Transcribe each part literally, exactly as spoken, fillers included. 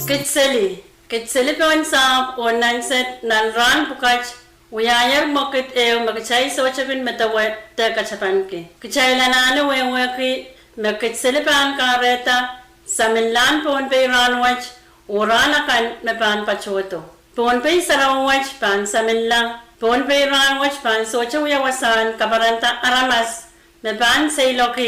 Kidseli. Kidseli pohn sahpw oh nansed nan rahn pwukat wiahier mwekid ehu me kitail sohte kin medewe de katapanki. Kitail anahne wehwehki me Kidseli pahn kahrehda saminlahn Pohnpei rahnwet oh rahn akan me pahn patohdo. Pohnpei sarawi wet pahn saminla. Pohnpei rahnwet pahn sohte wia wasahn kaparanda aramas me pahn seiloak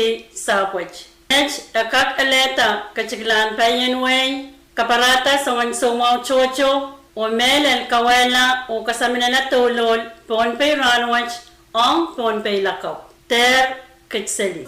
sahpwet. Met e kak elehda ketiklahn paien wehi, kaparahda soangen soumwahu tohto, oh mehlel kawehla oh kasaminala douluhl Pohnpei rahnwet ong Pohnpei lakapw. Dehr Kidseli.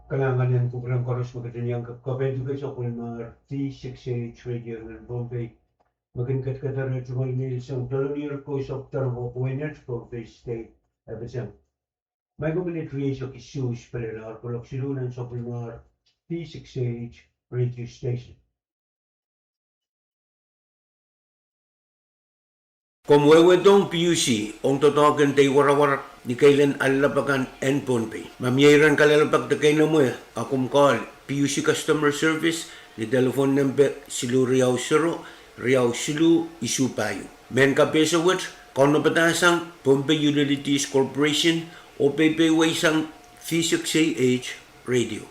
Kalahngan en kupwuren koaros me ketin iang kapkapaiada kei sapwellimar V six H Radio nan Pohnpei, me kin ketiket rehn tungoal mehlsang dolungoal koaros, Pohnpei West, Pohnpei State, Epsom. Microminute rieisek isuh pil en ar kolok siluh nan sapwellimar V six H Radio Station. Komw wehwehdohng PUC ong doadoahk en dei warawar ni keilen alap akan en Pohnpei? Ma mie iren kalelapak de keinemwe, a komw call PUC Customer Service ni telephone nempe siluh riau sero, riau siluh isuh pahieu. Mehn kapehse wet, kaunopadahsang Pohnpei Utilities Corporation oh peipeweisang V six H Radio.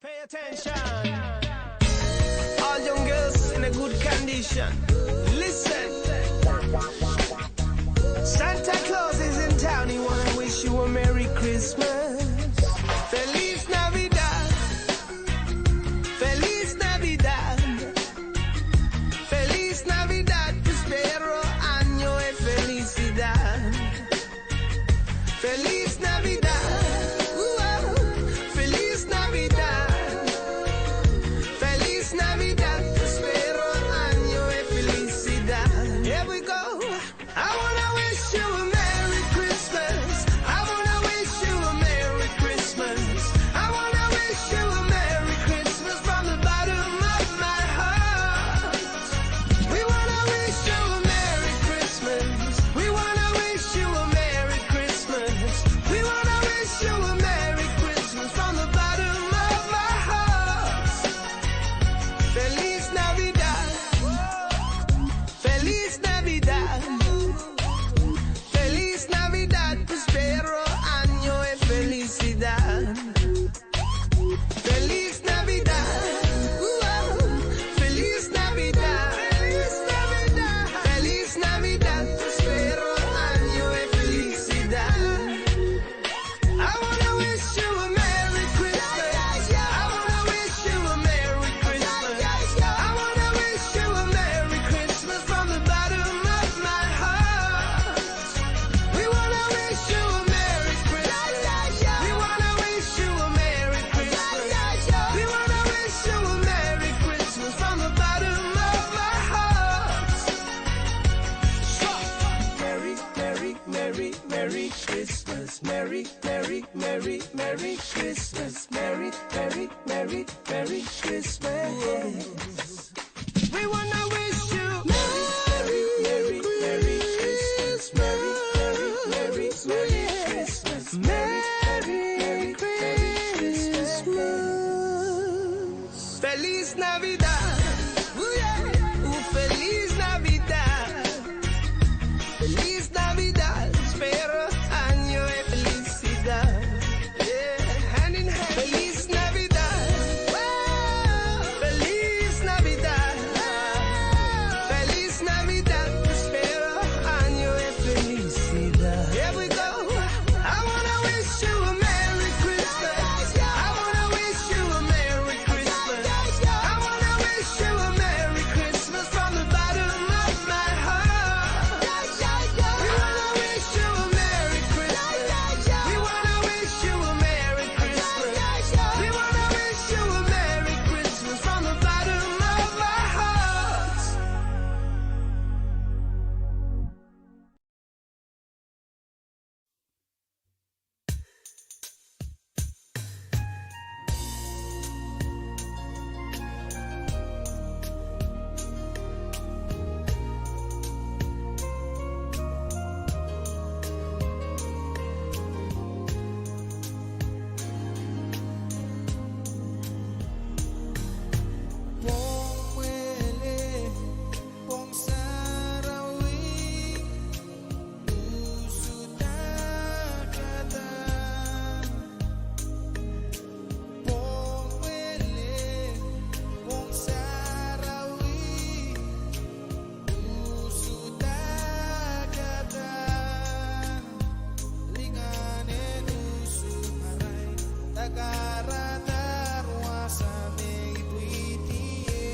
Pay attention. All young girls in a good condition. Listen. Santa Claus is in town. He wanna wish you a Merry Christmas. Feliz Navidad. Feliz Navidad. Feliz Navidad, próspero año y felicidad. Feliz Navidad, uh, Feliz Navidad. Feliz Navidad, próspero año y felicidad. Here we go. I wanna wish you a Merry Christmas. I wanna wish you a Merry Christmas. I wanna wish you a Merry Christmas from the bottom of my heart. We wanna wish you a Merry Christmas. We wanna wish you a Merry Christmas. We wanna wish you a Merry Christmas from the bottom of my heart. Feliz Navidad. Feliz Navidad. Feliz Navidad, próspero año y felicidad. Feliz Navidad. Uh, Feliz Navidad. Feliz Navidad. Feliz Navidad, próspero año y felicidad. I wanna wish you a Merry Christmas. I wanna wish you a Merry Christmas. I wanna wish you a Merry Christmas from the bottom of my heart. We wanna wish you a Merry Christmas. We wanna wish you a Merry Christmas. We wanna wish you a Merry Christmas from the bottom of my heart. Merry, Merry, Merry, Merry Christmas. Merry, Merry, Merry, Merry Christmas. Merry, Merry, Merry, Merry Christmas. We wanna wish you Merry, Merry, Merry Christmas. Merry, Merry, Merry, Merry Christmas. Merry, Merry, Merry Christmas. Feliz Navidad. Uh, yeah. Uh, Feliz Navidad. Feliz Navidad, próspero año y felicidad. Yeah, hand in hand. Feliz Navidad. Wow. Feliz Navidad. Feliz Navidad, próspero año y felicidad. Here we go. I wanna wish you a Merry Christmas. I wanna wish you a Merry Christmas. I wanna wish you a Merry Christmas from the bottom of my heart. We wanna wish you a Merry Christmas. We wanna wish you a Merry Christmas. We wanna wish you a Merry Christmas from the bottom of my heart. Pwong mwele, pwong sarawi, usu takada. Pwong mwele, pwong sarawi, usu takada. Lingan en usu arail, takarada wasa me ipwidi ie.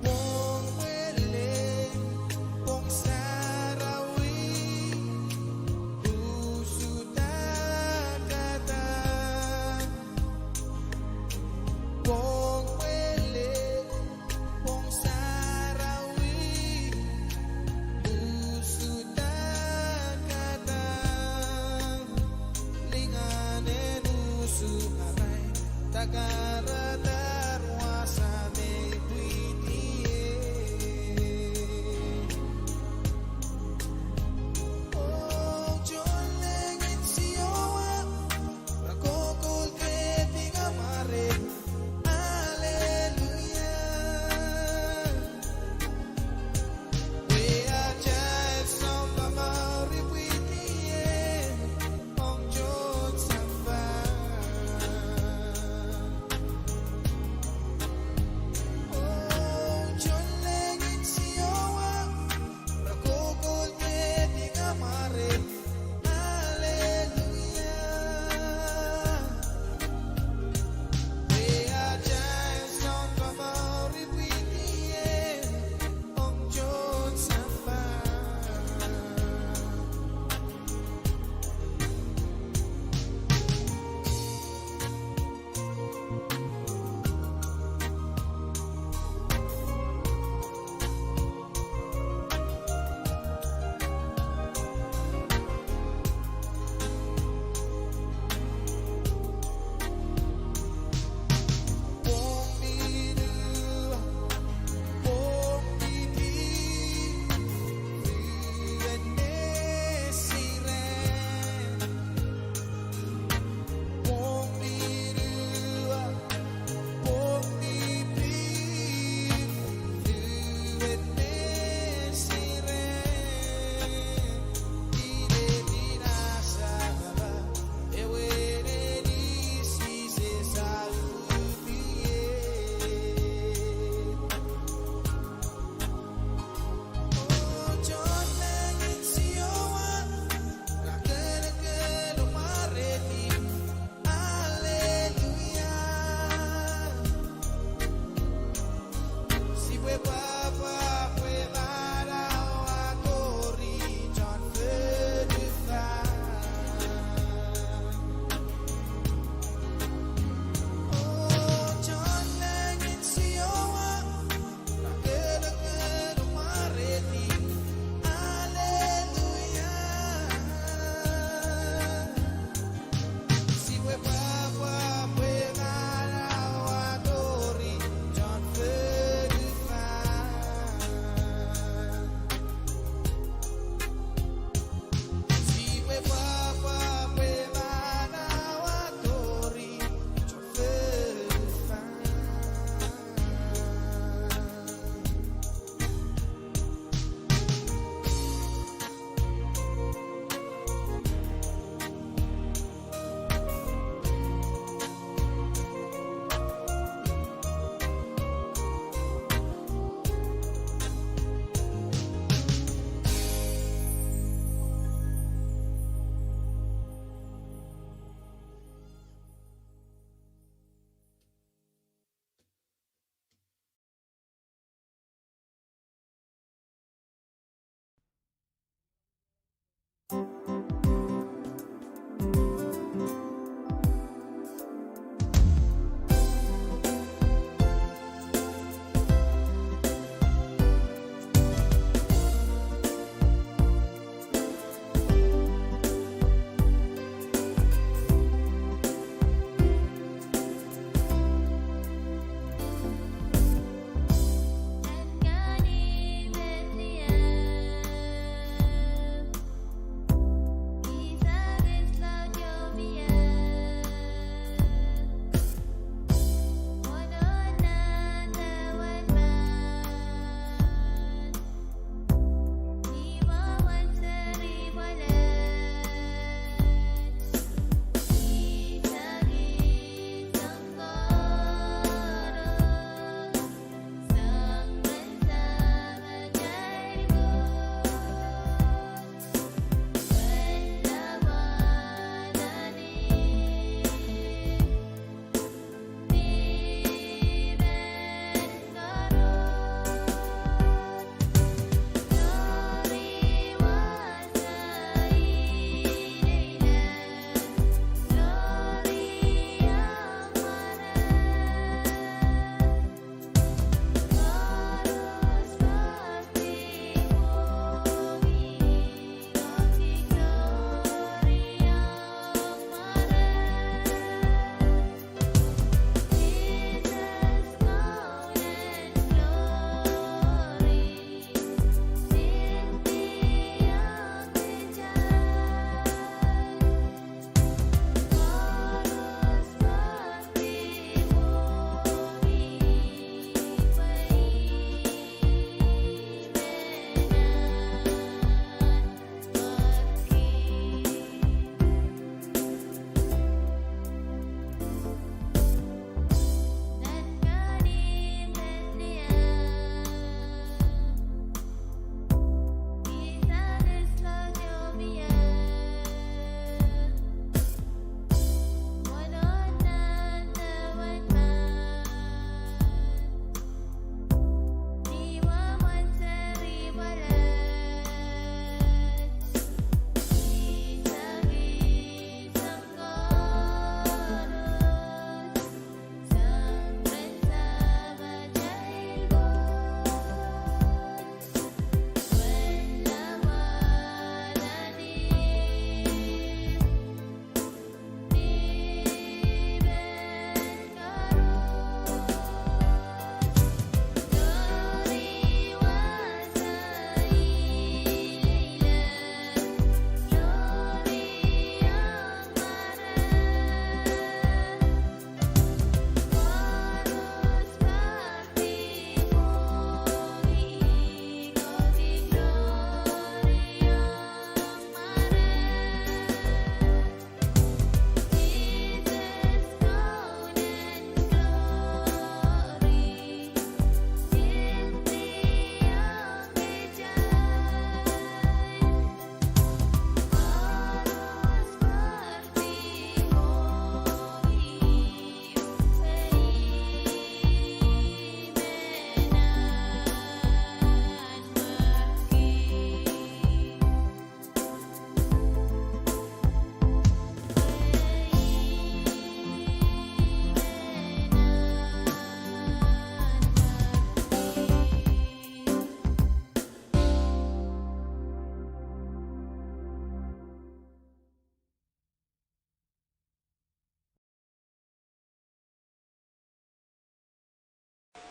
Pwong mwele, pwong sarawi, usu takada. Pwong mwele, pwong sarawi, usu takada. Lingan en usu arail, takarada wasa me ipwidi ie. Oh, tohnleng en Siohwa, kokoul kehdi kamware. Aleluia. Wia atail sounpar mour ipwidi ie.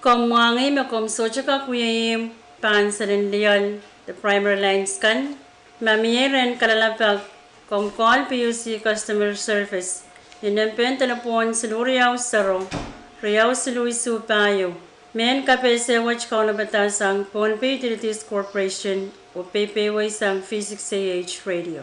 Komw mwahngih me komw sohte kak wia ihmw pahn selen lioal de primary lines kan. Ma mie rehn kalelapak, komw call P U C Customer Service ni nempehn delepwohn siluh riau sero, riau siluh isuh pahieu. Mehn kapehse wet kaunopada sang Pohnpei Utilities Corporation oh peipehiong sang V six A H Radio.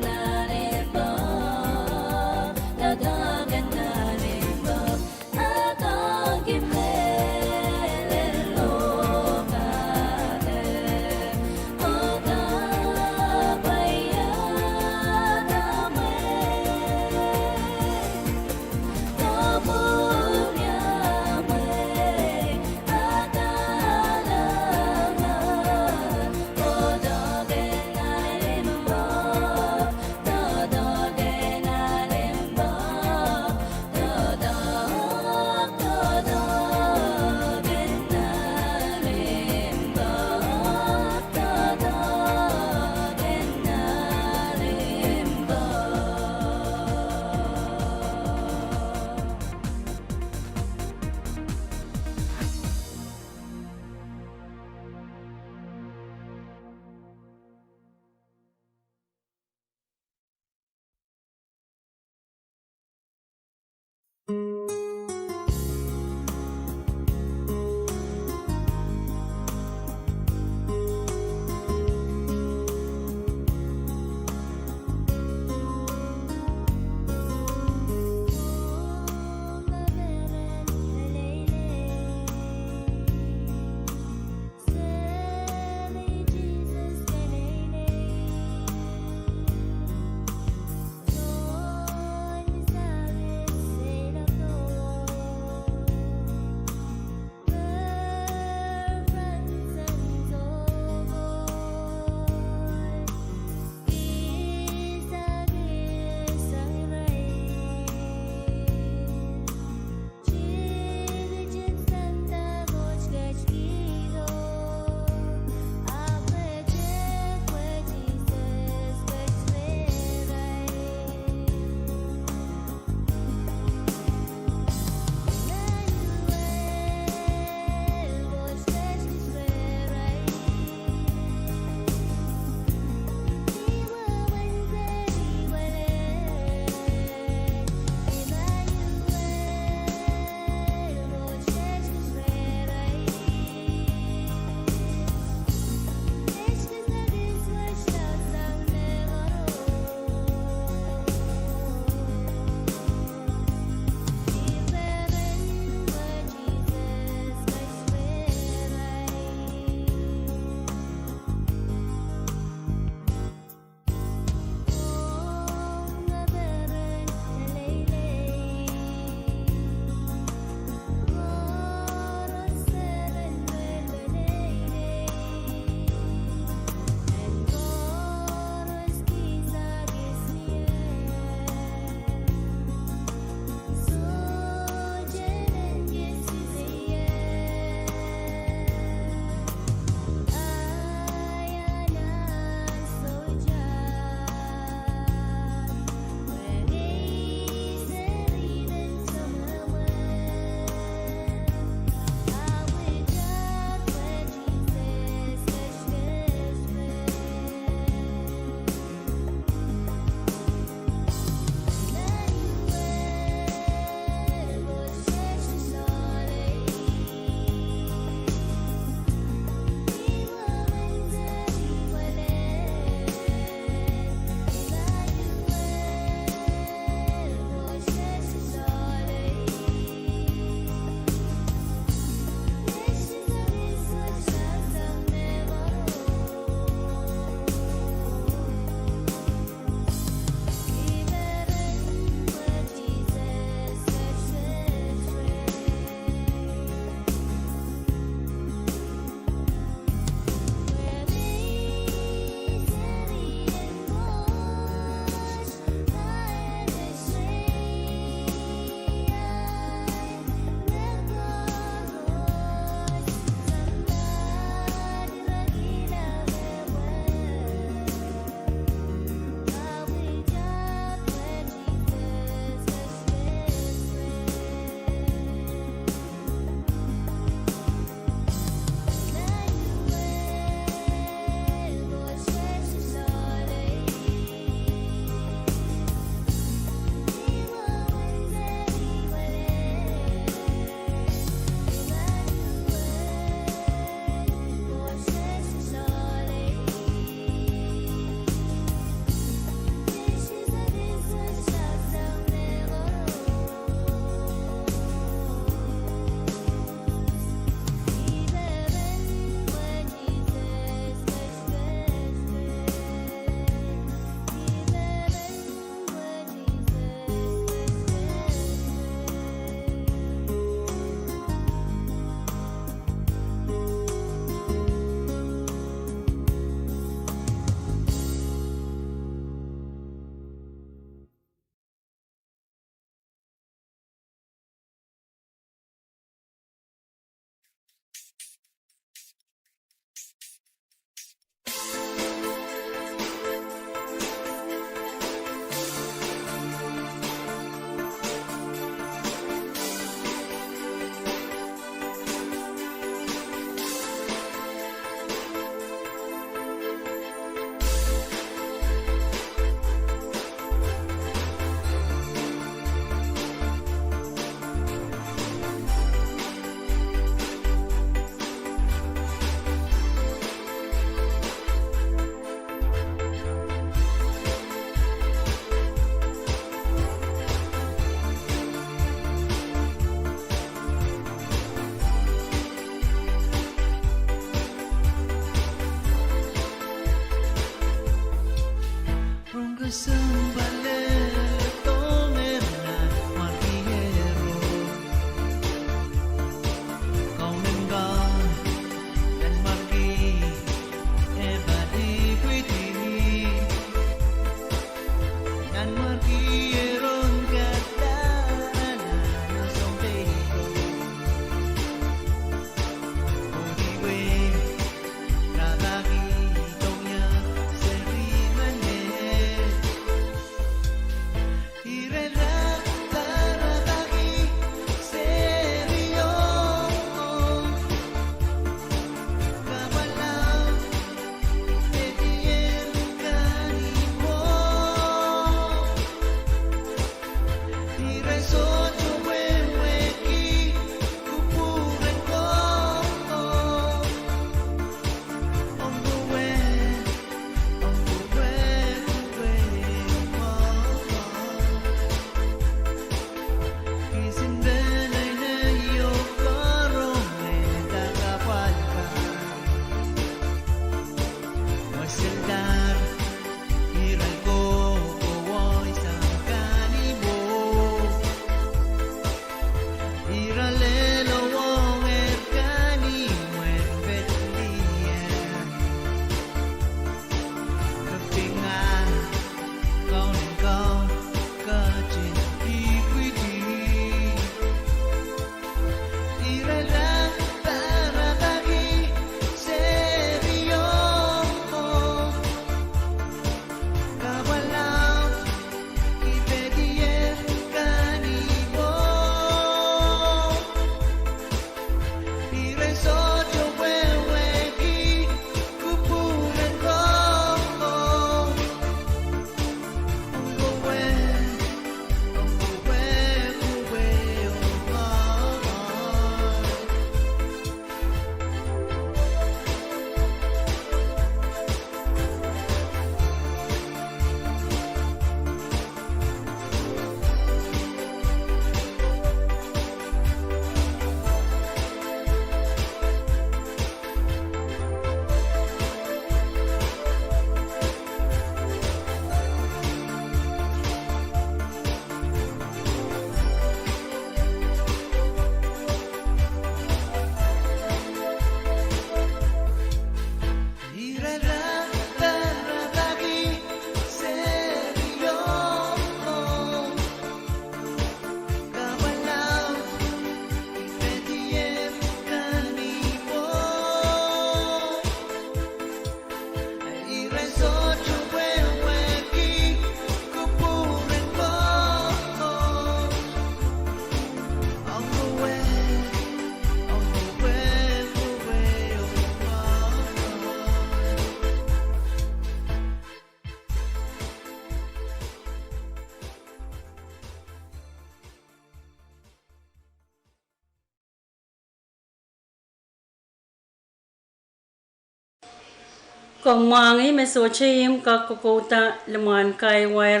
Komw mwahngih me sohte ihmw kak kokouda limwahn kahi wair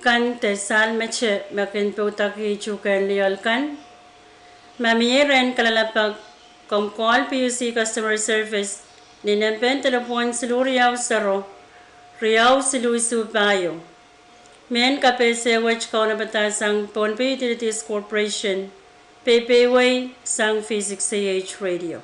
kan de sahl mete me kin poudakih tuhkehn lioal kan. Ma mie rehn kalelapak, komw call P U C Customer Service ni nempehn delepwohn siluh riau sero, riau siluh isuh pahieu. Mehn kapehse wet kaunopada sang Pohnpei Utilities Corporation, peiwei sang V six A H Radio.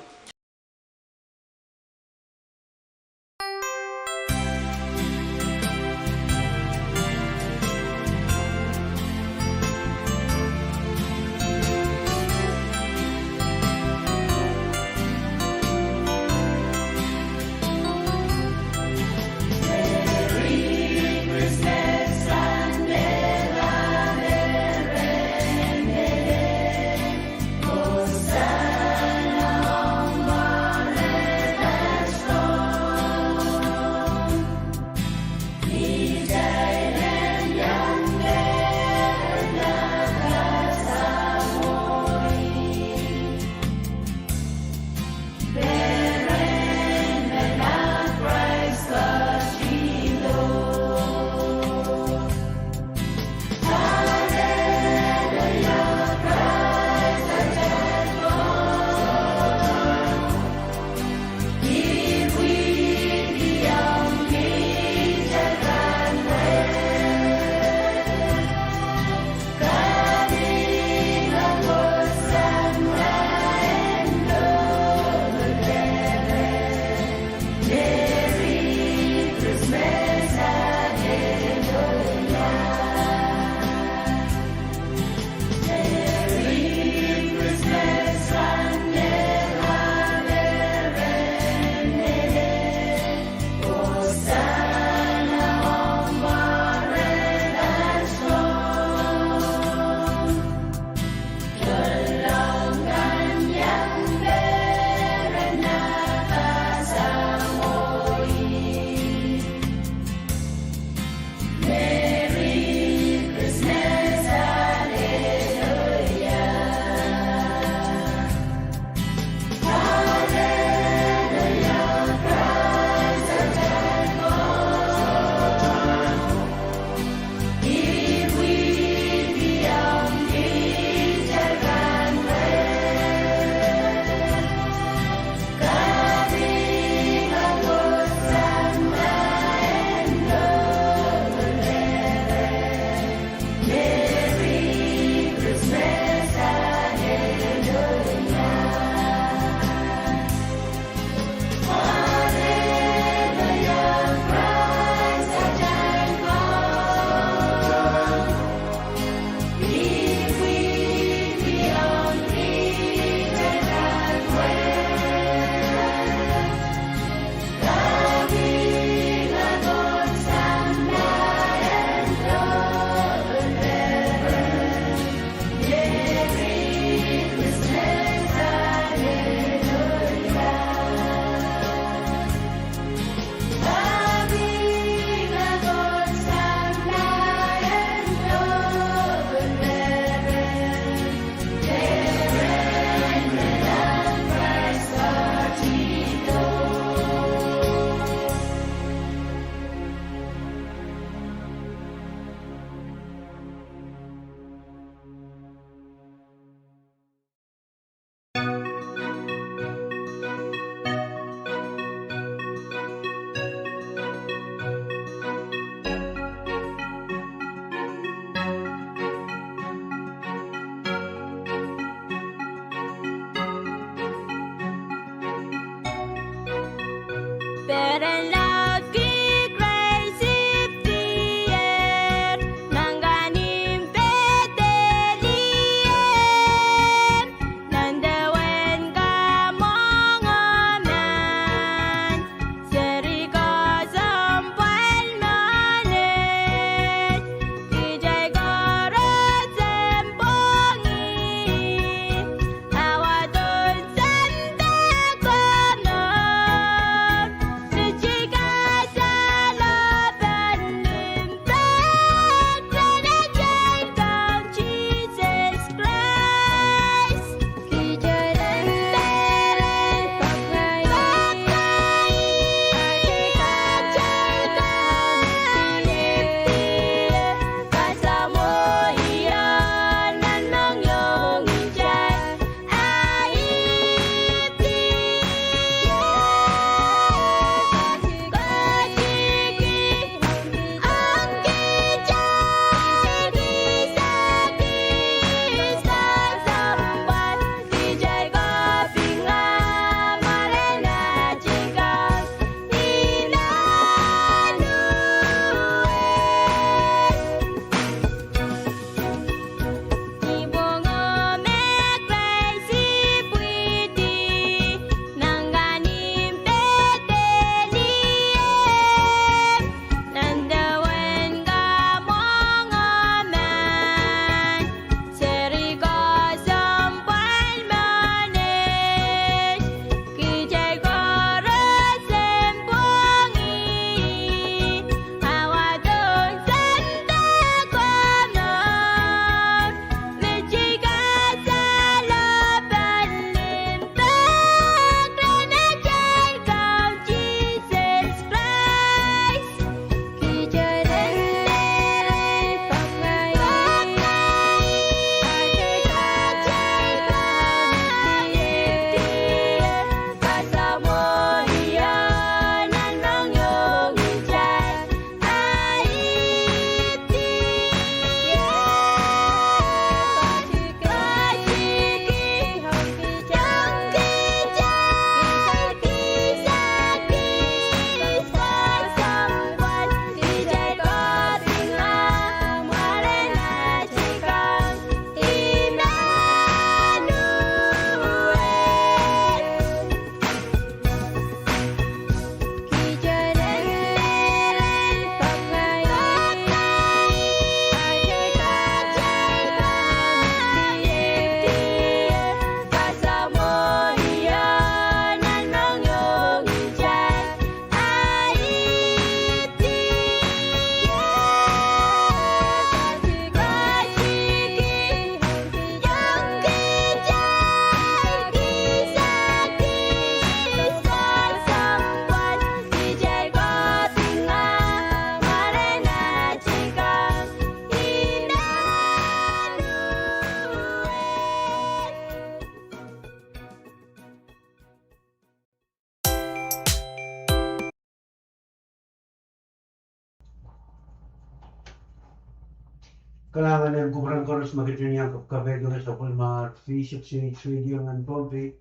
Kalahngan en kupwuren koaros me ketin iang kapwkapaiada sapwellimar V six H radio nan Pohnpei.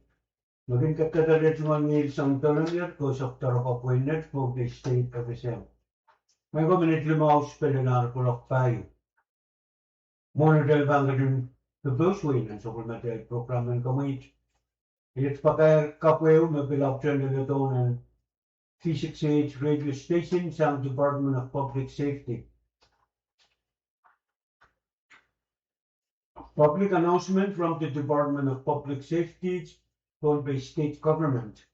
Me kin kadarodo tungoal ngihl sang doadoahk koaros, doadoahk appointment Pohnpei State F S M. Mwein ko minit limau spelin ar kuloak pahieu. Mwohn atail pahn ketin pepous wei nan sapwellimatail program en komwi, I pakair kapw ehu me pil ahpwtehn leledo nan V six H radio station sang Department of Public Safety. Public announcement from the Department of Public Safety, Pohnpei State Government.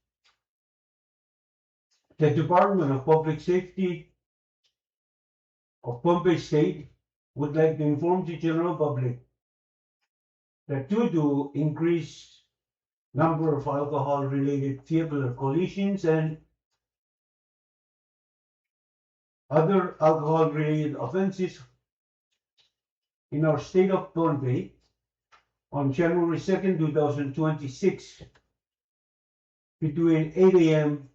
The Department of Public Safety of Pohnpei State would like to inform the general public that due to increased number of alcohol-related vehicular collisions and other alcohol-related offenses in our state of Pohnpei, on January second, two thousand twenty-six, between eight a m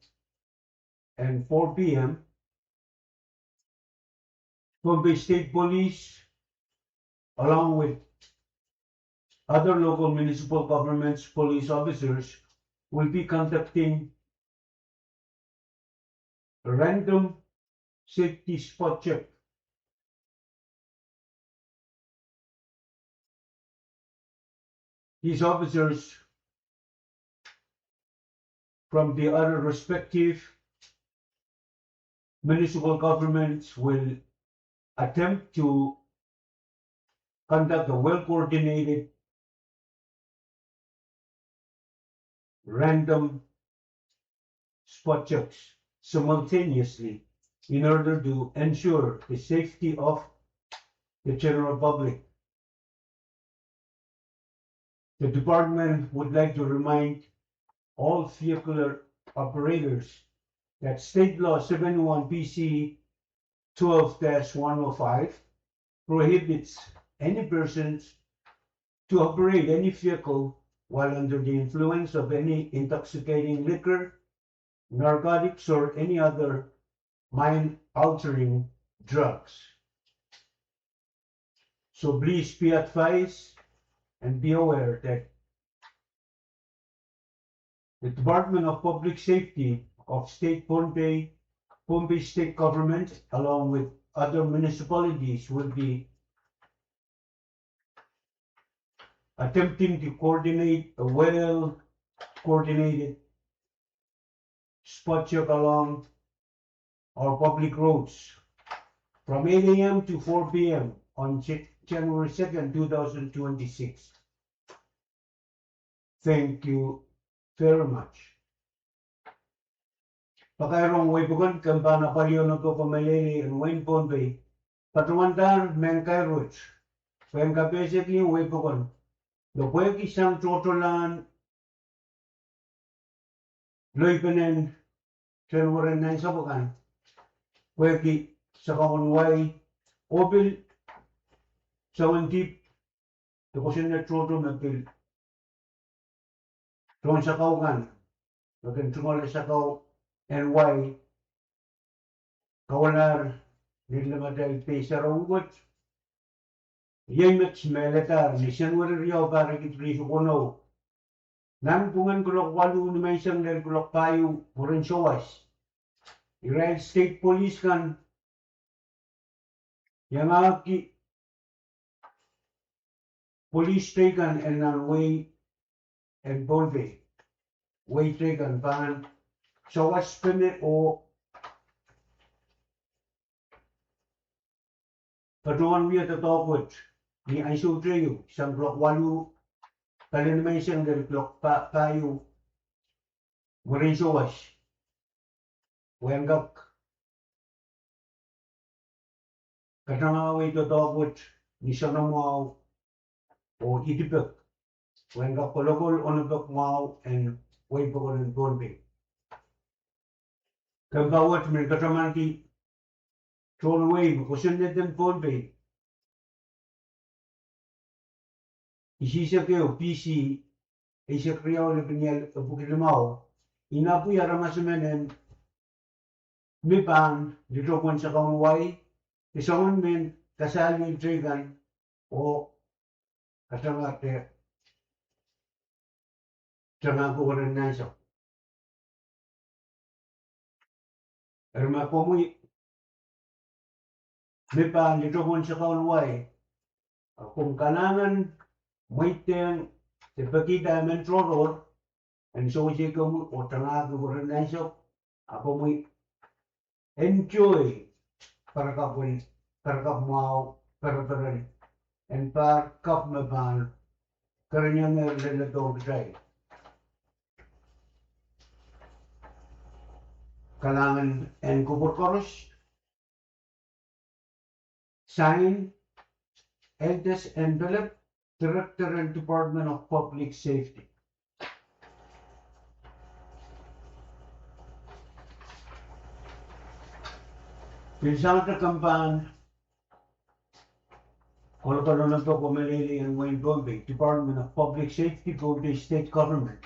and four p m, Pohnpei State Police, along with other local municipal governments' police officers, will be conducting a random safety spot check. These officers from the other respective municipal governments will attempt to conduct a well-coordinated random spot checks simultaneously in order to ensure the safety of the general public. The department would like to remind all vehicular operators that State Law seventy-one B C twelve dash one oh five prohibits any persons to operate any vehicle while under the influence of any intoxicating liquor, narcotics, or any other mind-altering drugs. So please be advised and be aware that the Department of Public Safety of State Pohnpei, Pohnpei State Government, along with other municipalities, will be attempting to coordinate a well-coordinated spot check along our public roads from eight a m to four p m on Ja-, January second, two thousand twenty-six. Thank you very much. Pakairong weipokon, komw pahn apwalih onopok oh meleilei en wehin Pohnpei. Patohwan dar mehn kairuwet, pwe en kapehse kin weipokon, lo pwehki sang tohtohlahn loipenen tehnweren nansapw akan, pwehki sakaun wai, oh pil soangen dihp de kosonned tohto me pil tohn sakau kan, me kin tungoale sakau en wai, kauwalahr ni lemmatail pei sarawi wet. Iei met me letter ni Senweri riau, pahr ekis rieisek weneu, nanpwungen kuloak waluh nimenseng lel kuloak pahieu mwurin sawas, irail state police kan iangahki police teikan en nan wehi en Pohnpei, wehi teikan pahn sawaspene oh patohwan wia doadoahk wet ni ansou tehieu sang kuloak waluh pali nimenseng lel kuloak pa-, pahieu mwurin sawas. Pwe en kak katangahwei doadoahk wet ni soanamwahu oh idipek, pwe en kak kolokol onopek mwahu en weipokon en Pohnpei. Komw pahn wet men katamanki tohn wehi me kosonned en Pohnpei, isihsek ehu B C eisek riau lepin epwiki limau, inapwi aramas emen en mi pahn lidohng sakaun wai, de soangen mehn kasalehda teikan oh katamate tangahki weren ansou. Eri ma komwi mi pahn litohng sakaun wai, a komw kalahngan mweidehng de pekihda emen tohrohr en sewese komwi oh tangahki weren ansou, a komwi enjoy parakapw, parakapw mwahu, pereperen en pahr kapw me pahn kereniong leledo kitail. Kalahngan en kupwur koaros. Sign, Eldest Envelope, Director en Department of Public Safety. Pil sangete komw pahn kolokol onopoko meleilei en wehin Pohnpei, Department of Public Safety, Pohnpei State Government.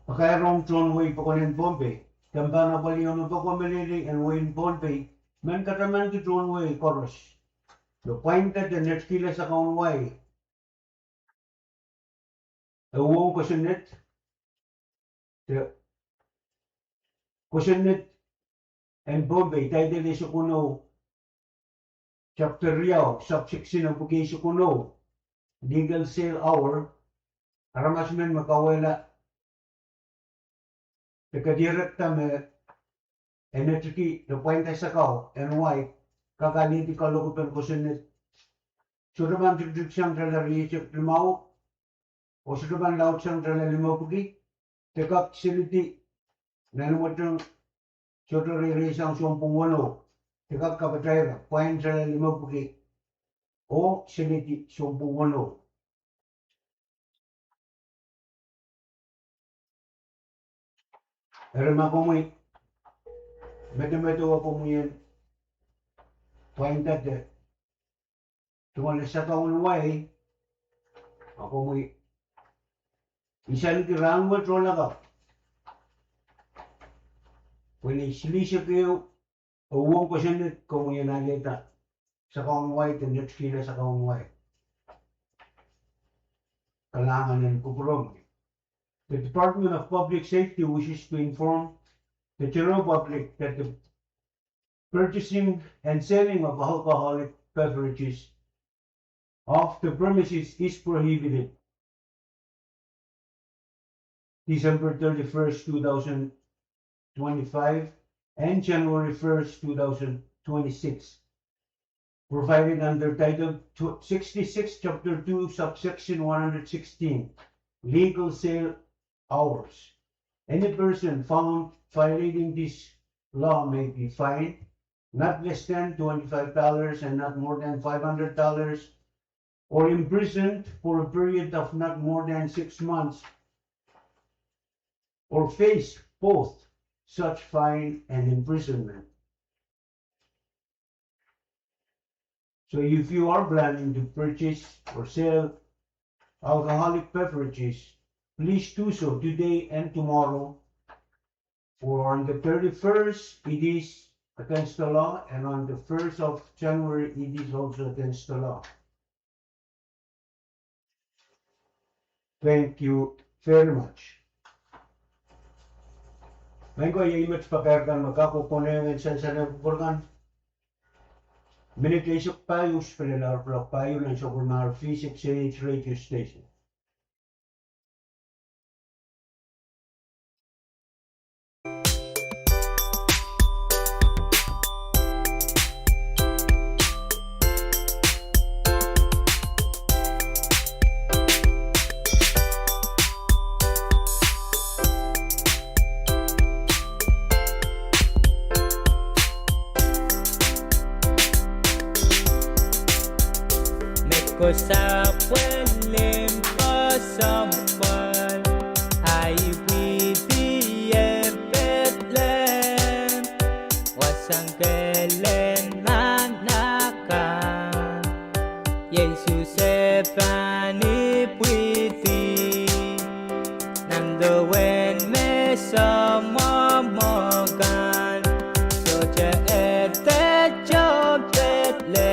Pakairong tohn wehi pokon en Pohnpei. Komw pahn apwalih onopoko meleilei en wehin Pohnpei, men katamanki tohn wehi koaros. Lo pwainda de netikihla sakaun wai, e uwen kosonned, de kosonned en Pohnpei, title eisek weneu, chapter riau, subsection epwiki eisek weneu, legal sale hour, aramas men me kauwehla de kadirekda me e netiki de pwainda sakau en wai, kak alehdi kalokepen kosonned. Sohte pahn tikitik sang tala rieisek limau, oh sohte pahn laud sang tala limepwiki, de kak selidi nan imweteng sohte reirei sang sounpwong weneu, de kak kapataira pwain tala limepwiki, oh selidi sounpwong weneu. Eri ma komwi medemedewe komwi en pwainda de tungoale sakaun wai, ma komwi isaniki rahnwet oh lakapw, pwe ni silihsek ehu, e uwen kosonned komwi en alehda sakaun wai de netikihla sakaun wai. Kalahngan en kupwuromwi. The Department of Public Safety wishes to inform the general public that the purchasing and selling of alcoholic beverages off the premises is prohibited. December thirty-first, two thousand twenty-five and January first, two thousand twenty-six, provided under Title tw-, sixty-six, Chapter two, Subsection one hundred sixteen, Legal Sale Hours. Any person found violating this law may be fined not less than twenty-five dollars and not more than five hundred dollars, or imprisoned for a period of not more than six months, or face both such fine and imprisonment. So if you are planning to purchase or sell alcoholic beverages, please do so today and tomorrow. For on the thirty-first, it is against the law, and on the first of January, it is also against the law. Thank you very much. Maing ko, iei met pakair kan me kak konehng en sansal en kupwur kan. Minit eisek pahieu, spelel ar plok pahieu nan sapwellimomwi V six A H radio station. Me kosapw limpoak sounpwong, ahi pwihn dier Pedlehm, wasahn kehlen mahn akan. Iei Sises pahn ipwidi nan dewehn me soangen mwomwohkan. Sohte ede tohn Pedlehm.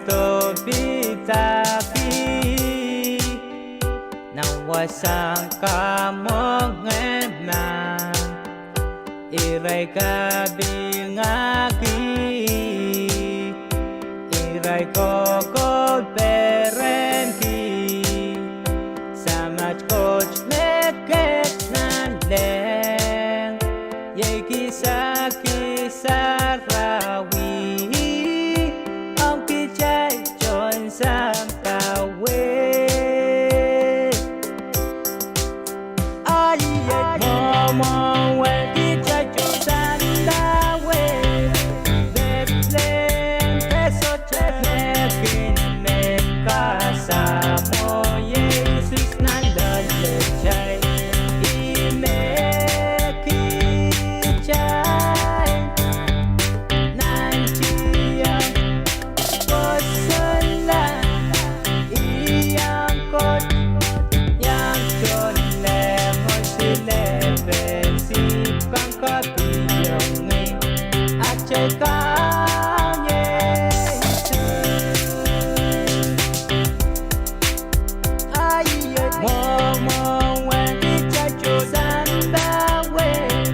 Topidaki nan wasahn kamwenge ma irail kapingki, irail kokohp perenki Samat Koht me ket nanleng. Iei kisakis sarawi, ong kitail tohn sampah wet. Ahi, mwomwen kitail tohn sampah wet. Betlehem, pwe sohte me kin men kasamwo Sises nan loaletail. Ih me kitail nantiong pwoson la, iang Koht, iang tohnleng, oh silepen sihpw pahn kapiongi atail Kaun Sises. Ahi, mwomwen kitail tohn sampah wet.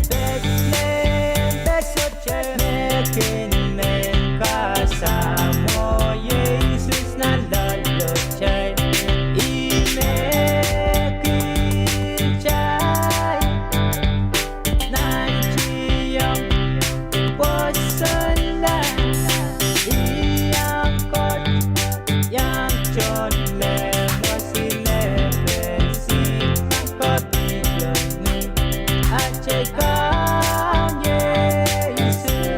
Betlehem, pwe sohte me kin men kasamwo Sises nan loaletail. Ih me kitail nantiong pwoson la, iang Koht, iang tohnleng, oh silepen sihpw pahn kapiongi atail Kaun Sises.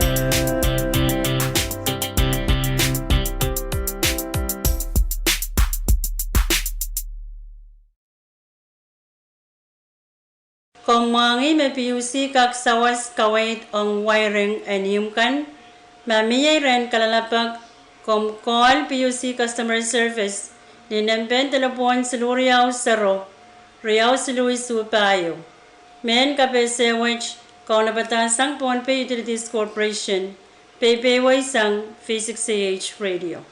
Komw mwahngih me PUC kak sawas kaweid ong wiring en ihmw kan. Ma mie rehn kalelapak, komw call PUC customer service ni nempe en delepwohn siluh riau sero, riau siluh isuh pahieu. Mehn kapehse wet kaunopada sang Pohnpei Utilities Corporation, peipeweisang V six A H Radio.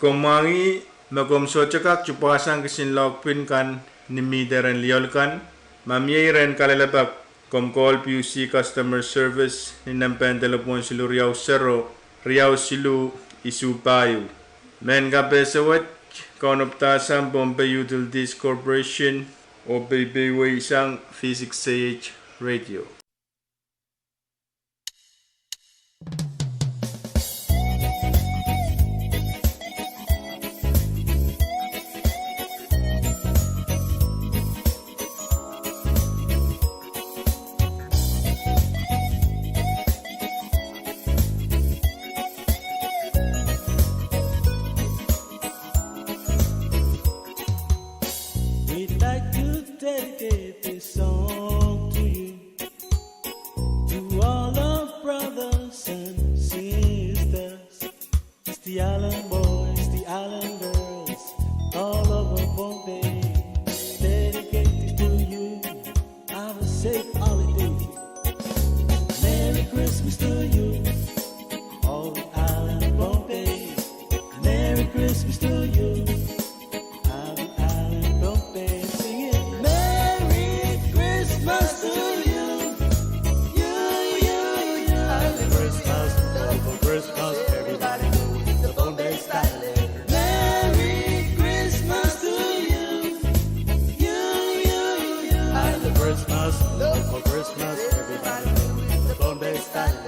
Komw mwahngih me komw sohte kak tupwasang kisin lohkpin kan ni mihte rehn lioal kan. Ma mie ire en kalelapak, komw call P U C customer service ni nempehn delepwohn siluh riau sero, riau siluh, isuh pahieu. Mehn kapehse wet, Kaunopada sang Pohnpei Utilities Corporation, oh peipeieisang V six A H Radio. We'd like to dedicate this song to you, to all our brothers and sisters, the island boys, the island girls, all over Pohnpei. Dedicate this to you. Have a safe holiday. Merry Christmas to you. All the island Pohnpei. Merry Christmas to you. All the island Pohnpei. Sing it. Merry Christmas to you. You, you, you. Happy Christmas, local Christmas, everybody do it the Pohnpei style. Merry Christmas to you. You, you, you. Happy Christmas, local Christmas, everybody do it the Pohnpei style.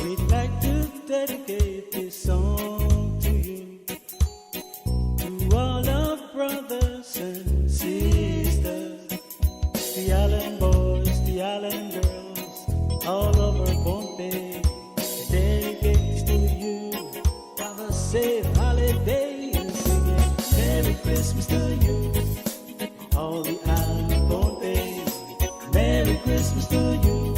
We'd like to dedicate this song to you, to all our brothers and sisters, the island boys, the island girls, all over Pohnpei. Dedicate this to you. Have a safe holiday and sing it. Merry Christmas to you. All the island Pohnpei. Merry Christmas to you.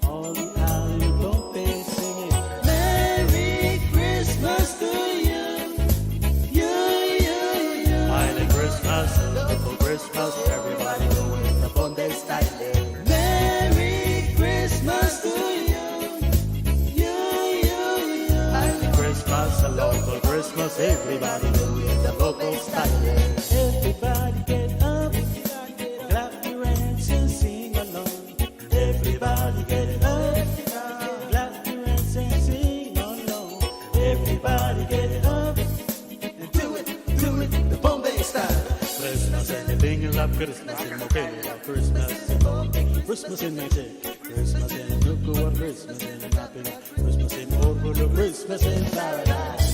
All the island Pohnpei, sing it. Merry Christmas to you. You, you, you. Island Christmas, local Christmas, everybody do it the Pohnpei style. Merry Christmas to you. You, you, you. Island Christmas, local Christmas, everybody do it the local style. Everybody get up, clap your hands and sing along. Everybody get up, clap your hands and sing along. Everybody get up and do it, do it the Pohnpei style. Christmas in the Binglap, Christmas in Mokele, Christmas in Pohnpei, Christmas in Mese, Christmas in Nukuar, Christmas in Napin, Christmas in Orbulu, Christmas in Paradise.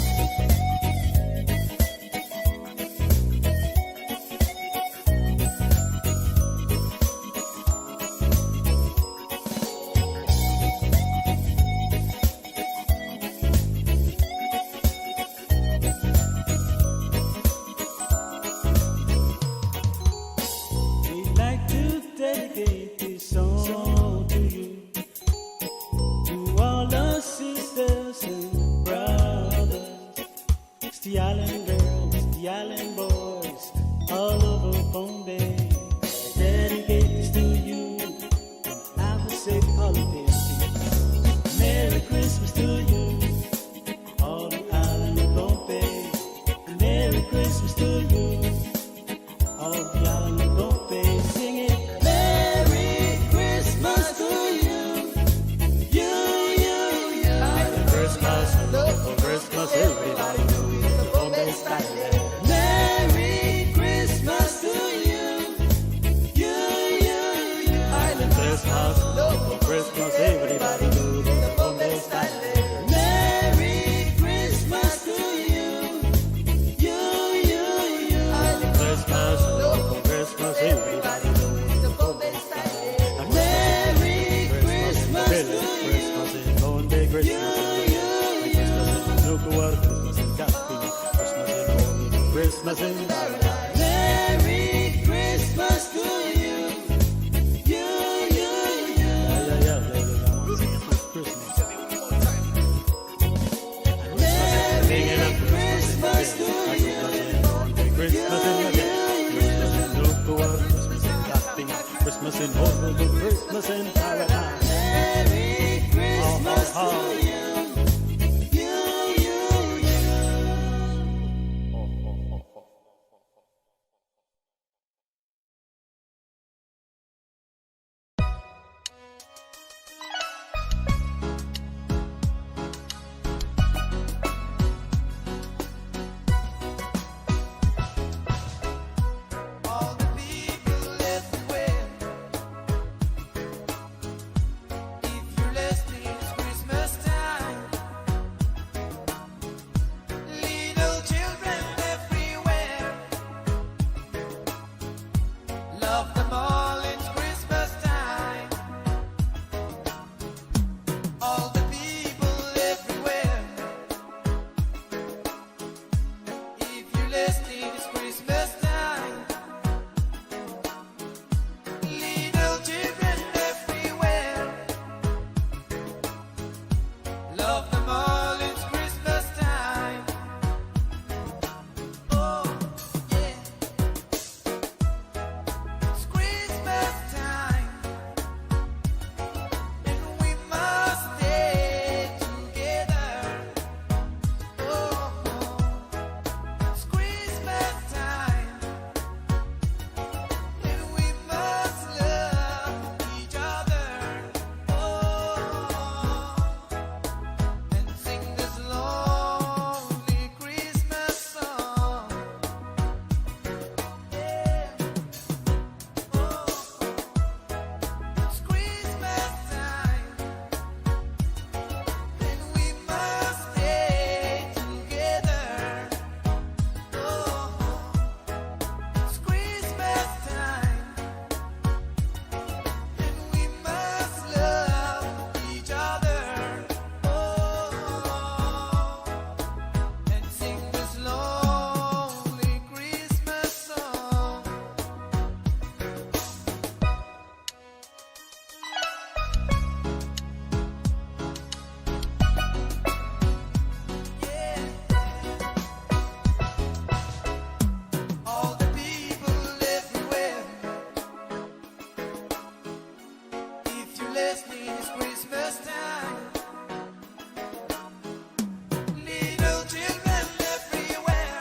We'd like to dedicate this song to you, to all our sisters and brothers, the island girls, the island boys, all over Pohnpei. I dedicate this to you. Have a safe holiday. Merry Christmas to you. All the island Pohnpei. Merry Christmas to you. All the island Pohnpei, sing it. Merry Christmas to you. You, you, you. Island Christmas, local Christmas, everybody do it the Pohnpei style. Merry Christmas to you. You, you, you. Island Christmas, local Christmas, everybody do it the Pohnpei style. Merry Christmas to you. You, you, you. Island Christmas, local Christmas, everybody do it the Pohnpei style. Merry Christmas to you. Christmas in Pohnpei, Christmas in Nukuar, Christmas in Kaffi, Christmas in Orbulu, Christmas in Paradise. Merry Christmas to you. You, you, you. Christmas. Merry Christmas to you. Christmas in Mese, Christmas in Nukuar, Over the Christmas in paradise. Merry Christmas to you. You, you, you. All the people everywhere, if you're listening, it's Christmas time. Little children everywhere, love them all, it's Christmas time. All the people everywhere, if you're listening, it's Christmas time. Little children everywhere, love them all, it's Christmas time. Oh, yeah. It's Christmas time, and we must stay together. Oh, it's Christmas time, and we must love each other. Oh, and sing this lonely Christmas song. Yeah. Oh, it's Christmas time, and we must stay together. Oh, it's Christmas time, and we must love each other. Oh, and sing this lonely Christmas song. Yeah. All the people everywhere, if you're listening, it's Christmas time. Little children everywhere,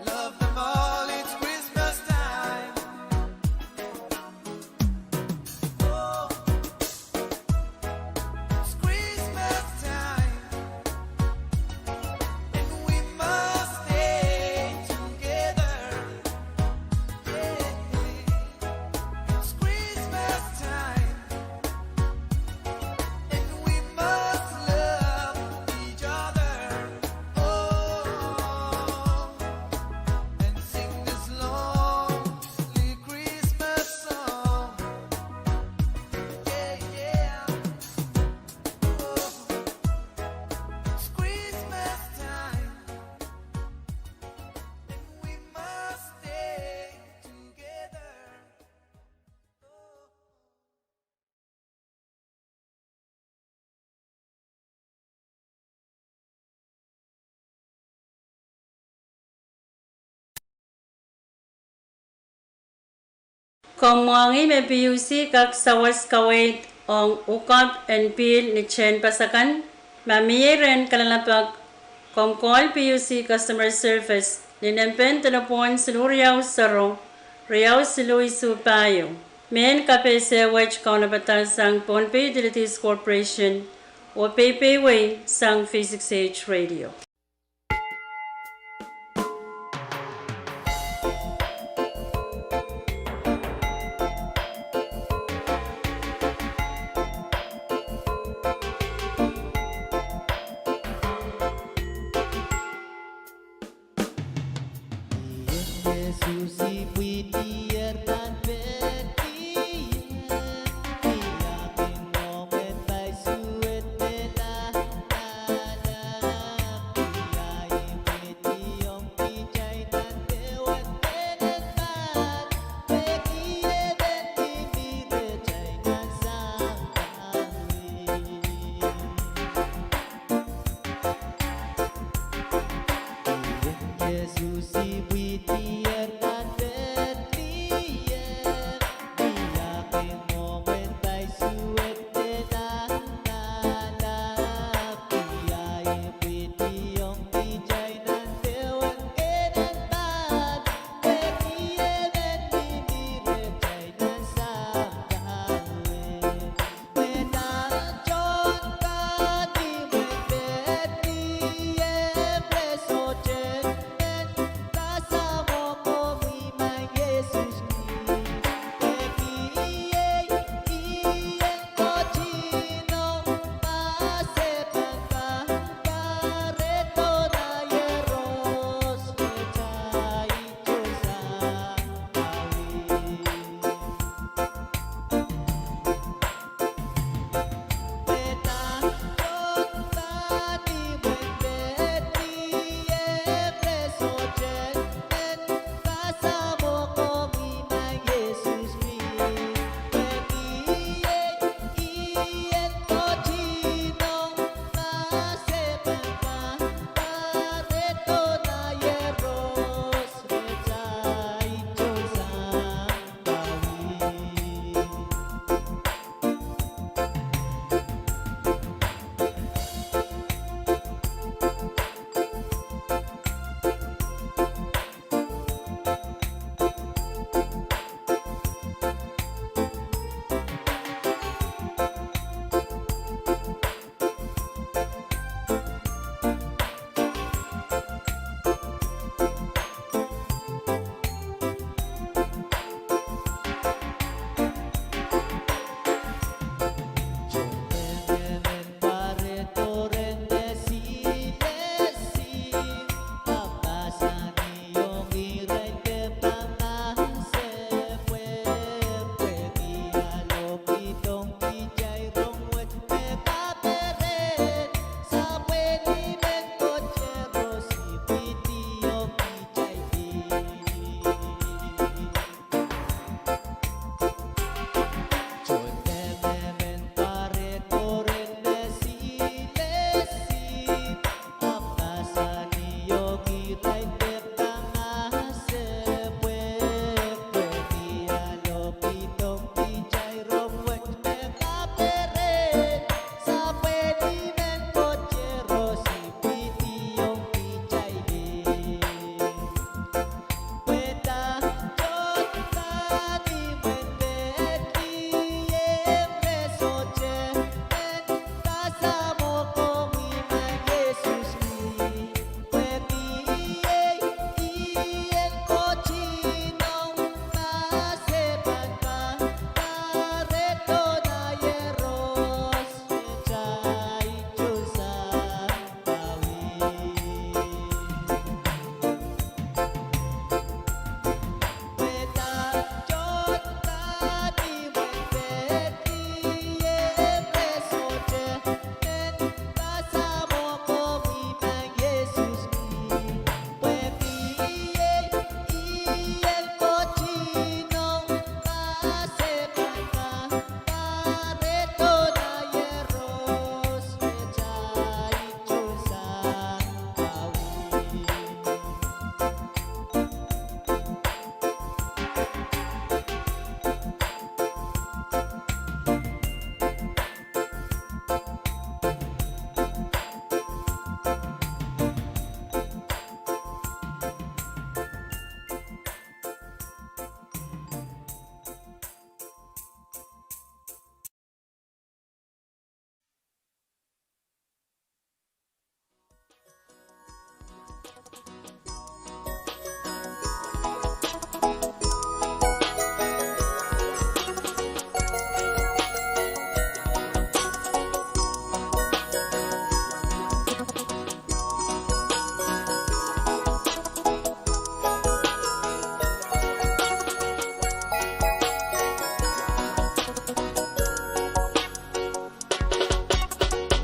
love them all, it's Christmas time. Oh, it's Christmas time, and we must stay together. Yeah, it's Christmas time, and we must love each other. Oh, and sing this lonely Christmas song. Yeah, yeah. Oh, it's Christmas time, and we must stay together. Komw mwahngih me P U C kak sawas kaweid ong ukap en pihl ni tehnpas akan? Ma mie rehn kalelapak, komw call P U C Customer Service ni nempehn delepwohn siluh riau sero, riau siluh isuh pahieu. Mehn kapehse wet kaunopada sang Pohnpei Utilities Corporation oh peipehiwei sang V six H Radio.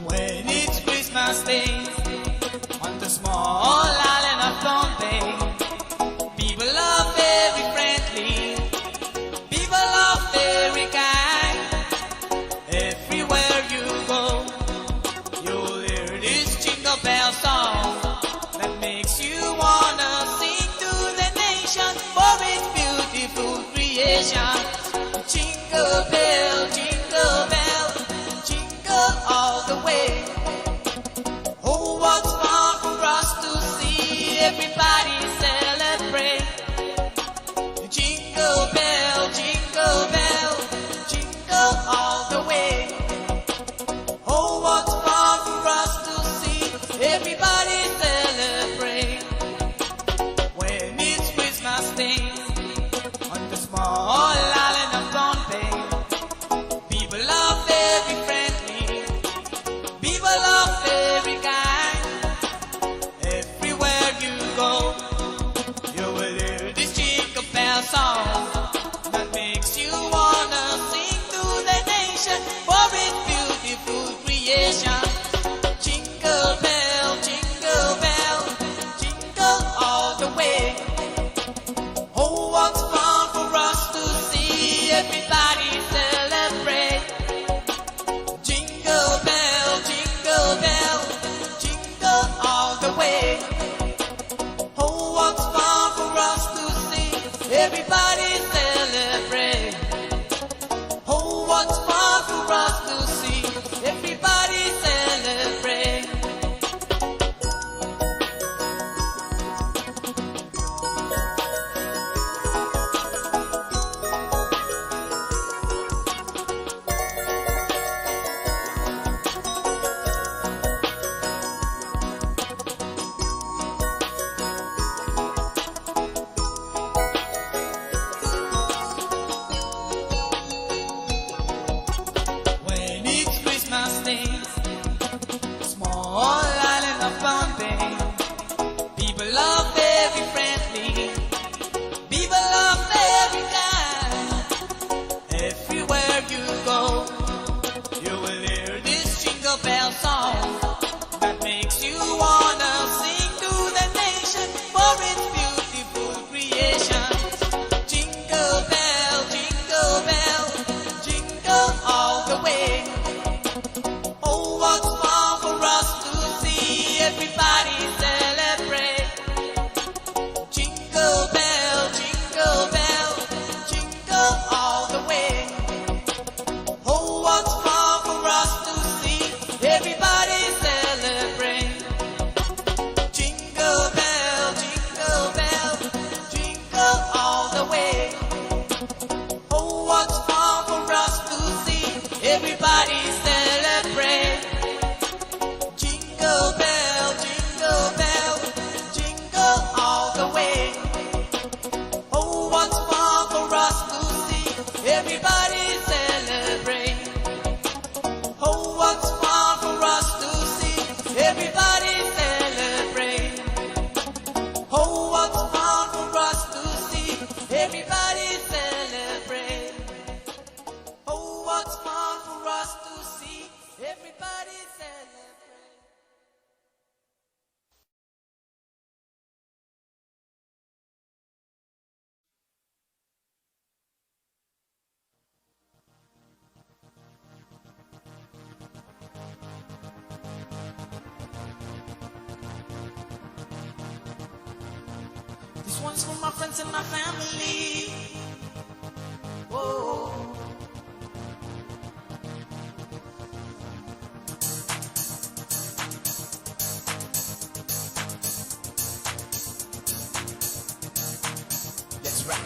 When it's Christmas Day on the small island of Pohnpei, people are very friendly, people are very kind. Everywhere you go, you'll hear this jingle bell song that makes you wanna sing to the nation for its beautiful creation. Jingle bell, jingle bell, jingle all the way. Oh, what fun for us to see everybody celebrate. Jingle bell, jingle bell, jingle all the way. Oh, what fun for us to see everybody celebrate. When it's Christmas Day on the small island of Pohnpei, people are very friendly, people are very kind. Everywhere you go, you will hear this jingle bell song that makes you wanna sing to the nation for its beautiful creation. Jingle bell, jingle bell, jingle all the way. Oh, what fun for us to see everybody celebrate. Jingle bell, jingle bell, jingle all the way. Oh, what fun for us to see everybody celebrate. Oh, what fun for us to see everybody celebrate. When it's Christmas Day, small island of Pohnpei, people are very friendly, people are very kind. Everywhere you go, you will hear this jingle bell song that makes you wanna sing to the nation for its beautiful creation. Jingle bell, jingle bell, jingle all the way. Oh, what fun for us to see everybody celebrate. Jingle bell, jingle bell, jingle all the way. Oh, what fun for us to see everybody This one's for my friends and my family. Oh. Let's rock.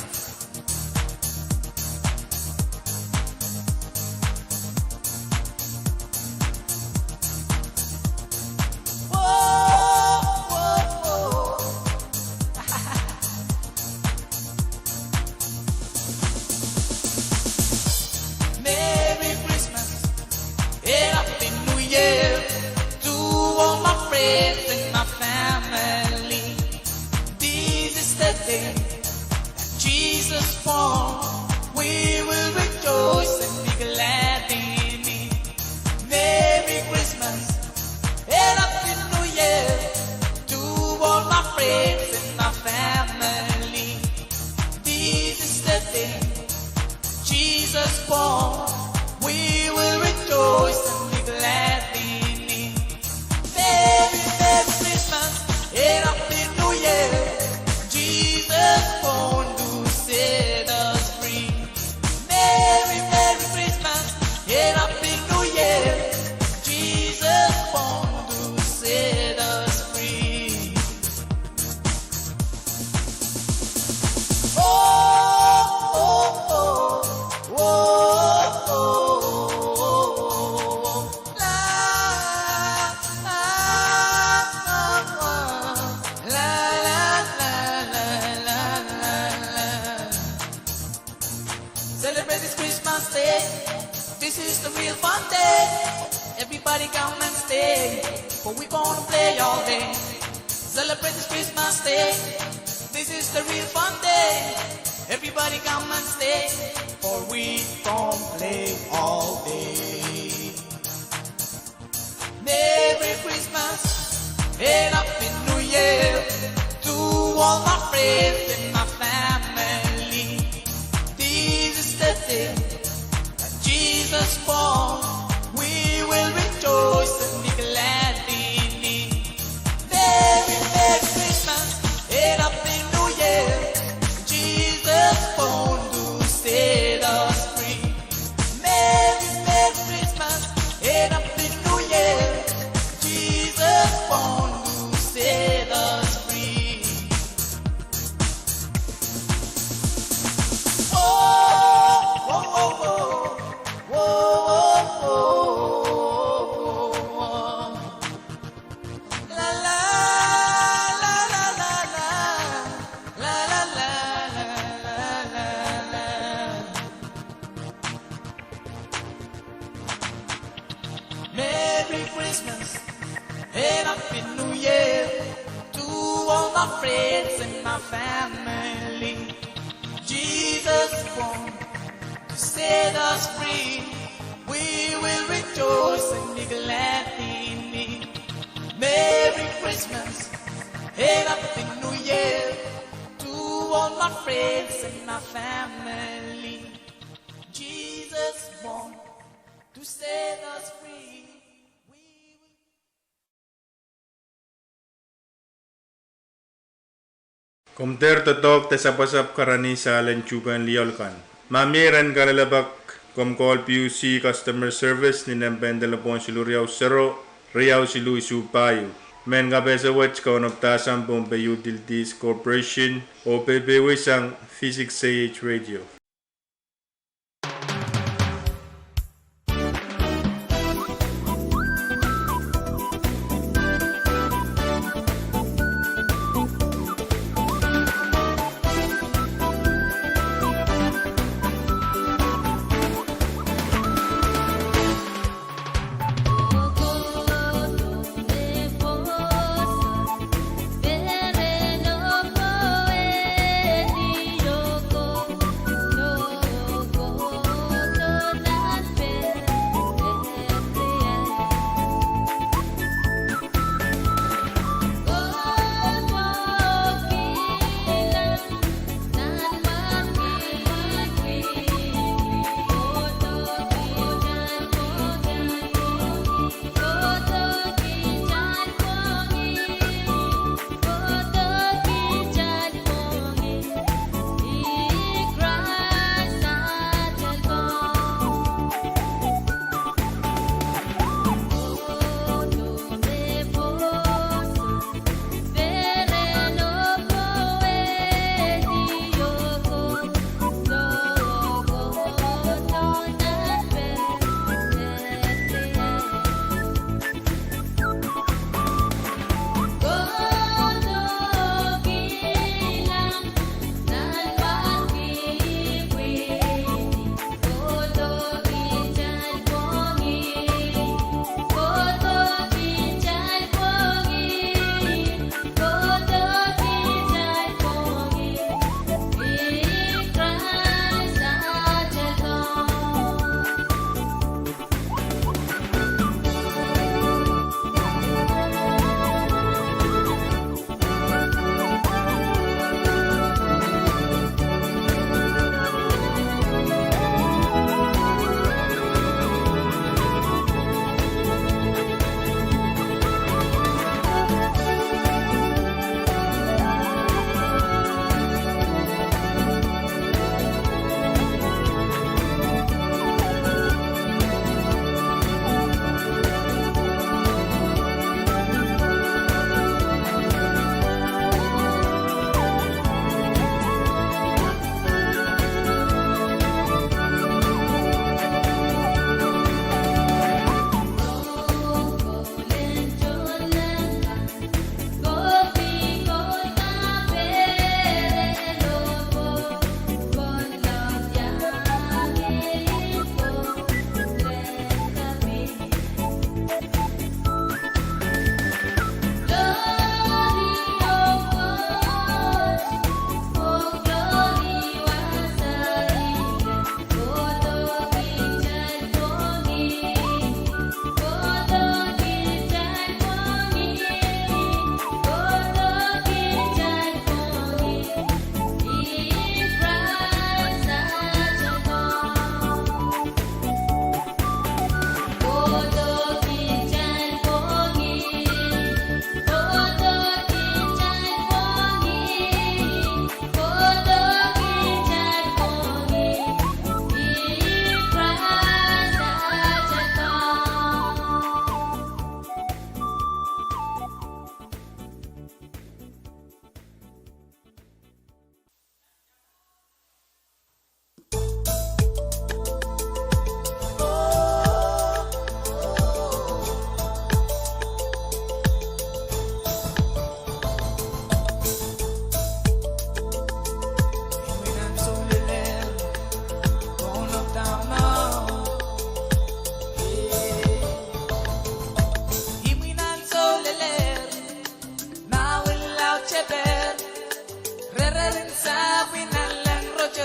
Whoa, whoa, whoa. Merry Christmas and Happy New Year to all my friends and my family. This is the day that Jesus born. We will rejoice and be glad in it. Merry Christmas and Happy New Year to all my friends and my family. This is the day Jesus born. We will rejoice and be glad in it. Merry, Merry Christmas and Happy New Year. Jesus born to set us free. Merry, Merry Christmas and Happy New Year. Jesus born to set us free. Oh, oh, oh, oh, oh, oh, oh. La, la, la, la, la, la, la, la. Celebrate this Christmas day. This is the real fun day. Everybody come and stay, for we gonna play all day. Celebrate this Christmas day. This is the real fun day. Everybody come and stay, for we gonna play all day. Merry Christmas and Happy New Year to all my friends and my family. This is the day that Jesus born. We will rejoice and be glad in it. Merry, Merry Christmas and Happy New Year. Jesus born to set us free. Merry, Merry Christmas and Happy New Year. Jesus born to set us free. Oh, oh, oh, oh. Oh, oh, oh, oh, oh. La, la, la, la, la, la. La, la, la, la, la, la, la. Merry Christmas and Happy New Year to all my friends and my family. Jesus born to set us free. We will rejoice and be glad in it. Merry Christmas and Happy New Year to all my friends and my family. Jesus born to set us free. We will Komw dehr doadoahk de sapwasapw karanih sahl en tuhkehn lioal kan. Ma mie rehn kalelapak, komw call P U C Customer Service ni nempehn delepwohn siluh riau sero, riau siluh isuh pahieu. Mehn kapehse wet Governor Tasam, Pohnpei Utilities Corporation, oh peipeiwei sang V six A H Radio.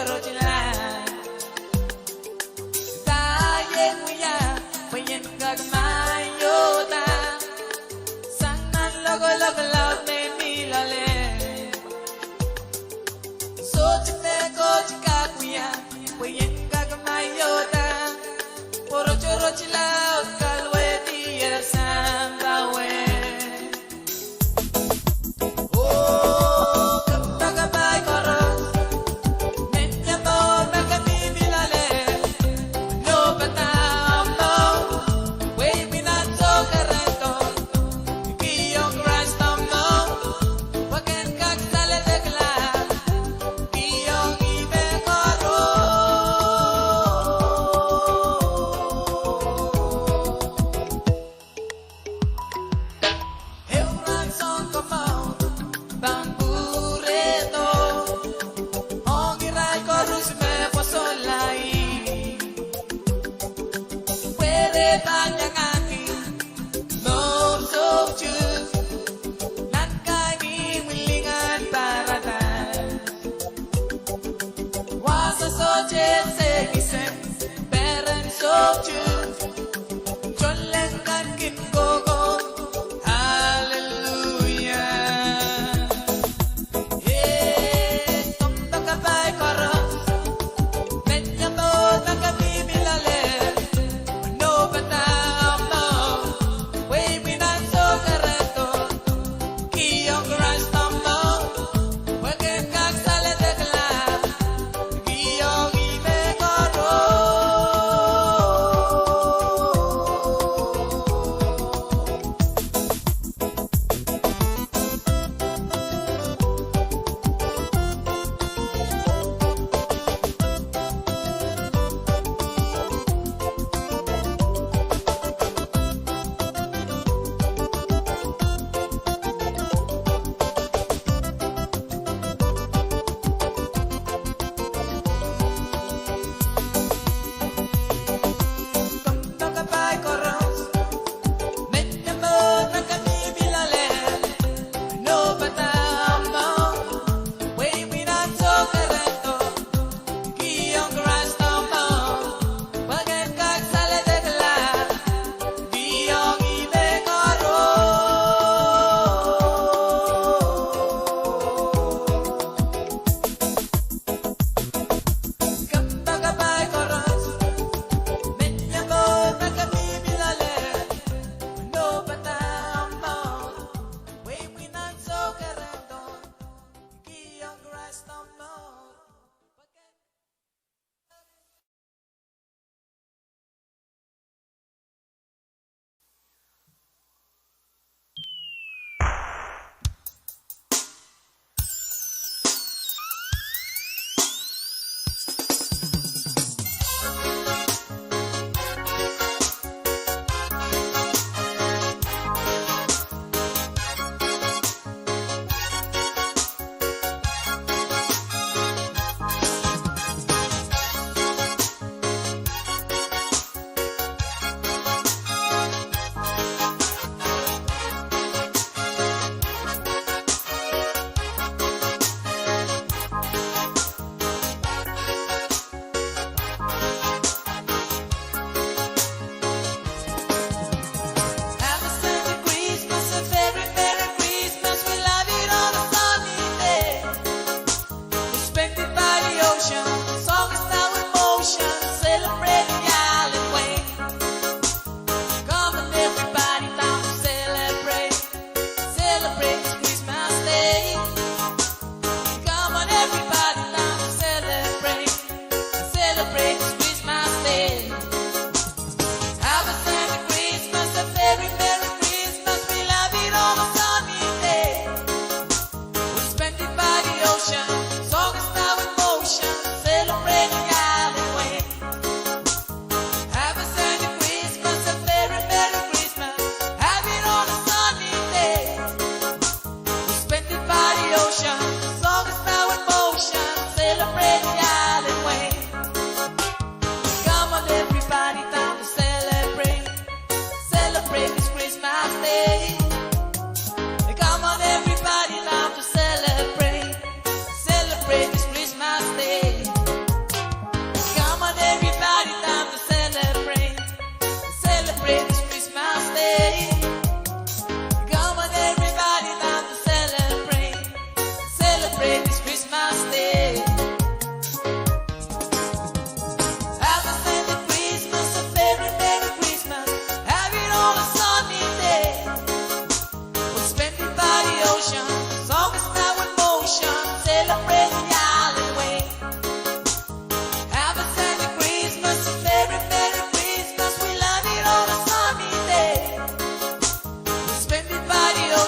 Rotila, da iei wia, pwe ien kak maioda sang nan lokolok laud me mi loale. Sohte mehkot kak wia, pwe ien kak maioda, pwe rotorot laud kalwehdi sampah wet. Oh, kempoakepahi koaros, men iang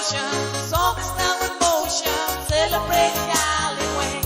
Song is now in motion, celebrate Yaleweng.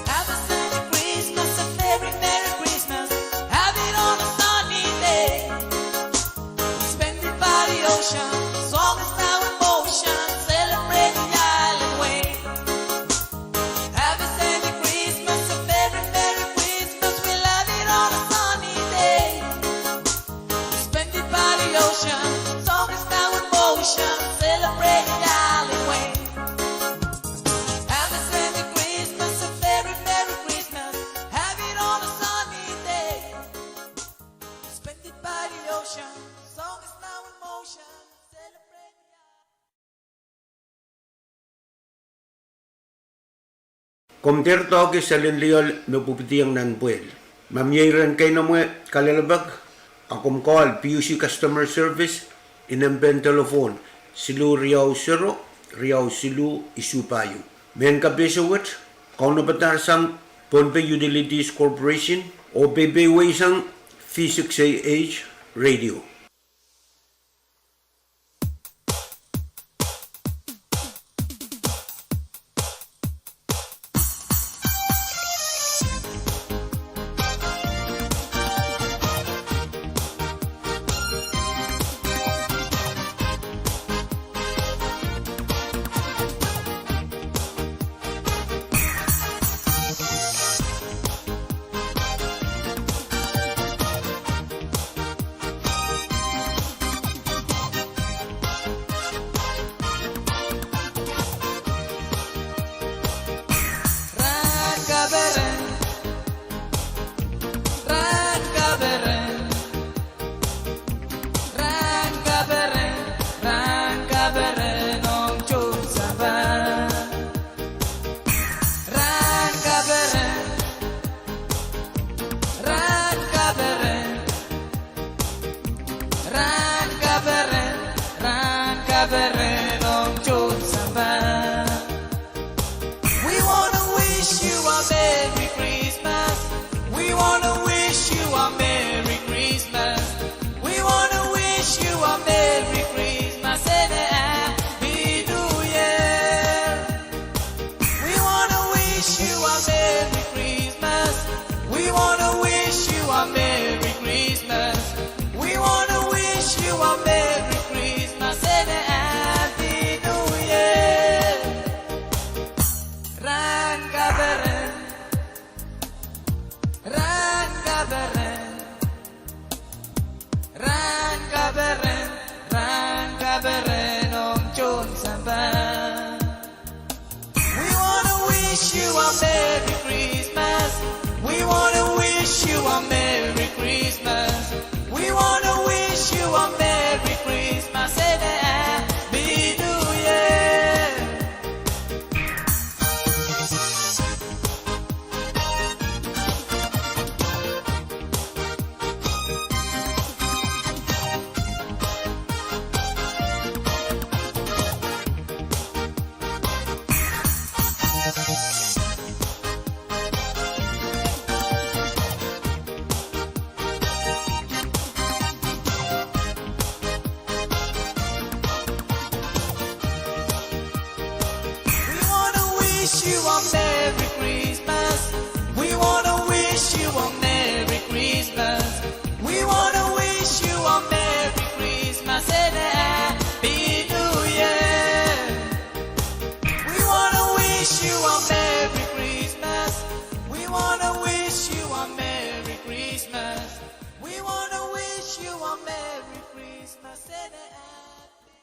Have a sunny Christmas, a very Merry Christmas. Have it on a sunny day. Spend it by the ocean. Song is now in motion. Celebrate Yaleweng. Have a sunny Christmas, a very Merry Christmas. We love it on a sunny day. Spend it by the ocean. Song is now in motion. Celebrate Yaleweng. Have a sunny Christmas, a very Merry Christmas. Have it on a sunny day. Spend it by the ocean. Song is now in motion. Celebrate. Komw dehr doahke selen lioal me pwupwidiong nan pwehl. Ma mie iren keinemwe kalelapak, a komw call P U C Customer Service, inempehn telephone siluh riau sero, riau siluh isuh pahieu. Mehn kapehse wet, kaunopadahr sang Pohnpei Utilities Corporation, oh peipeieisang V six A H Radio. Rahn kaperen, rahn kaperen, rahn kaperen, rahn kaperen ong tohn sampah. Rahn kaperen, rahn kaperen, rahn kaperen, rahn kaperen ong tohn sampah. We wanna wish you a Merry Christmas. We wanna wish you a Merry Christmas. We wanna wish you a Merry Christmas and a Happy New Year. We wanna wish you a Merry Christmas. We wanna wish you a Merry Christmas. We wanna wish you a Merry Christmas and a Happy New Year. Rahn kaperen, rahn kaperen, rahn kaperen, rahn kaperen ong tohn sampah. We wanna wish you a Merry Christmas. We wanna wish you a Merry Christmas. We wanna wish you a Merry Christmas and a Happy New Year. We wanna wish you a Merry Christmas. We wanna wish you a Merry Christmas. We wanna wish you a Merry Christmas and a Happy New Year. We wanna wish you a Merry Christmas. We wanna wish you a Merry Christmas. We wanna wish you a Merry Christmas and a Happy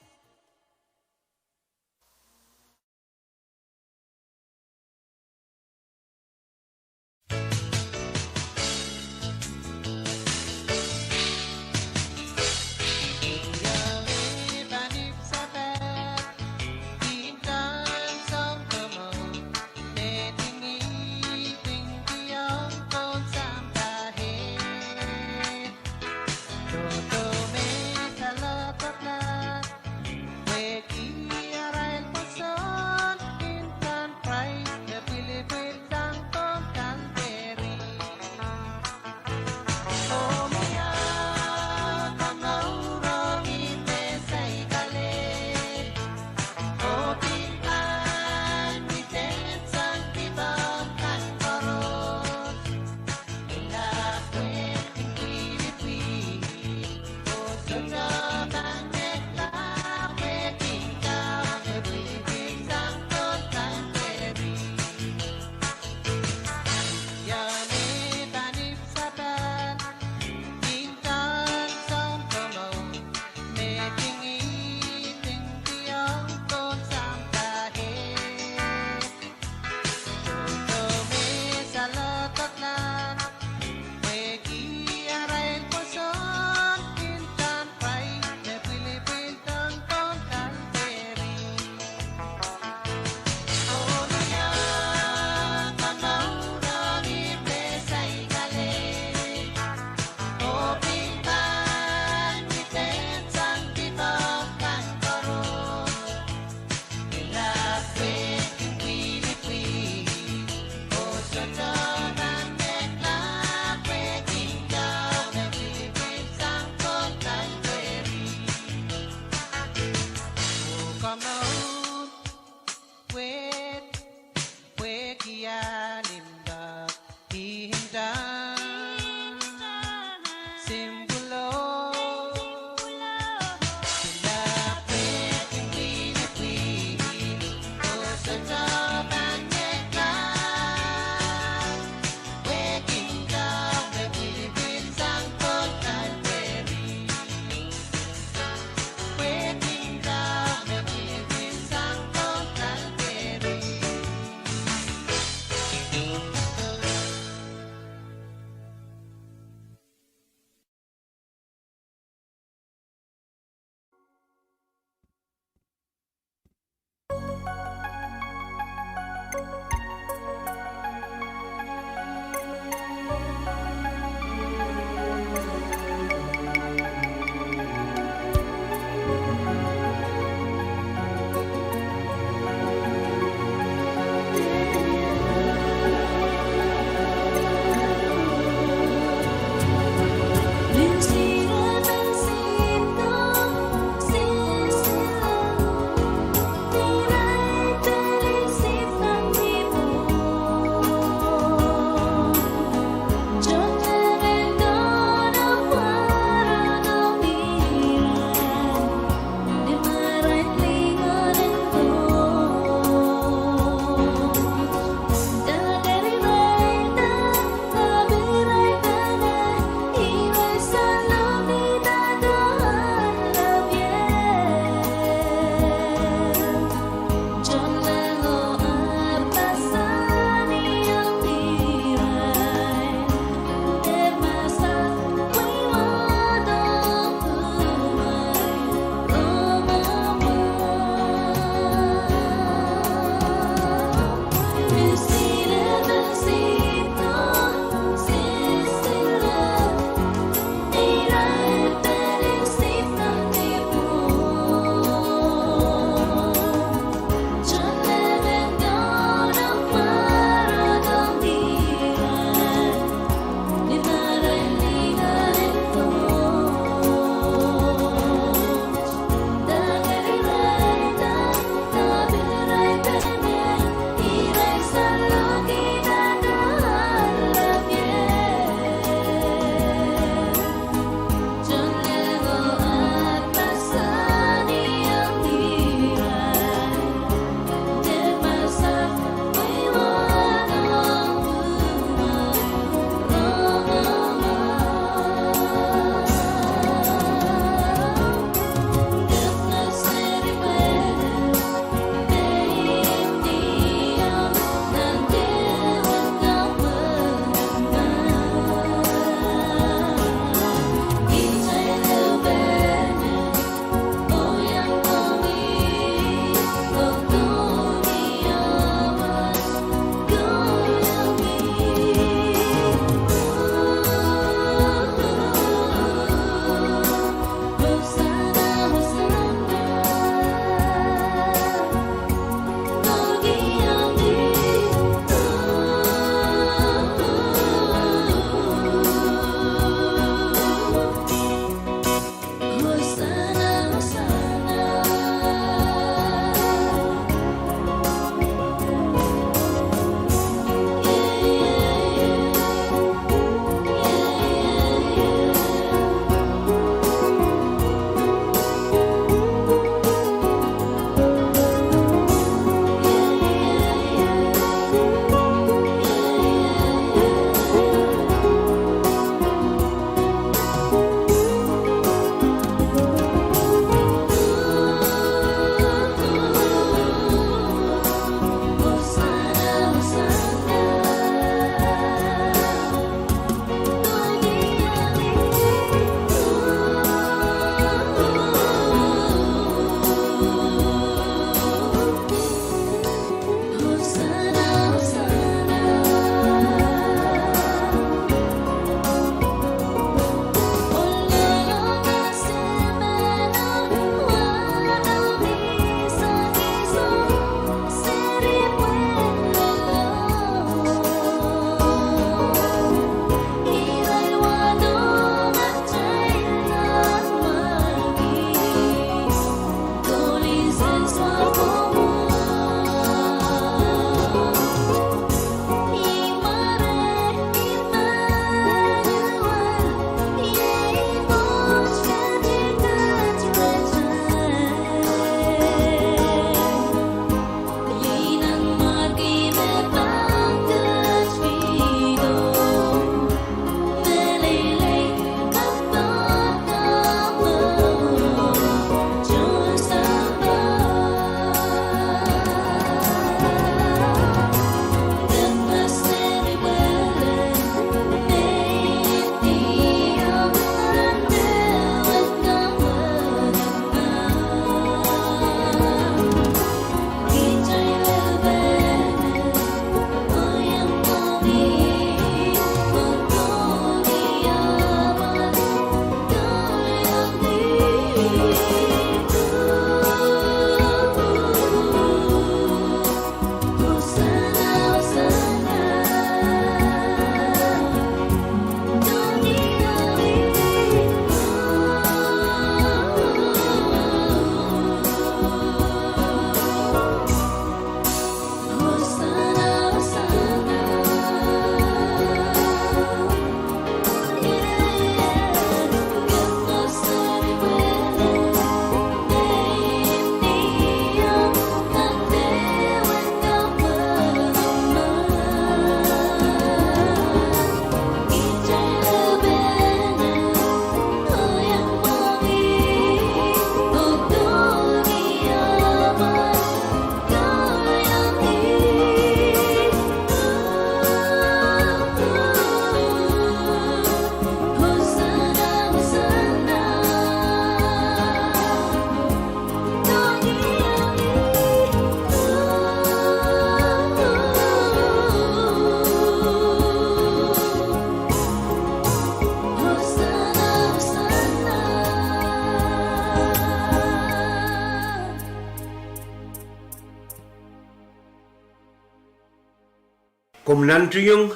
Komw nantihong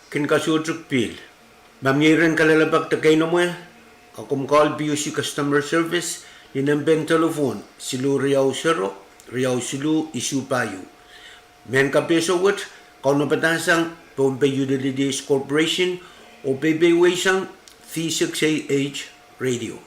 kin kasohte pihl. Ma mie iren kalelapak de keinemwe, a komw call P U C Customer Service ni nempehn telephone siluh riau sero, riau siluh isuh pahieu. Mehn kapehse wet kaunopada sang Pohnpei Utilities Corporation oh peipeiweisang V six A H Radio.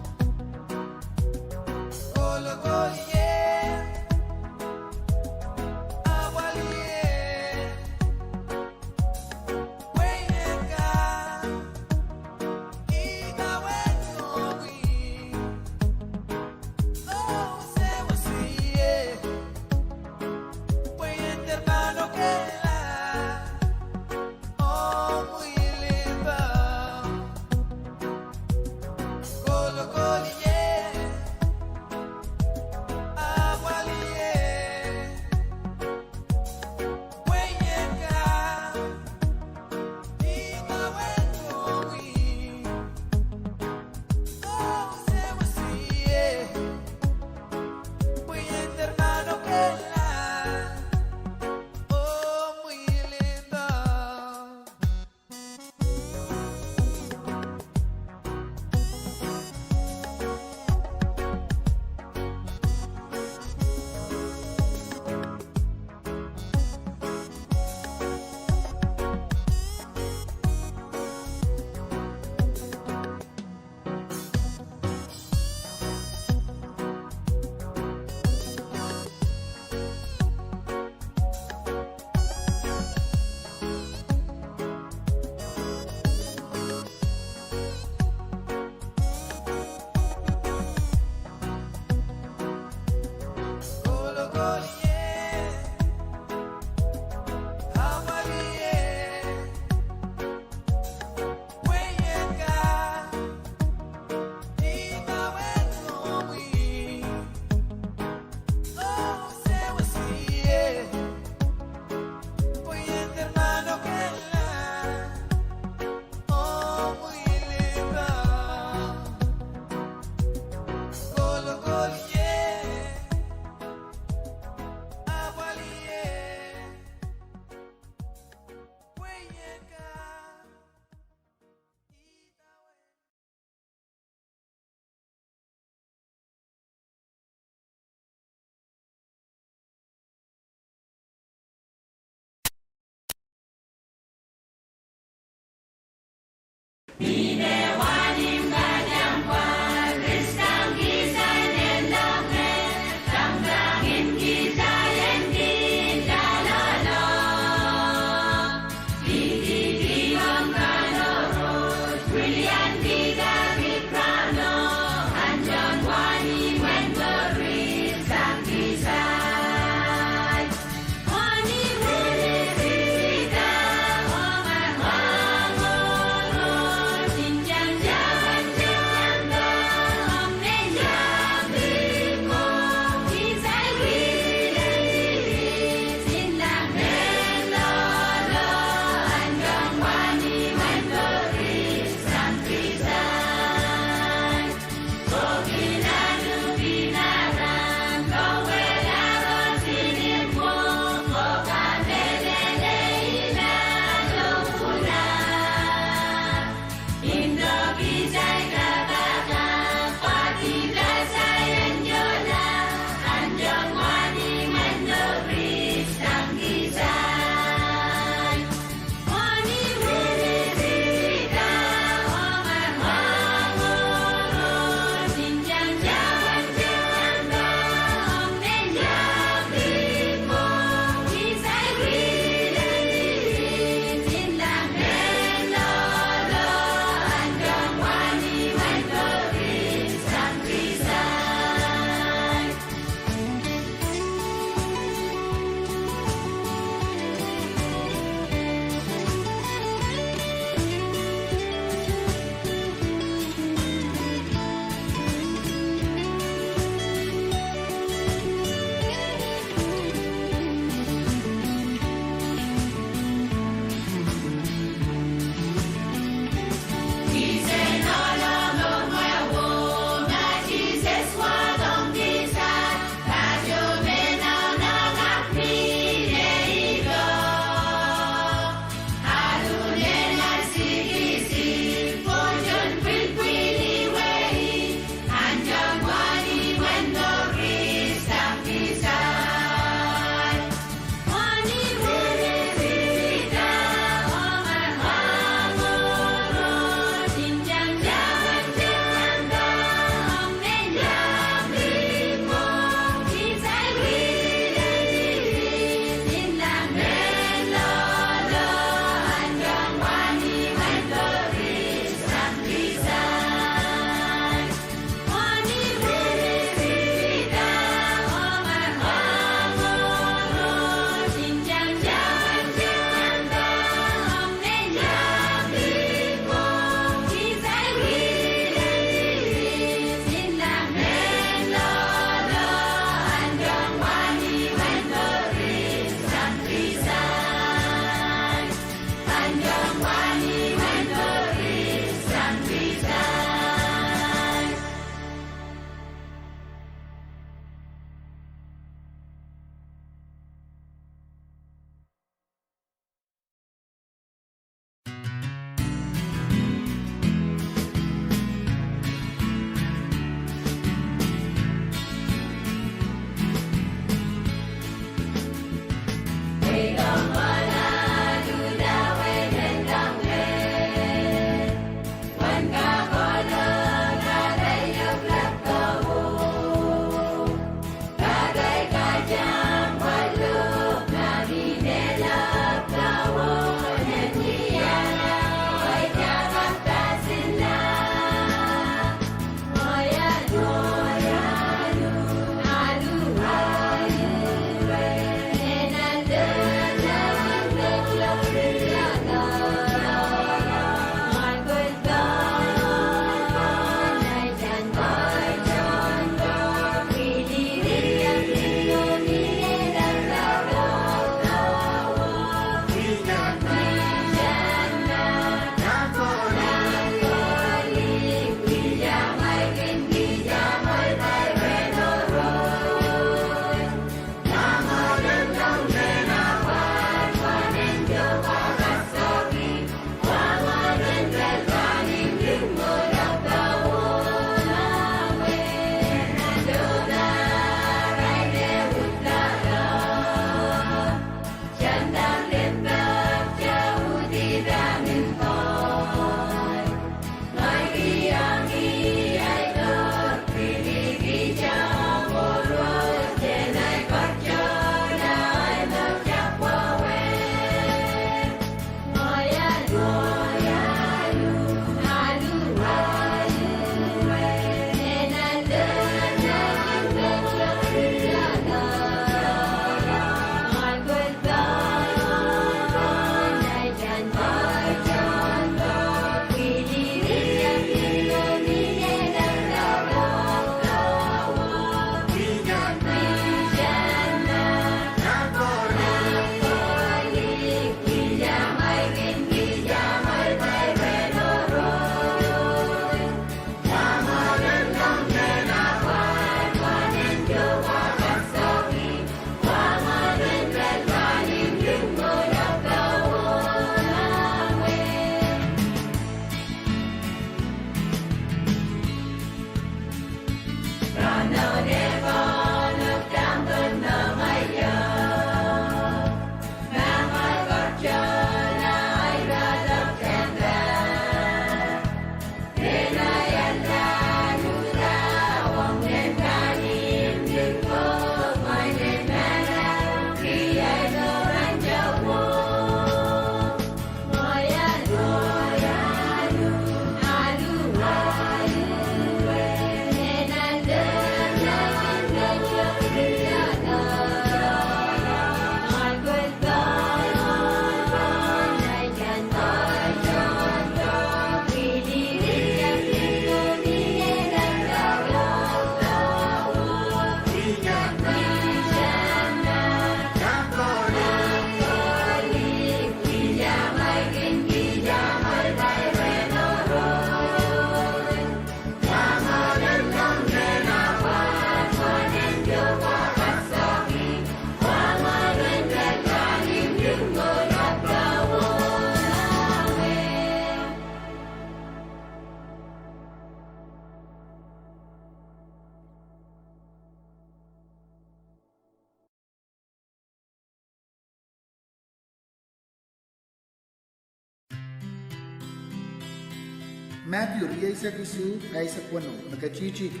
Madiu rieisek isuh, pahisek weneu, me ketihtihki.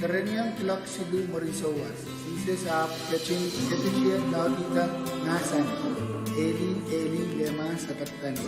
Kerenieng kuloak siluh mwurin souwas, Sises ahpw ketin ketikier loalihda mahsanih, Eli, Eli, lema sabakthani?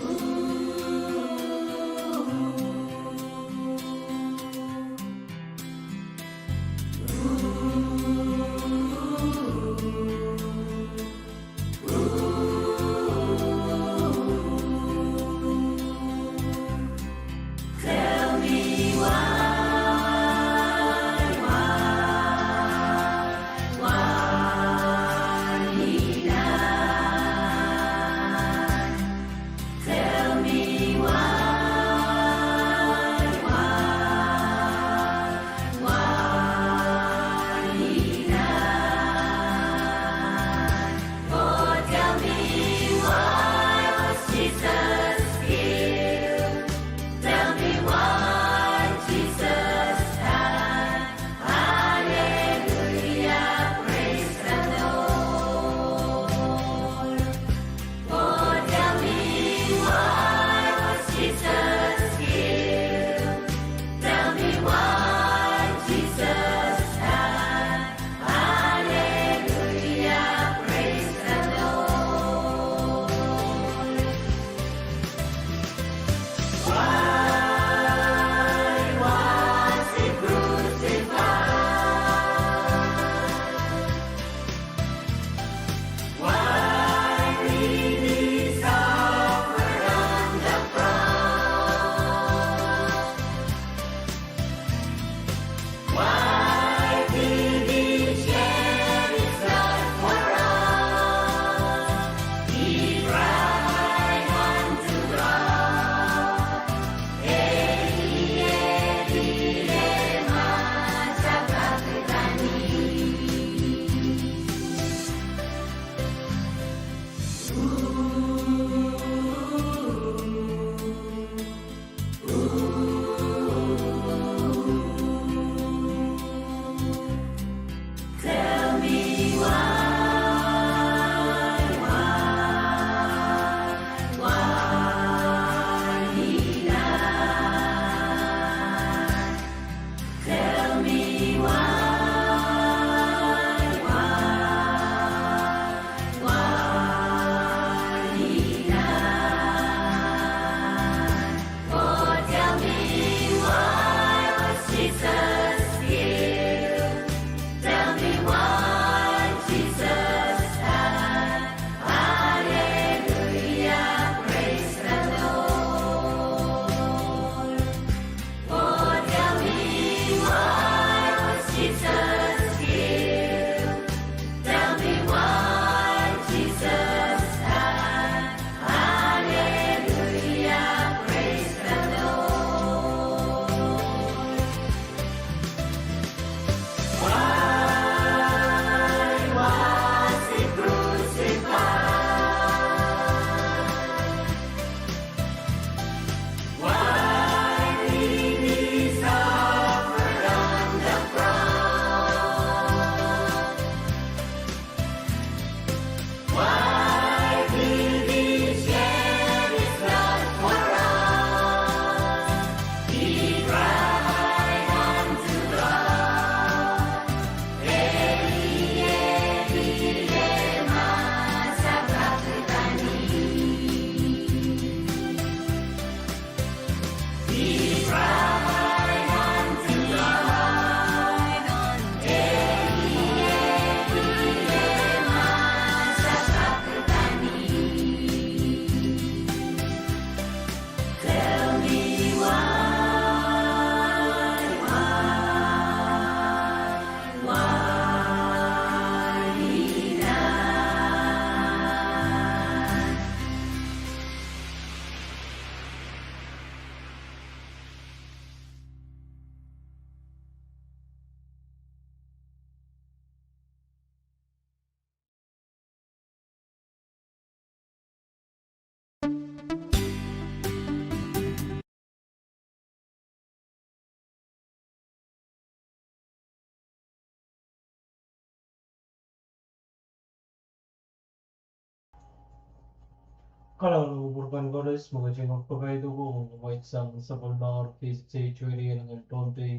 Kalahngan en kupwur kan koaros me ketin kapaiada ko, oh wet sang sapwellimomwi V six H radio en Pohnpei.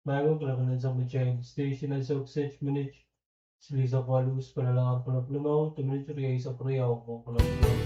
Maing, kalahngan en sapwellimatail station en sokset minit silihsek waluh, pil lalahr kuloak limau de minit rieisek riau mwohn kuloak limau.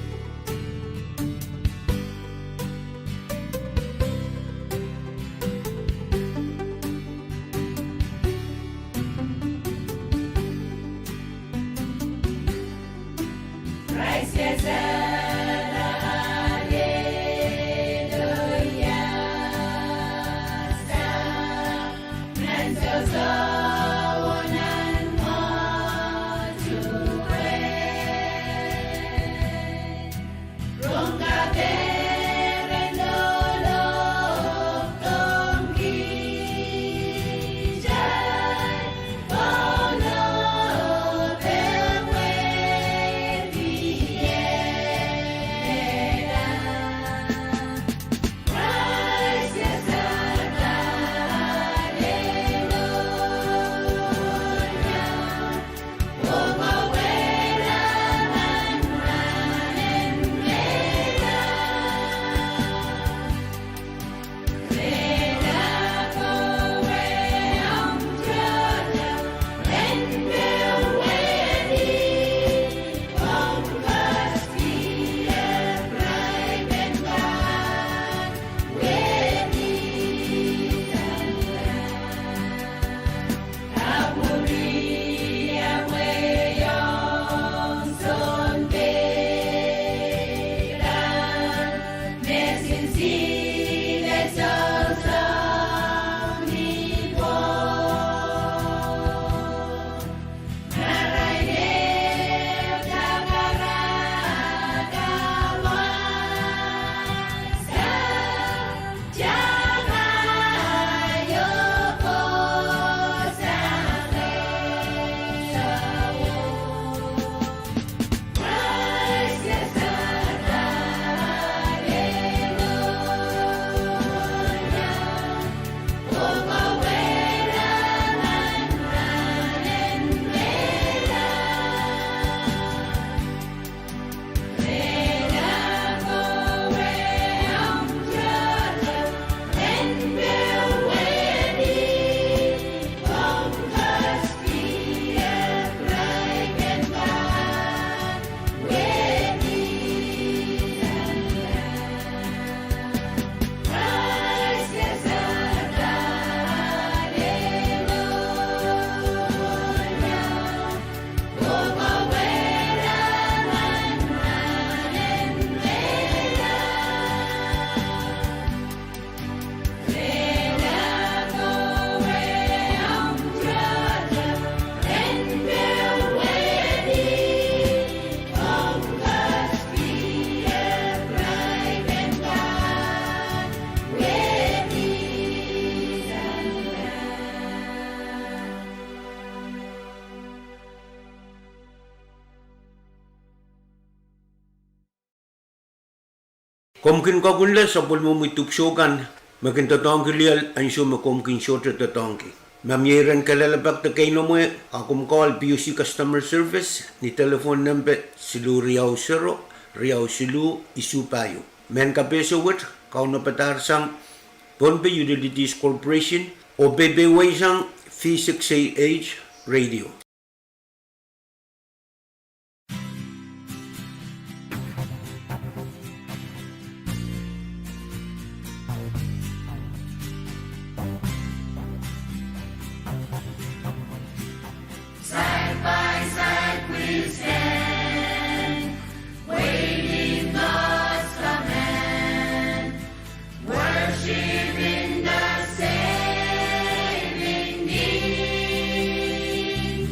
Komw kin kakunla sapwellimomwi dipwisou kan me kin doadoahngki lioal ansou me komw kin sohte doadoahngki. Ma mie iren kalelapak de keinemwe, a komw call P U C Customer Service ni telephone nempe siluh riau sero, riau siluh, isuh pahieu. Mehn kapehse wet, kaunopadahr sang Pohnpei Utilities Corporation, oh peiwei sang V six A H radio. Side by side we stand, waiting God's command. Worshiping the saving King,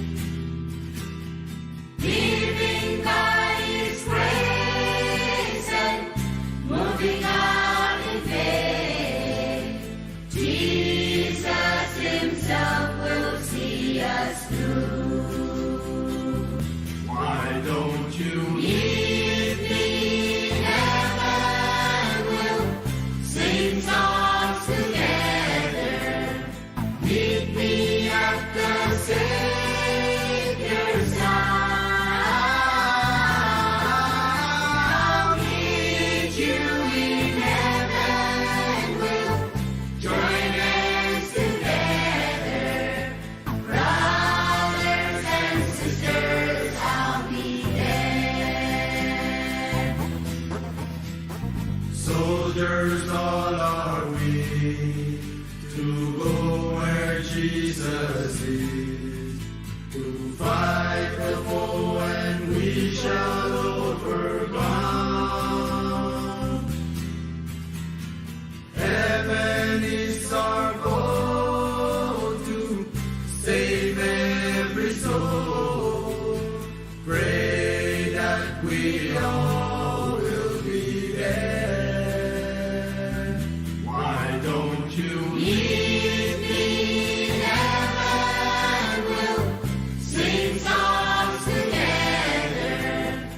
All are we to go where Jesus is, to fight the foe and we shall overcome. Heaven is our goal to save every soul. Pray that we all will be there. Why don't you meet me in heaven? We'll sing songs together.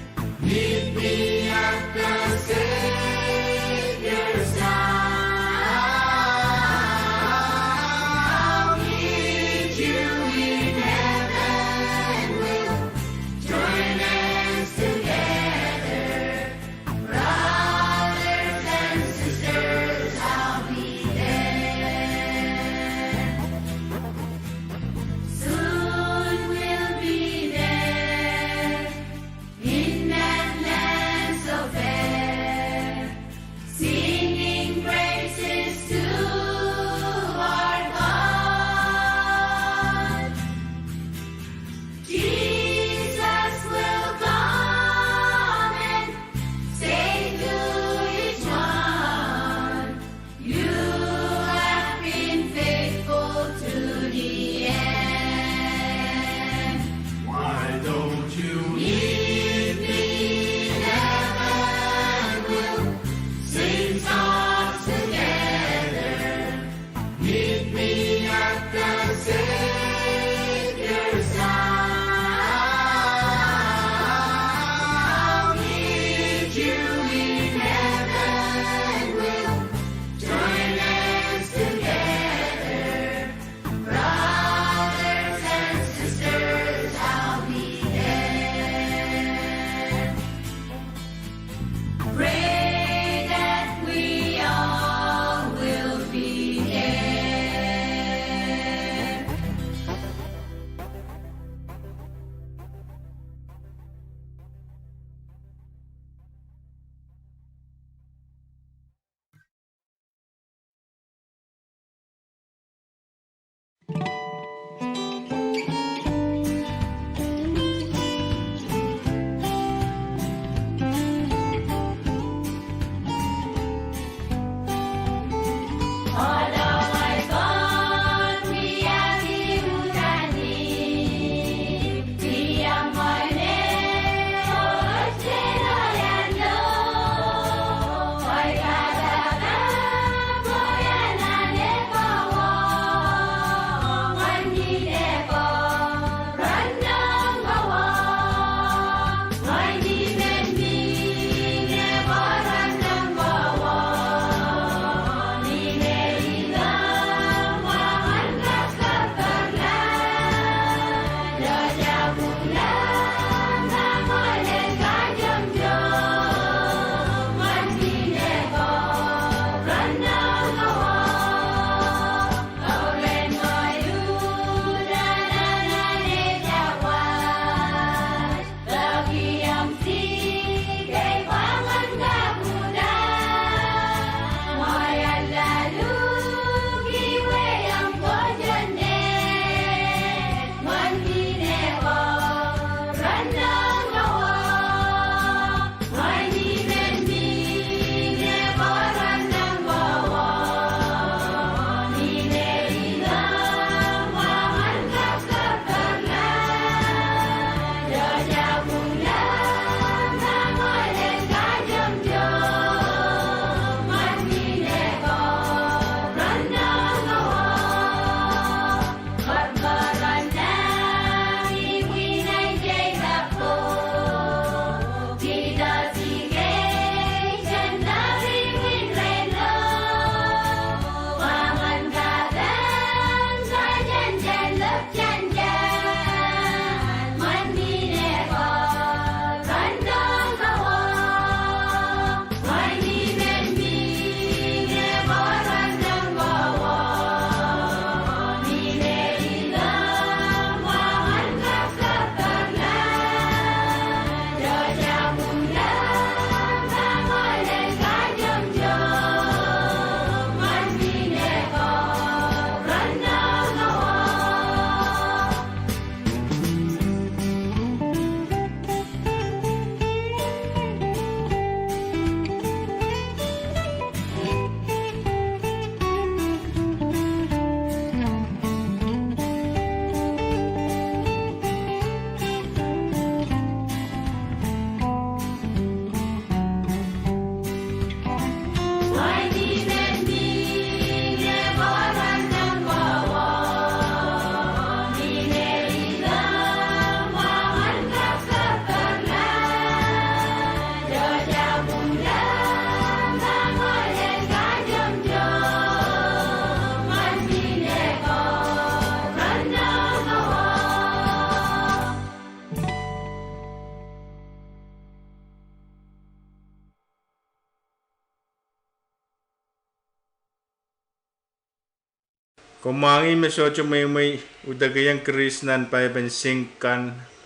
Komw mwahngih me sohte mweimwei uhdekihong Kris nan paipen sink kan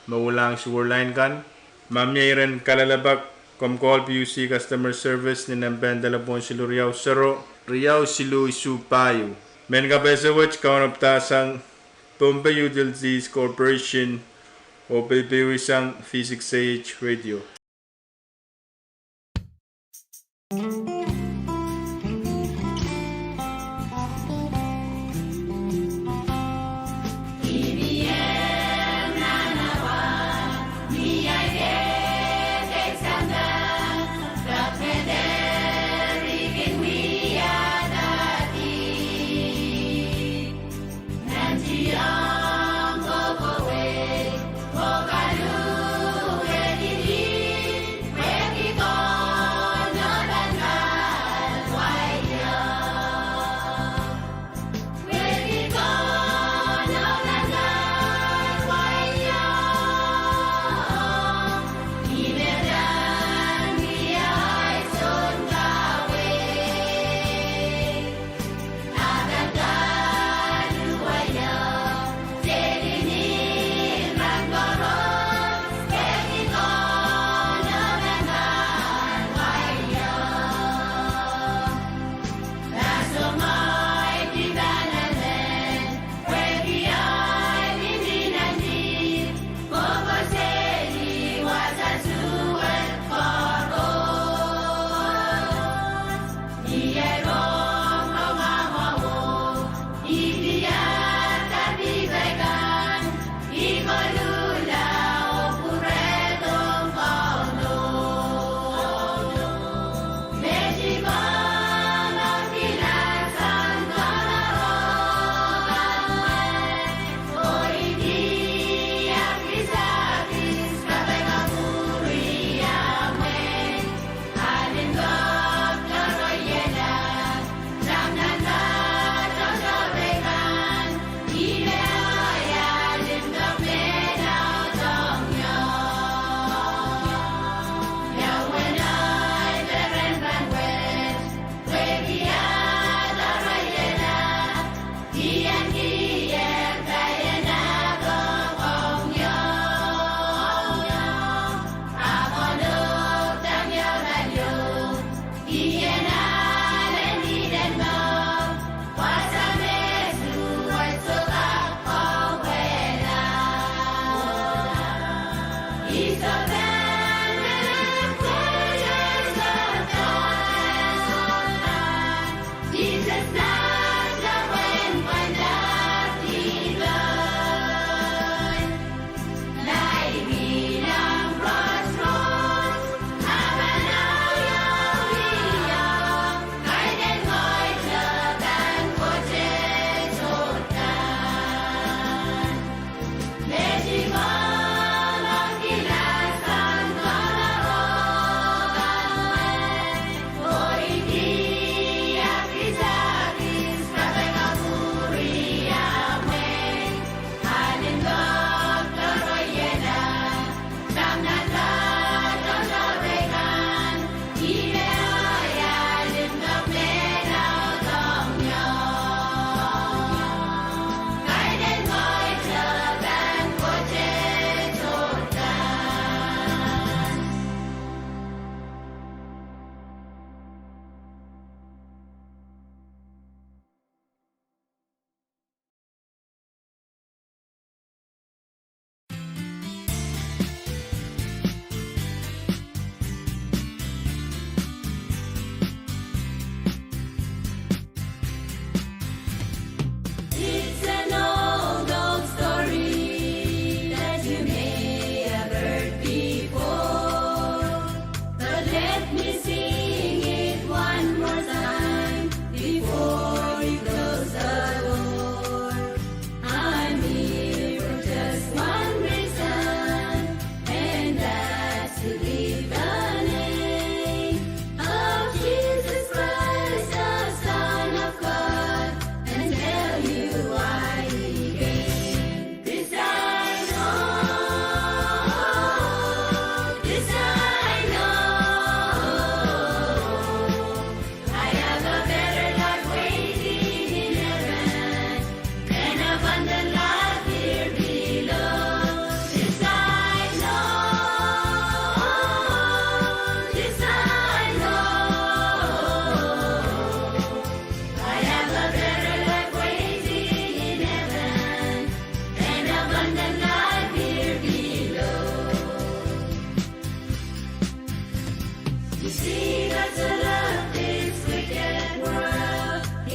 me wialahng sewer line kan? Ma mie iren kalelapak, komw call P U C Customer Service ni nempehn delepwohn siluh riau sero, riau siluh isuh pahieu. Mehn kapehse wet kaunopada sang Pohnpei Utilities Corporation oh peipeisang V six A H Radio.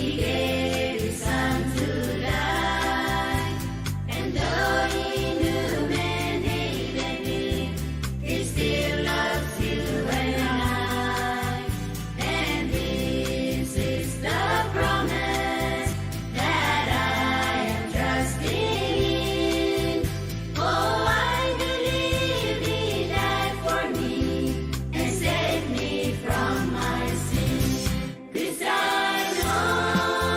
He gave his son to die, and though he knew men hated him, he still loves you and I. And this is the promise that I am trusting in. Oh, I believe he died for me and saved me from my sin. This I know,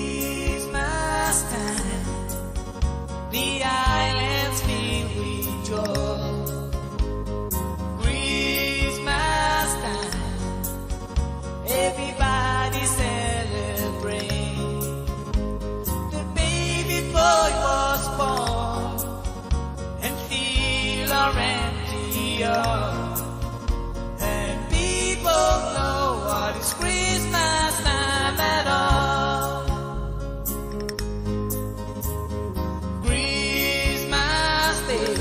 Christmas time, the islands fill with joy. Christmas time, everybody celebrate. The baby boy was born and fill our empty hall. And people know what is Christmas time at all. Christmas Day,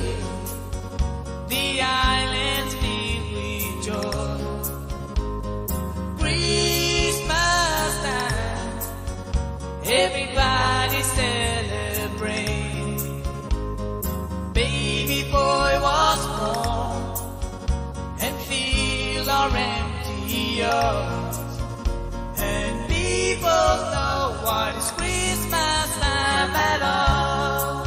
the islands fill with joy. Christmas time, everybody celebrate. Baby boy was born and fill our empty halls. And people know what is Christmas time at all.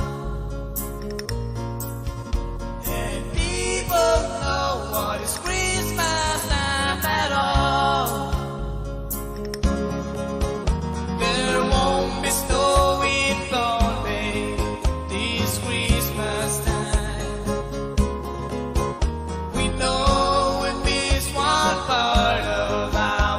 And people know what is Christmas time at all. There won't be snow in Pohnpei this Christmas time. We know we miss one part of our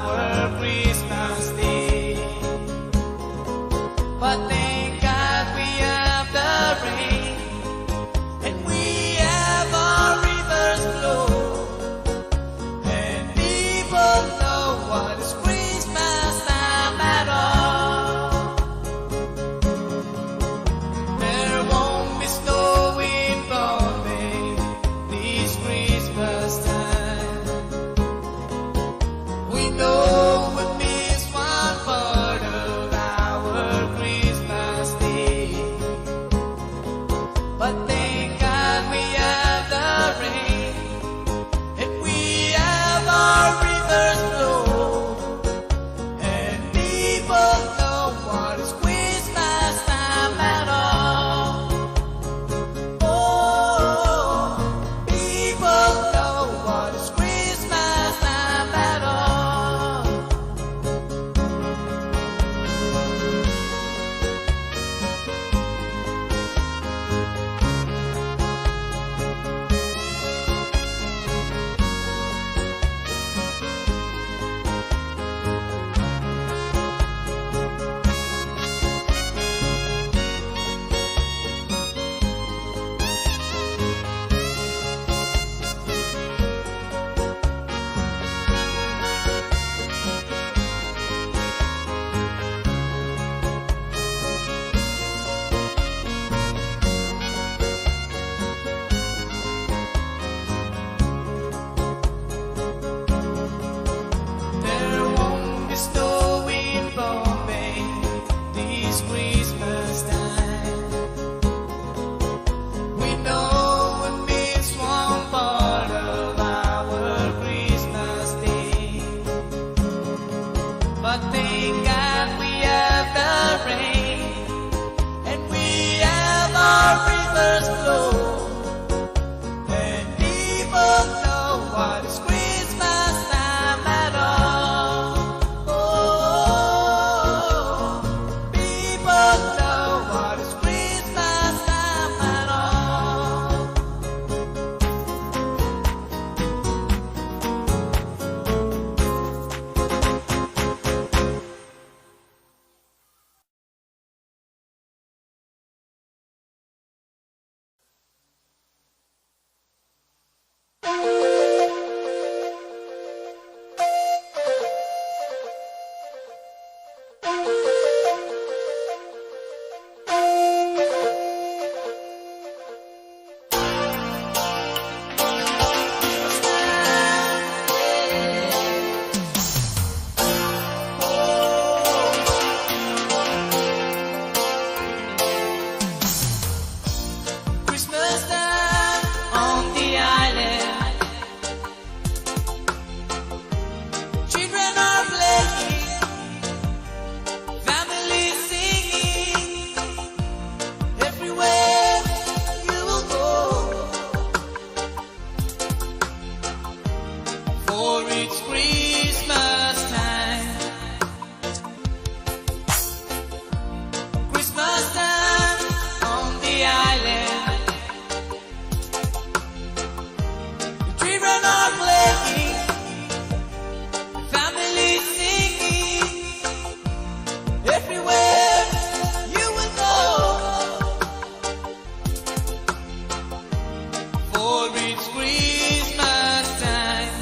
It's Christmas time.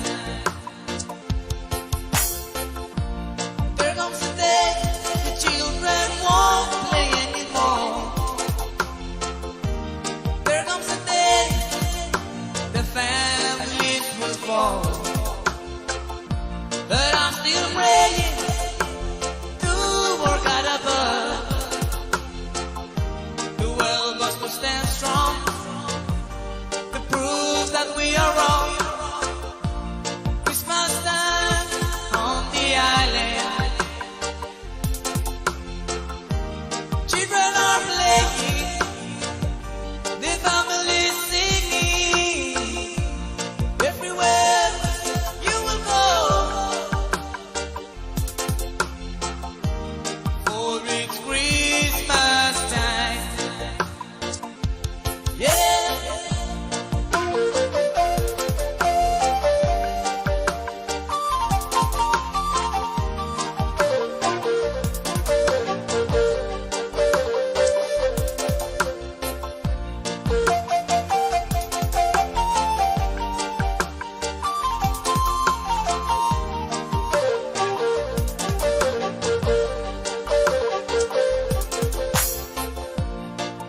There comes a day the children won't play anymore. There comes a day the families will fall. But I'm still praying to our God above. The world must stand strong to prove that we are wrong. Christmas time on the island. Children are playing, the families singing. Everywhere you will go, for it's Christmas time. Yeah.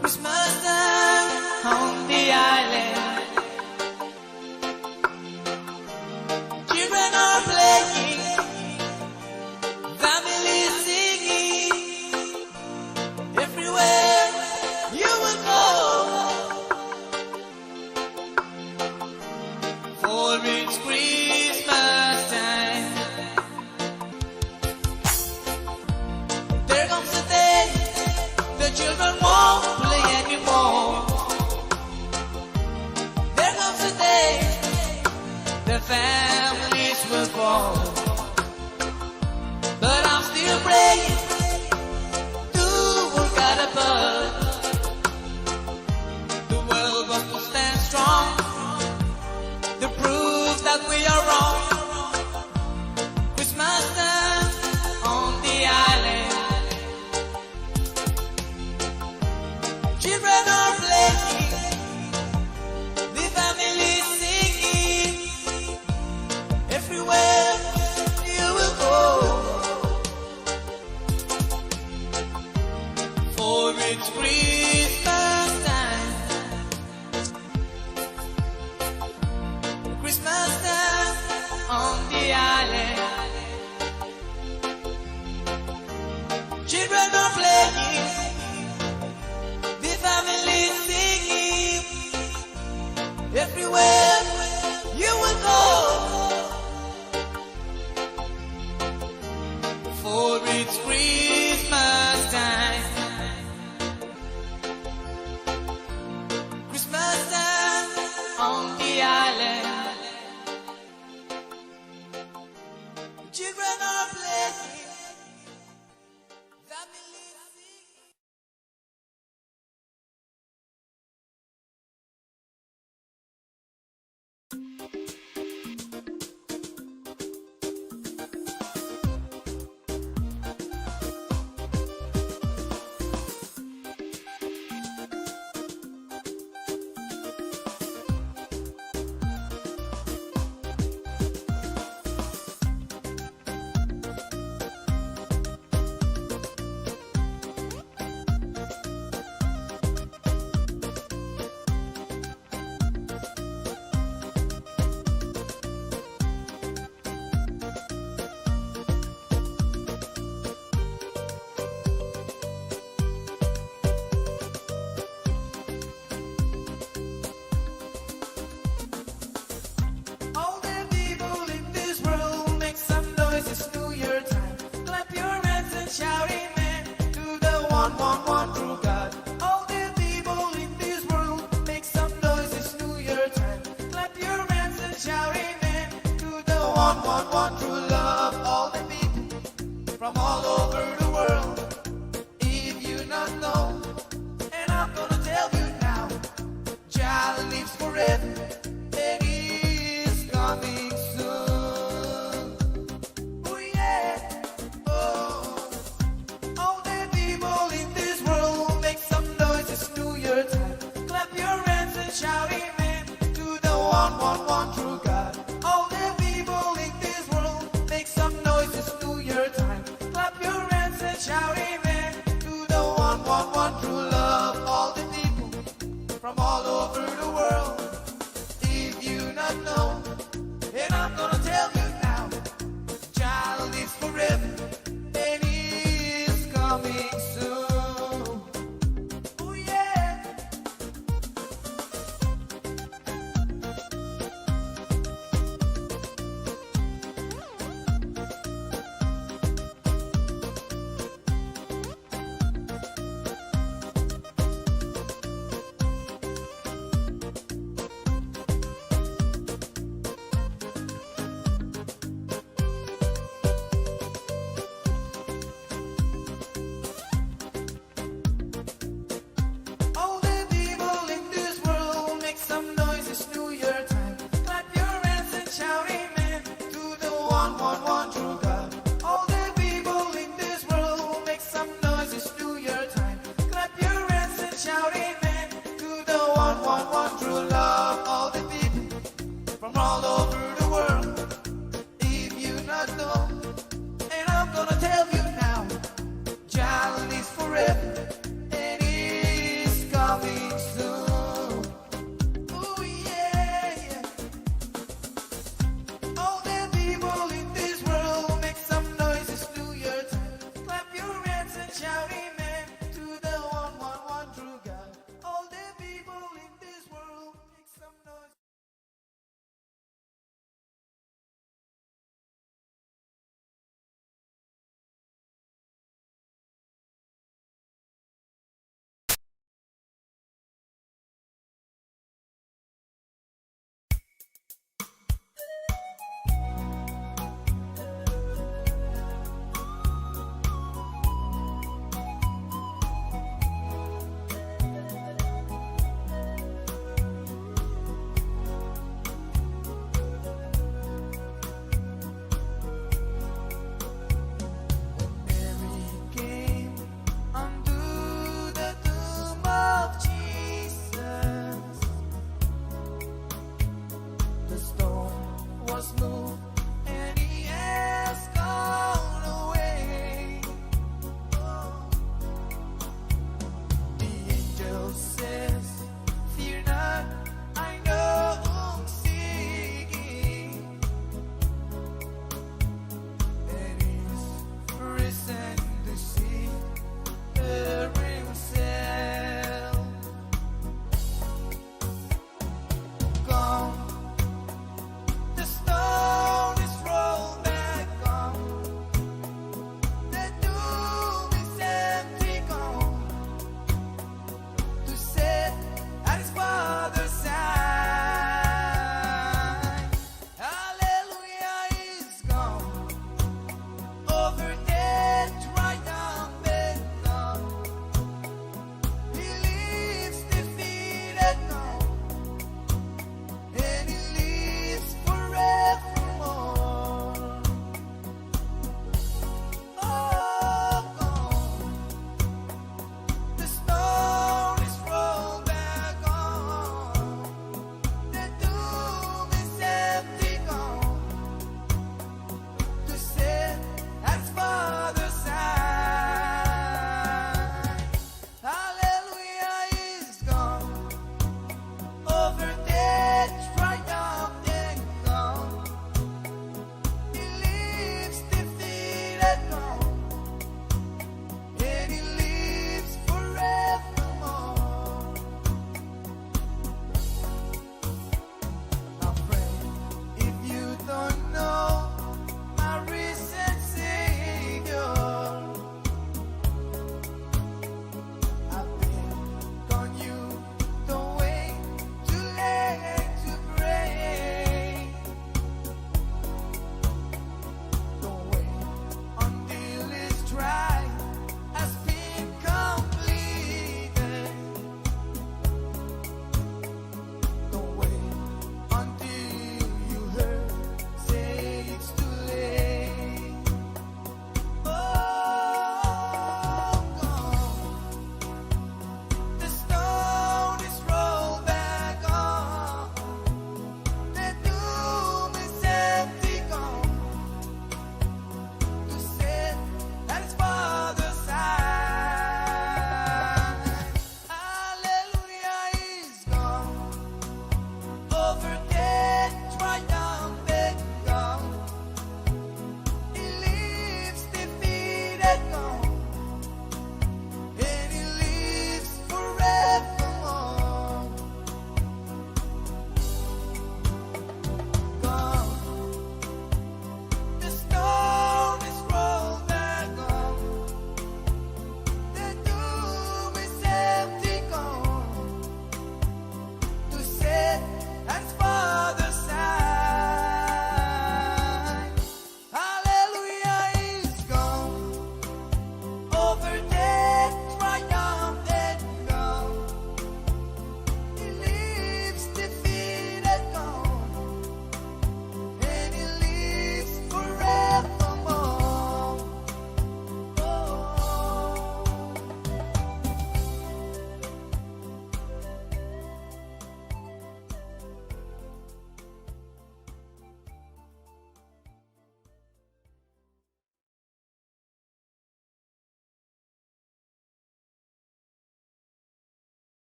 Christmas time on the island. Children are playing, families singing. Everywhere you will go, for it's Christmas time. There comes a day the children won't play anymore. There comes a day the families will fall. But I'm still praying to our God above. The world must stand strong to prove that we are wrong. Christmas time on the island. Children are playing, the families singing. Everywhere you will go, for it's Christmas time. Christmas time on the island. Children are playing, the families singing. Everywhere you will go, for it's Christmas time. Christmas time on the island. Children are playing, families singing. All the people in this world, make some noise, it's New Year time. Clap your hands and shout amen to the one, one, one true God. All the people in this world, make some noise, it's New Year time. Clap your hands and shout amen to the one, one, one true love. All the people from all over the world, if you not know, and I'm gonna tell you now, Jah lives forever, and He is coming soon. Oh, yeah. Oh. All the people in this world, make some noise, it's New Year time. Clap your hands and shout amen to the one, one, one true God. All the people in this world, make some noises to your time. Clap your hands and shout amen to the one, one, one true love. All the people from all over the world, if you not know, and I'm gonna tell you now, Jah is forever, and He is coming soon. Ooh, yeah, yeah. All the people in this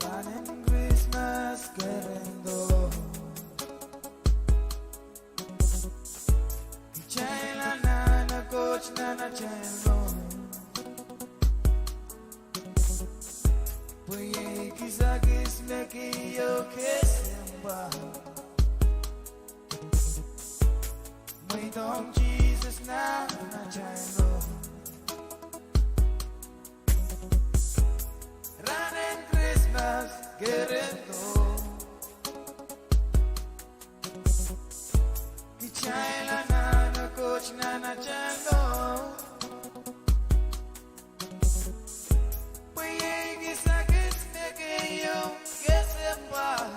Rahnen Krismas kerendo, kitail anahne Koht nan atail mour, pwe iei kisakis me keieu kesempwal. Mweidohng Sises nan atail mour. Rahnen Krismas kerendo, kitail anahne Koht nan atail mour, pwe iei kisakis me keieu kesempwal.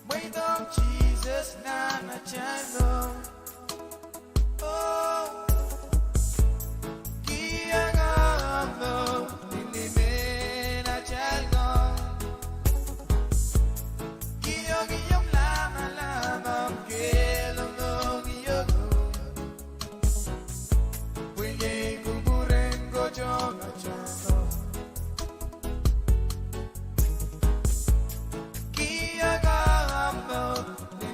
Mweidohng Sises nan atail mour. Oh, kihong ahmw mour, lili men atail mour. Kihong iong lamalam ahmw kehl ong iong. Pwe iei kupwuren Koht ong atail mour. Kihong ahmw mour,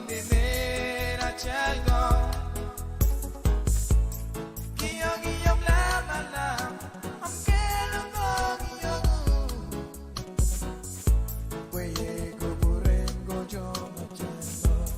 lili men atail mour. Kihong iong lamalam ahmw kehl ong iong. Pwe iei kupwuren Koht ong atail mour.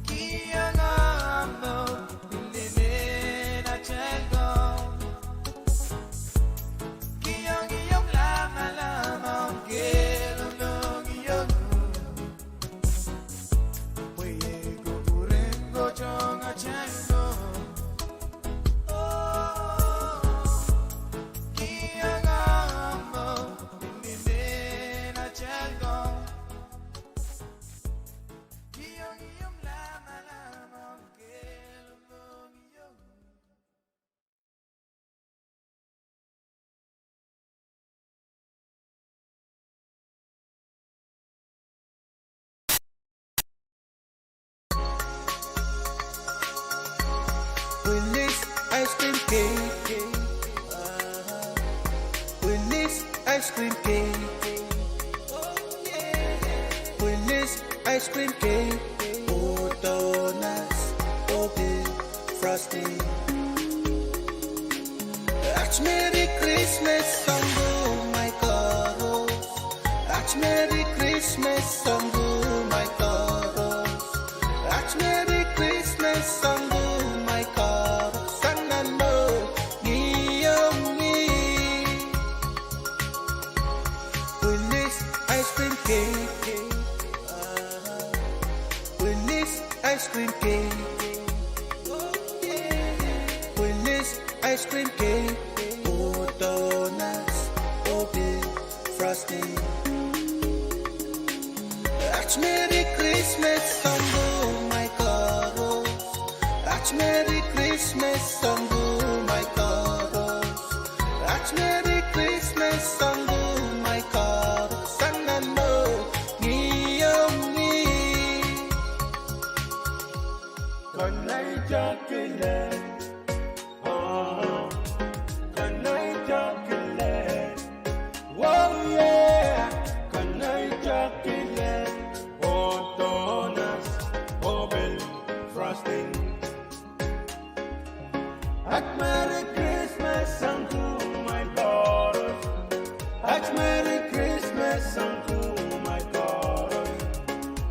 Kihong ahmw mour, lili men atail mour. Kihong iong lamalam ahmw kehl ong iong. Pwe iei kupwuren Koht ong atail mour. Oh, kihong ahmw mour, lili men atail mour. Kihong iong lamalam ahmw kehl ong iong. Willy's ice cream cake. Willy's ice cream cake. Willy's ice cream cake. Oh, donuts, oh, big frosty. Aht Merry Christmas sang kumwail koaros. Aht Merry Christmas sang kumwail koaros. Aht Merry Christmas sang kumwail koaros. Sang nan mour ni omwi. Willy's ice cream cake. Willy's ice cream cake. Willy's ice cream cake. Oh, donuts, oh, big frosty. Aht Merry Christmas sang kumwail koaros. Aht Merry Christmas sang kumwail koaros. Aht Merry Christmas sang kumwail koaros. Sang nan mour ni omwi. Konehng chocolate. Oh, konehng chocolate. Oh yeah, konehng chocolate. Oh, donuts, oh, big frosty. Aht Merry Christmas sang kumwail koaros. Aht Merry Christmas sang kumwail koaros.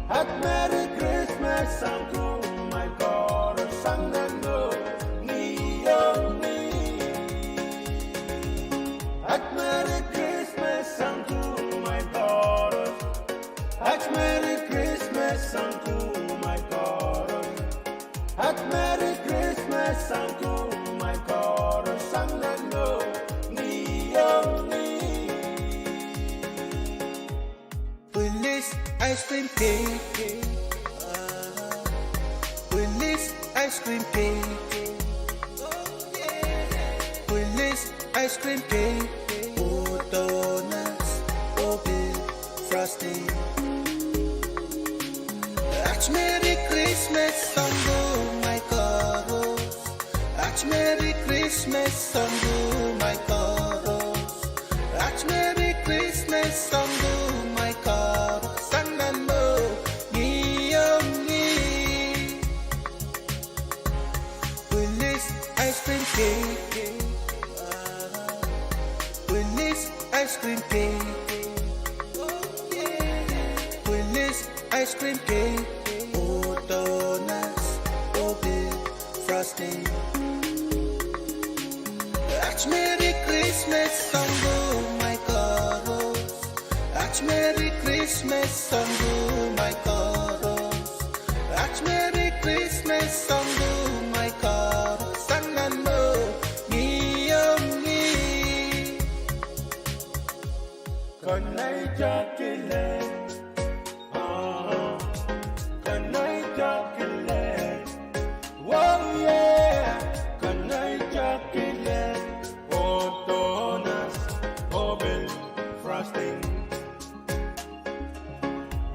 Aht Merry Christmas sang kumwail koaros. Sang nan mour ni omwi. Aht Merry Christmas Ice cream cake. Pwilis ice cream cake. Pwilis ice cream cake. Oh donuts, oh pil frosting. Aht Merry Christmas sang kumwail koaros. Aht Merry Christmas sang kumwail koaros. Aht Merry Christmas sang kumwail koaros. Sang nan mohngiong ih. Pwilis ice cream cake. Pwilis ice cream cake. Pwilis ice cream cake. Oh donuts, oh pil frosting. Aht Merry Christmas sang kumwail koaros. Aht Merry Christmas sang kumwail koaros. Aht Merry Christmas sang kumwail koaros. Sang nan mohngiong ih. Konehng chocolate. Ah, konehng chocolate. Oh yeah, konehng chocolate. Oh donuts, oh pil frosting.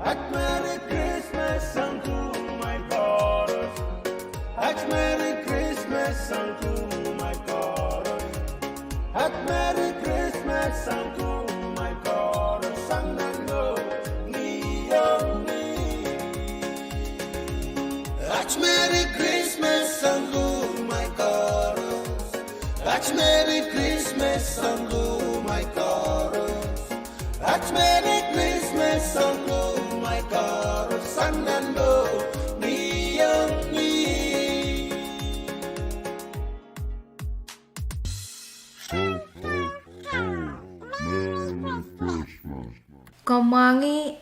Aht Merry Christmas sang kumwail koaros. Aht Merry Christmas sang kumwail koaros. Aht Merry Christmas sang kumwail koaros. Sang nan mohngiong ih. Aht Merry Christmas sang kumwail koaros. Aht Merry Christmas sang kumwail koaros. Aht Merry Christmas sang kumwail koaros. Sang nan mohngiong ih. Merry Christmas. Komw mwahngih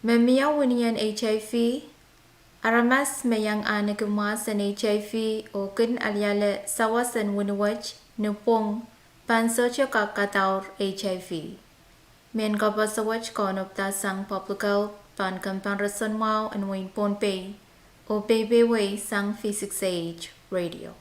me mie winien HIV? Aramas me iang ahneki mwahs en HIV oh kin aliale sawas en wini wet ni pwung pahn sohte kak kadaur HIV. Mehn koaposo wet kaunopada sang Public Health pahn kempoakepahi mwahu en wehin Pohnpei oh peipehiong sang V six A H Radio.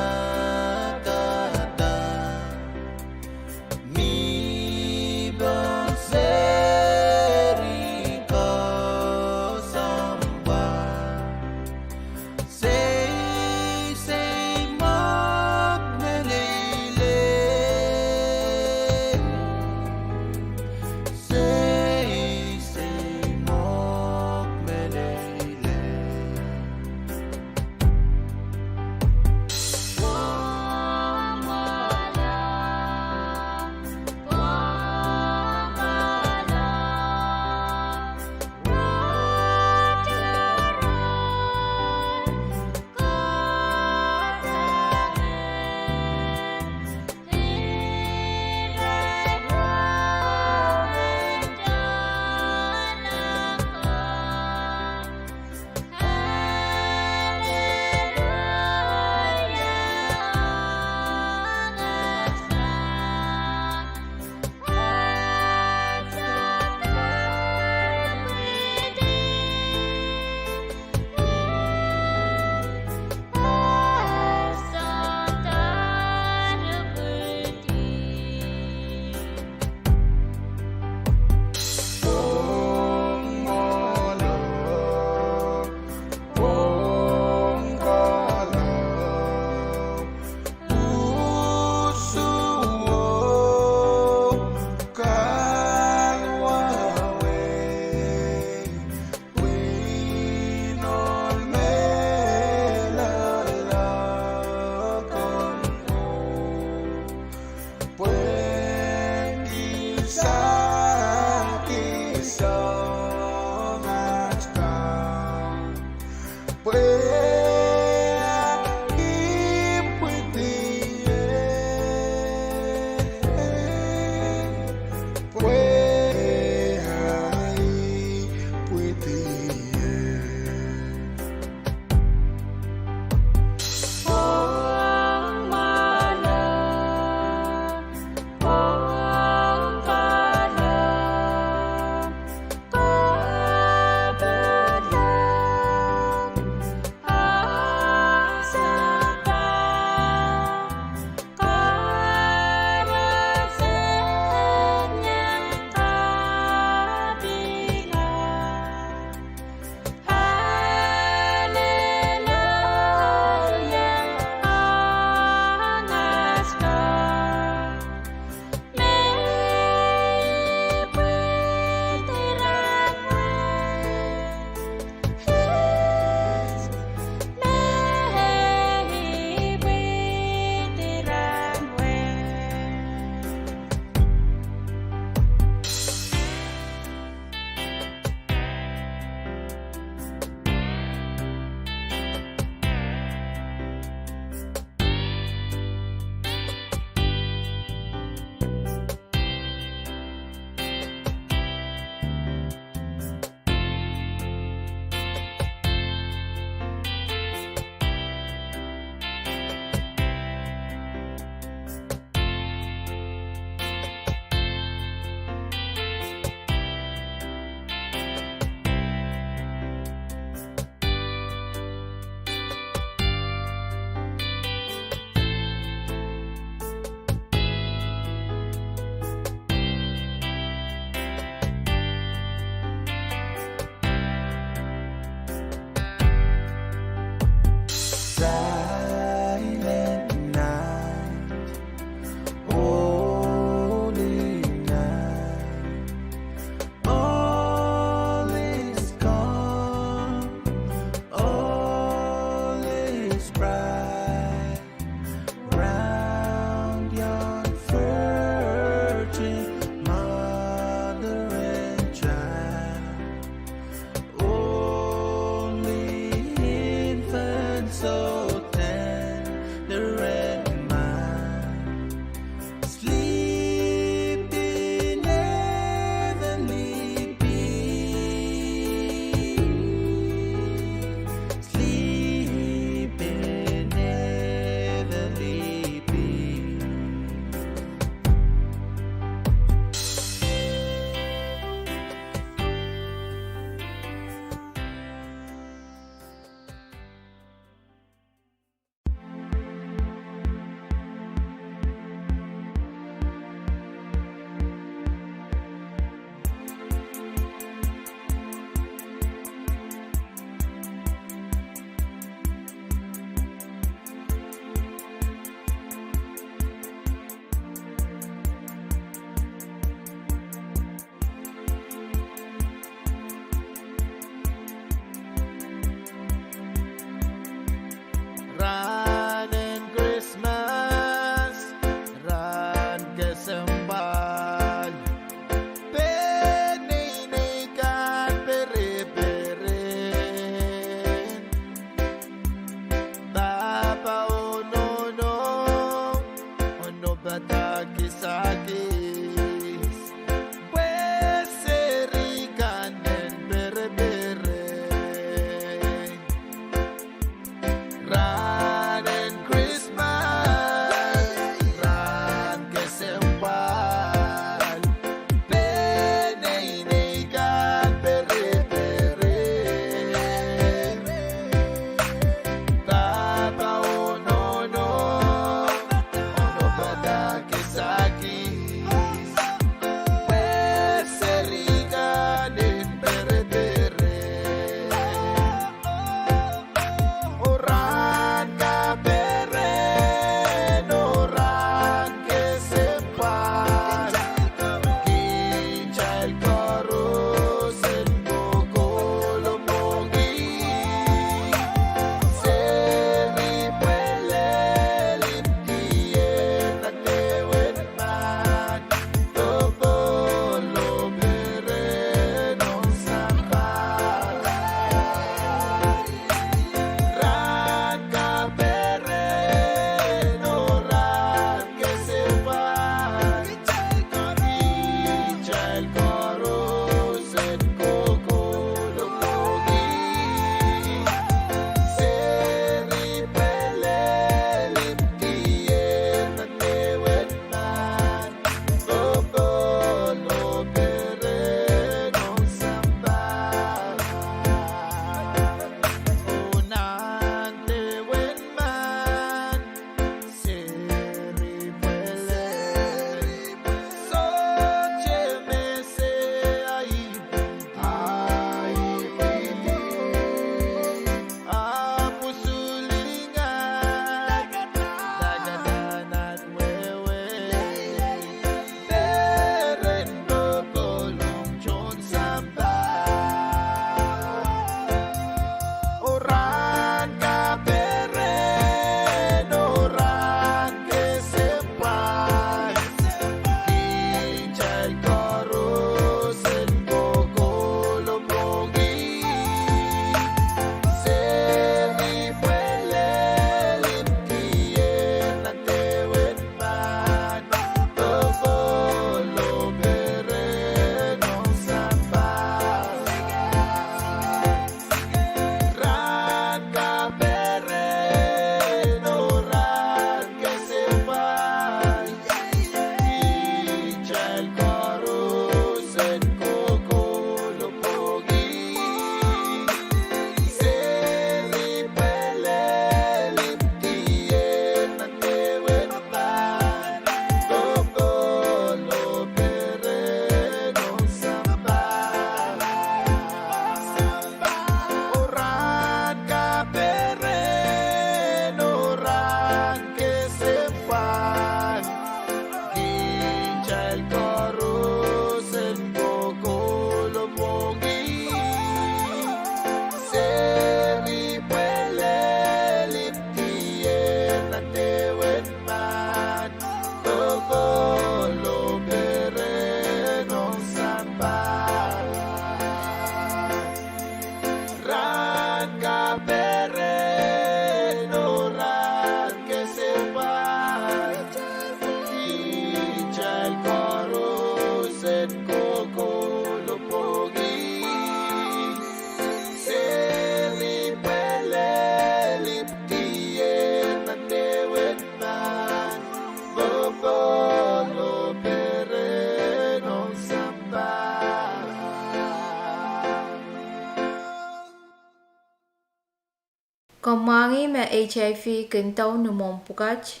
Komwahngih me HIV kin dau ni mwohmw pwukat,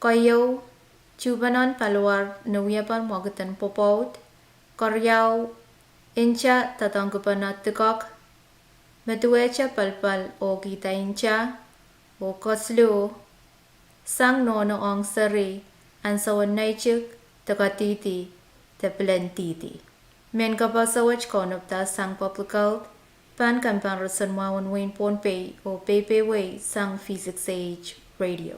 keieu, tuhpeno paliwar ni wiepen mwekid en pwopwoud, keriau, nta doadoahngkipene dikek, me duwehte pelpel oh kihda nta, oh kesiluh, sang nohno ong seri, ansoun neitik, de kadihdi, de pilen dihdi. Mehn kapehse wet kaunopda sang Public Health, pahn kempen roson mwahu en wehin Pohnpei oh peipeiewe sang V six A H Radio.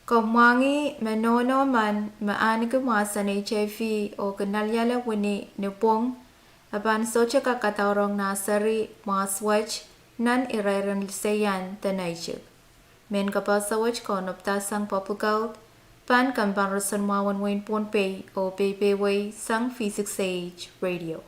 Komw mwahngih me nohno men me ahneki mwahsen HIV oh kin aliale wini ni pwung, e pahn sohte kak kadaurong nah seri mwahs wet nan irairen liseian de neitik. Mehn kapehse wet kaunopdahsang Public Health, pahn kempoakepahi roson mwahu en wehin Pohnpei oh peipehiwei sang V six A H Radio.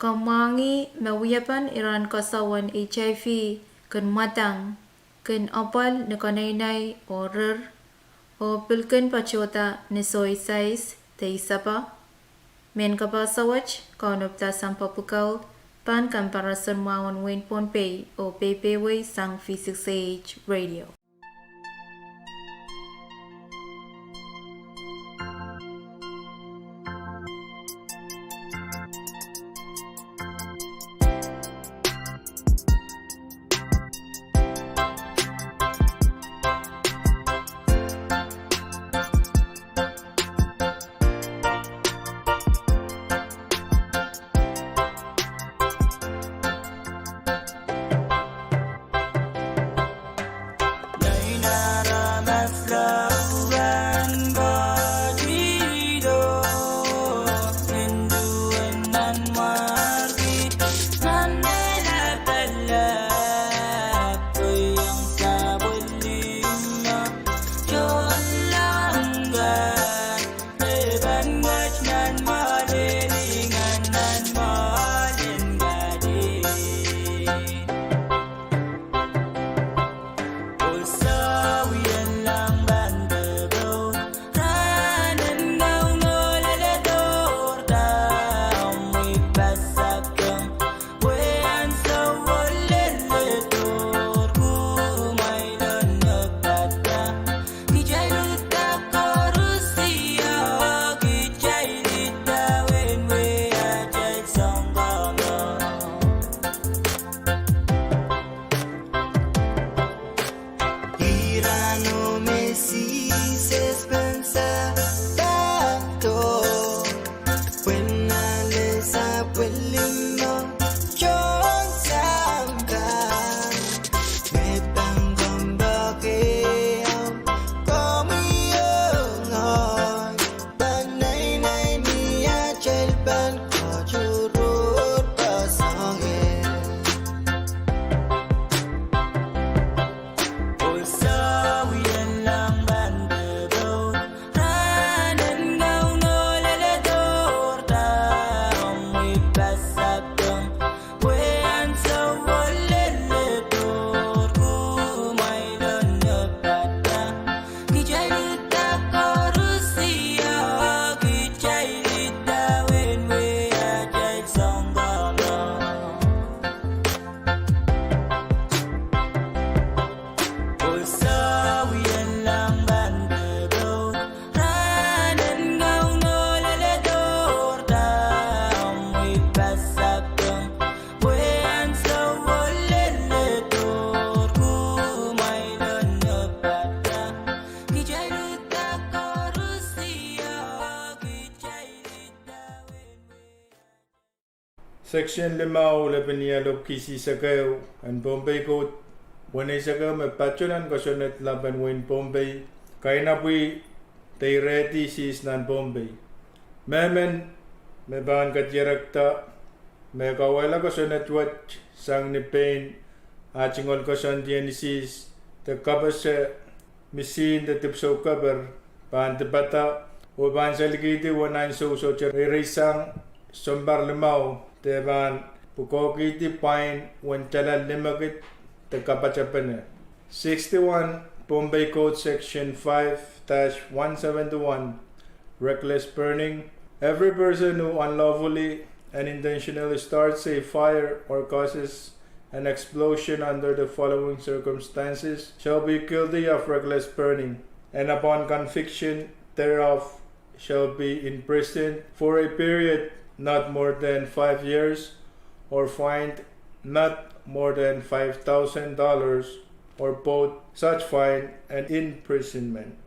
Kamwangih me wiepen iren koasoan HIV kin mwadang, kin apwal ni keneinei oh rir, oh pil kin patohda ni soisais de isapa. Mehn kapehse wet, Kauno Ptah sang Public Health, pahn kamparason mwahu en wehin Pohnpei oh peipehiwei sang V six A H Radio. Section limau, lepin ielup kisi sekehu en Pohnpei Code, weneisek me patohwan kosonned lapen wehin Pohnpei, kainapwi de irehdi sis nan Pohnpei. Mehmen me pahn kadirekda me kauwehla kosonned wet sang ni pein ah tungoal koasoandi en sis de kapehse misihn de dipwisou keper pahn dipada oh pahn salikihdi wen ansou sohte reireisang sounpar limau de pahn pwukoahkihdi pwain wen tala limekid de kapatapene. Sixty-one, Pohnpei Code Section five dash one seventy-one, reckless burning. Every person who unlawfully and intentionally starts a fire or causes an explosion under the following circumstances shall be guilty of reckless burning, and upon conviction thereof shall be imprisoned for a period not more than five years, or fined not more than five thousand dollars, or both such fine and imprisonment.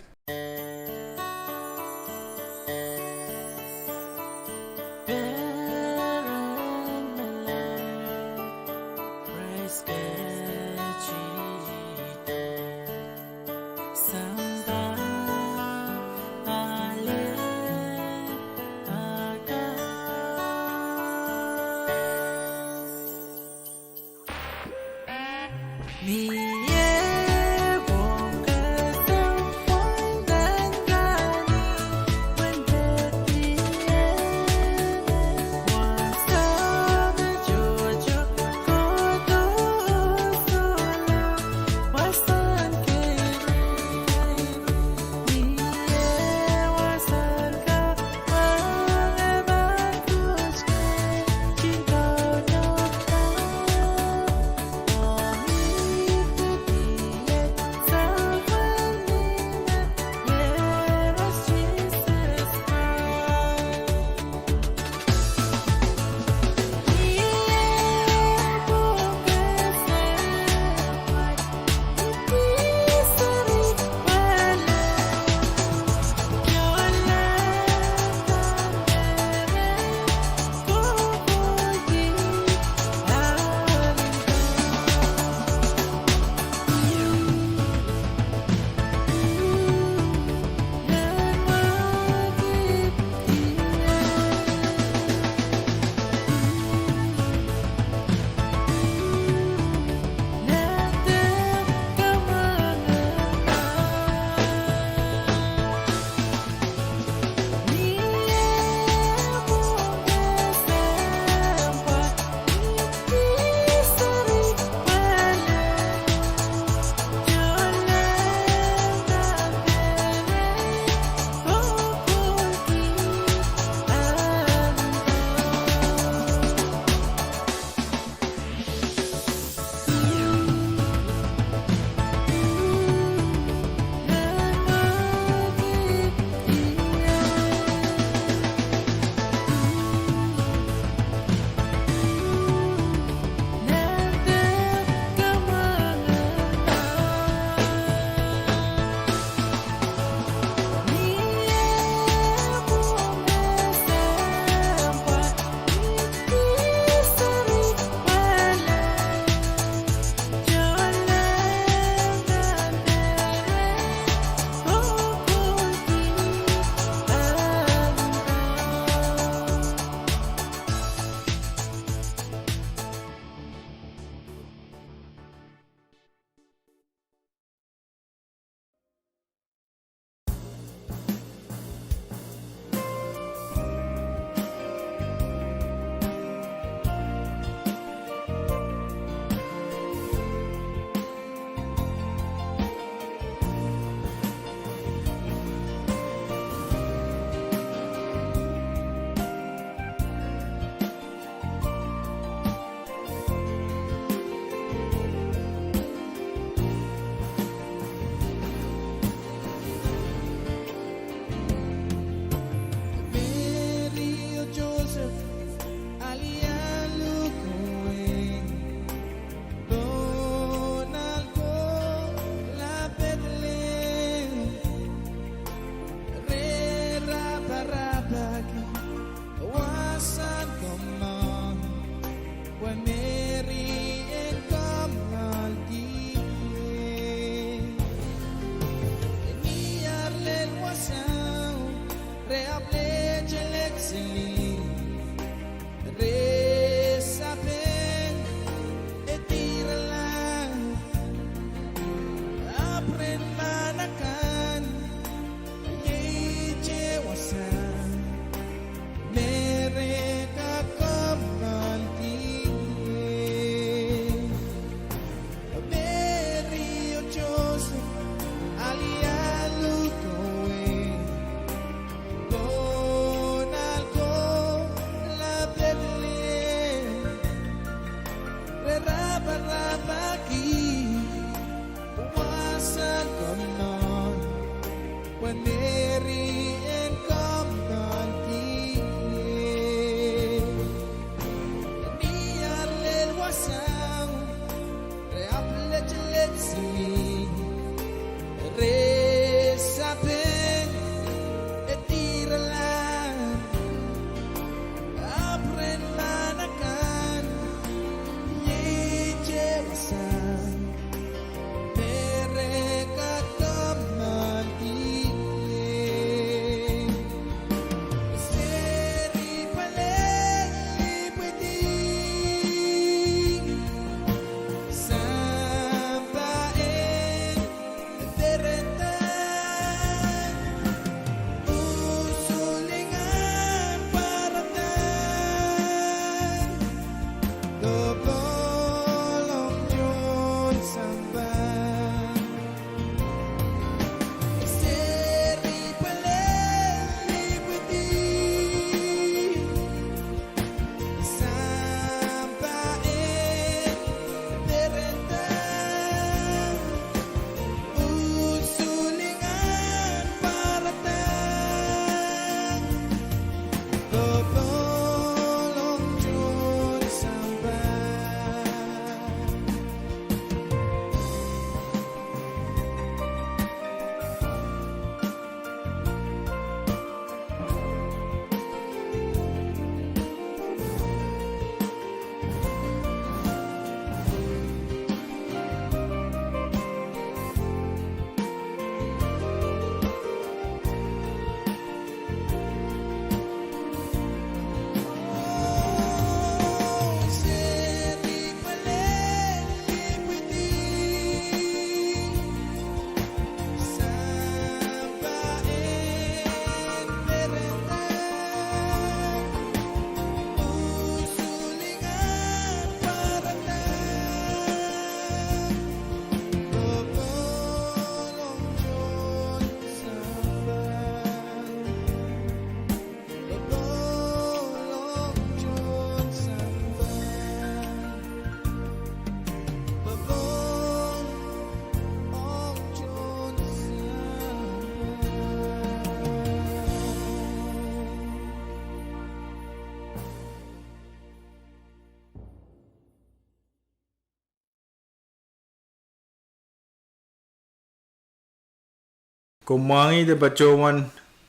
Komw mwahngih de patohwan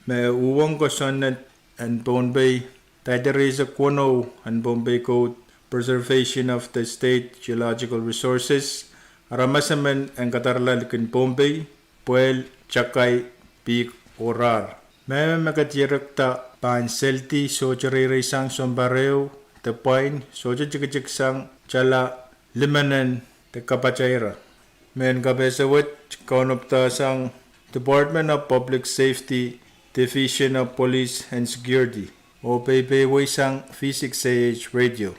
me uhwong kosonned en Pohnpei, daidai rieisek weneu en Pohnpei Code, Preservation of the State Geological Resources, aramas emen en kadarala likin Pohnpei, pwehl, takai, pihk oh rar. Mehmen me ket ierekda pahn seldi sohte reireisang sounpar ehu de pwain, sohte tikitik sang tala limenen de kapataira. Mehn kapehse wet kaunopdahsang Department of Public Safety, Division of Police and Security, oh peipeieisang V six A H Radio.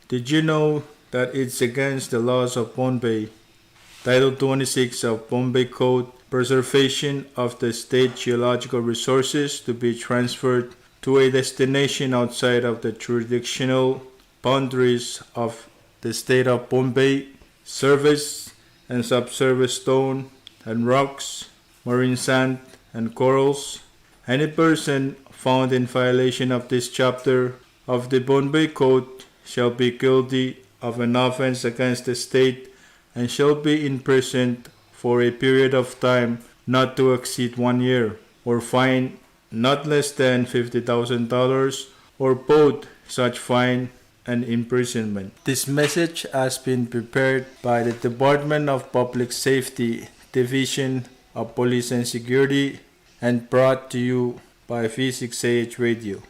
Did you know that it's against the laws of Pohnpei, Title twenty-six of Pohnpei Code, preservation of the state geological resources to be transferred to a destination outside of the jurisdictional boundaries of the state of Pohnpei? Surface and subsurface stone and rocks, marine sand and corals. Any person found in violation of this chapter of the Pohnpei Code shall be guilty of an offense against the state and shall be imprisoned for a period of time not to exceed one year, or fine not less than fifty thousand dollars, or both such fine and imprisonment. This message has been prepared by the Department of Public Safety, Division of Police and Security, and brought to you by V six A H Radio.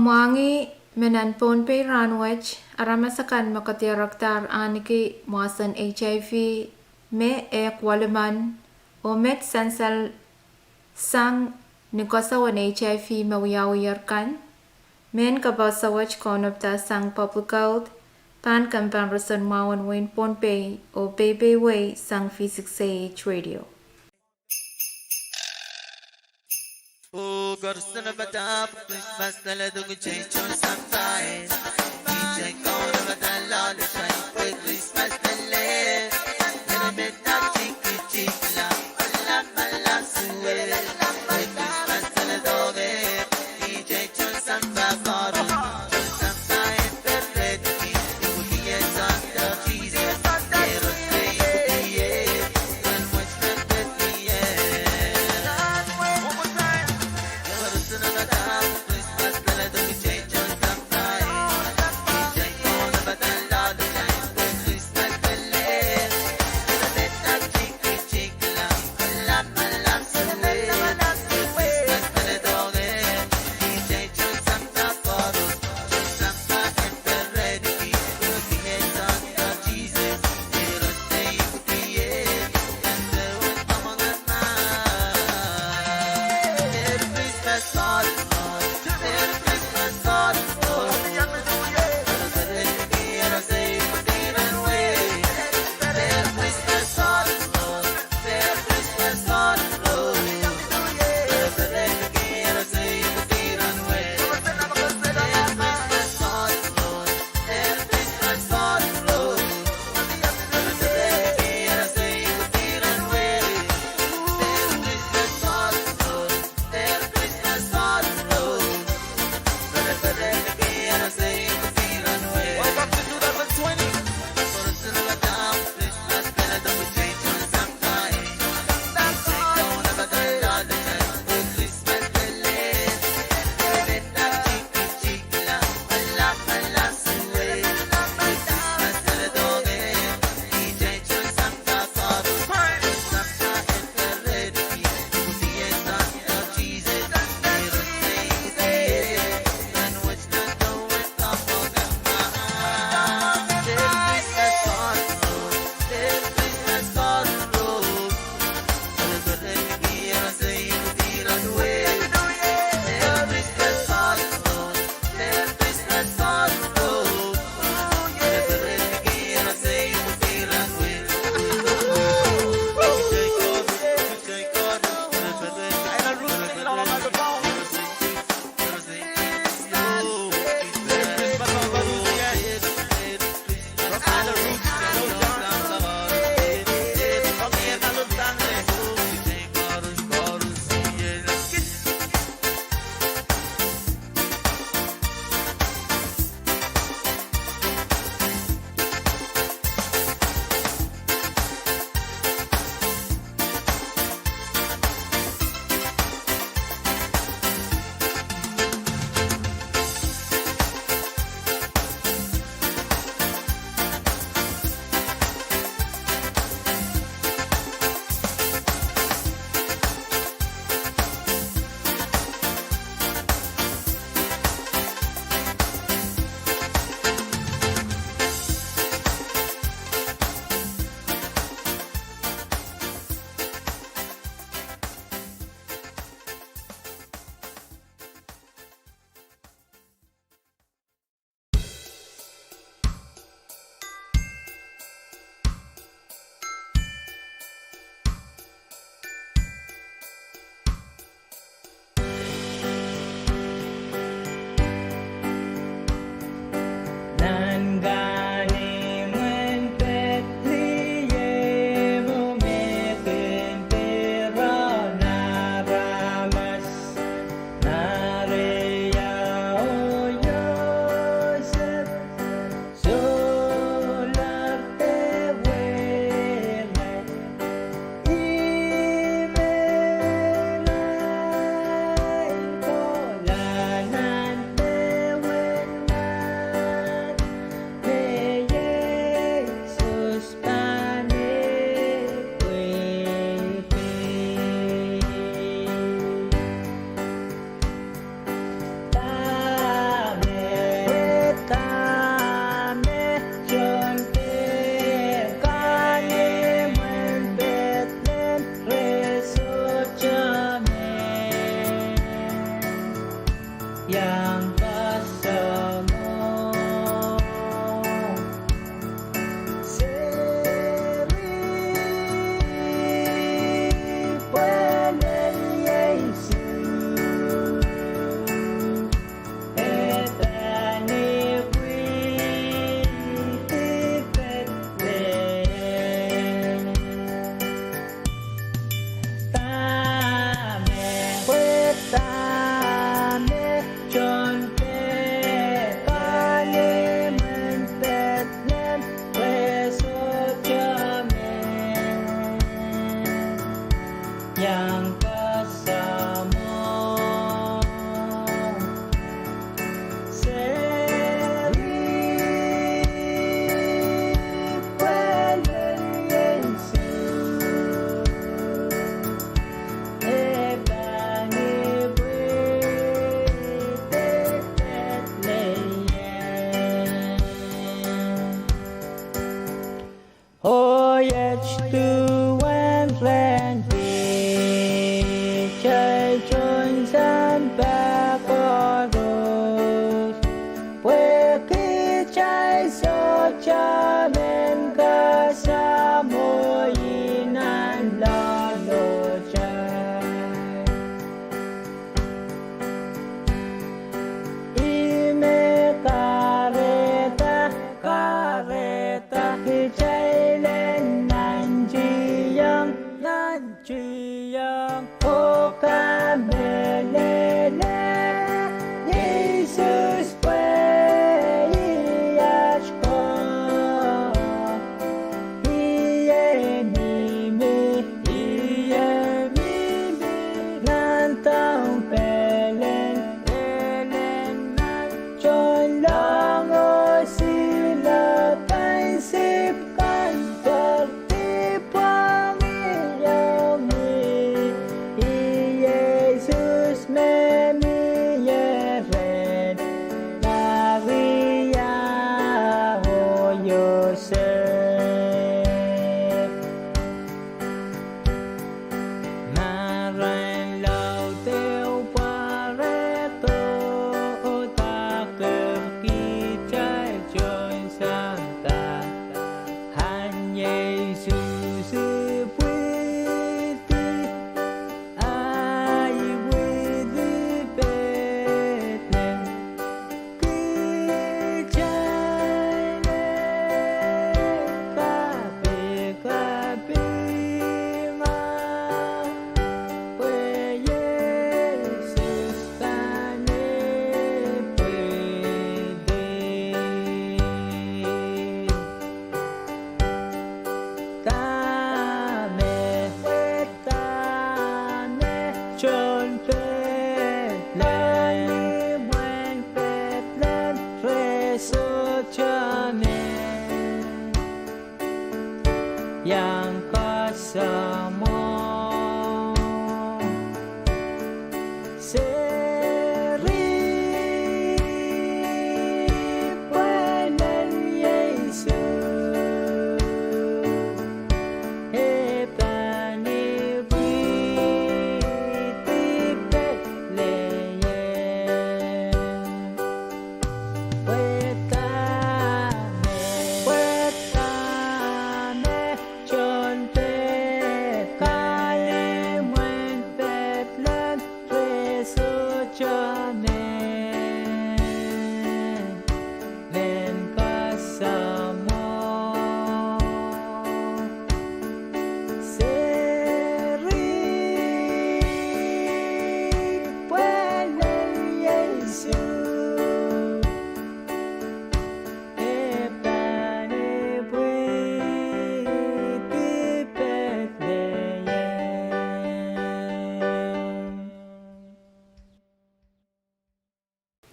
Mwahngih me nan Pohnpei rahnwet, aramas akan me kedirekdahr ahneki mwahsen HIV me ehk welimen, oh met sansal sang ni koasoi en HIV me wiawiher kan, mehn kapehse wet kaunopada sang Public Health, pahn comparison mwahu en wehin Pohnpei, oh peipeiewi sang V six A H Radio. Duwen rehn kitail tohn sampah koaros, pwe kitail sohte men kasamwo nan loalotail. Ih me kahrehda, kahrehda kitail en nantihong, nantihong oh kamehlele Sises pwe iei at Koht. Ih e mihmi, ih e mihmi nan daun pelen, pelen nan tohnleng oh sihlo, pansip kan, dipwang iong ih. Ih Sises me mie rehn Maria oh Yoseph. Marain laud ehu pwarehdo, oh daker kitail tohn sampah, ahn Sises ipwidi, ah ipwidi Pedlehem. Kitail en kapikapinga, pwe Sises pahn ipwidi. Dahme, pwe dahme tohn Pedlehem, imwen Pedlehem re sohte men iang kasamwo. Seri pwelel Sises, e pahn ipwidi Pedlehem. Pwe dahme, pwe dahme tohn Pedlehem, imwen Pedlehem re sohte men, men kasamwo. Seri pwelel Sises, e pahn ipwidi Pedlehem.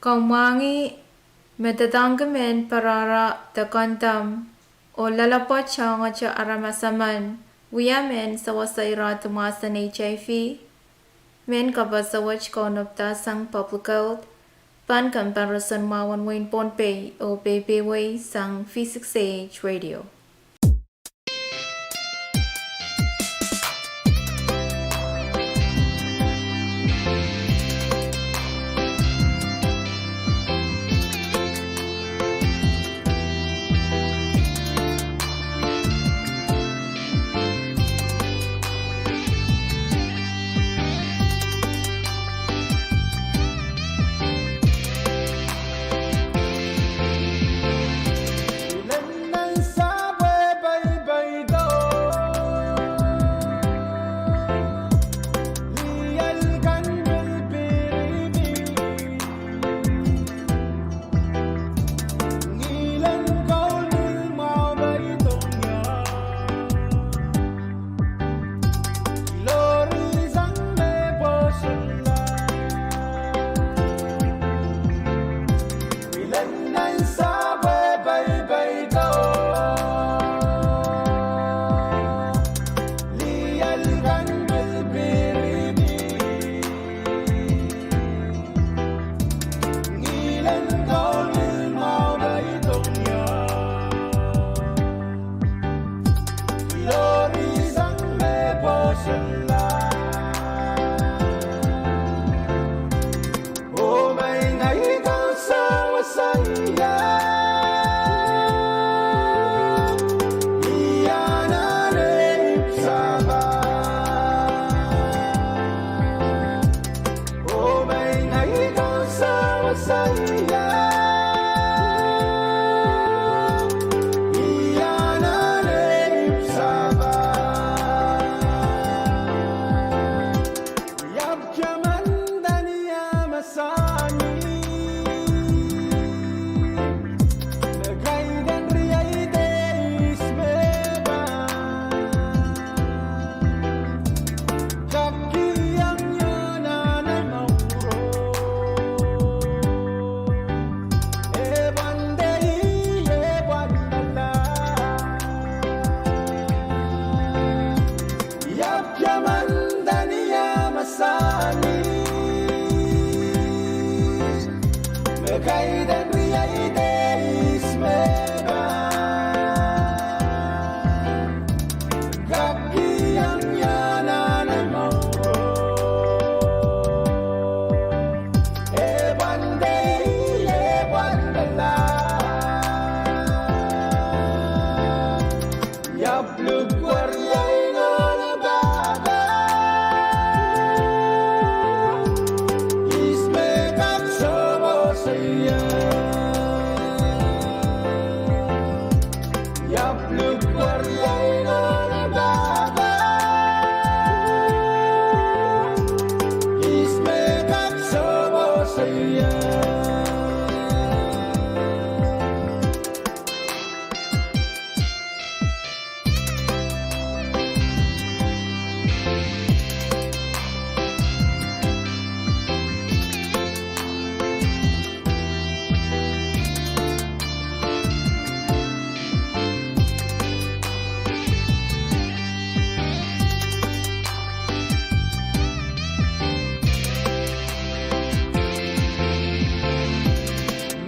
Kamwahngih me doadoahngki mehn Pahrahrah de Kondom oh loalopwoat soangohte aramas emen wia mehn sewese irehdi mwahsen HIV. Mehn kapehse wet kaunopda sang Public Health, pahn kompoaroson mwahu en wehin Pohnpei oh peipeiewe sang V six A H Radio.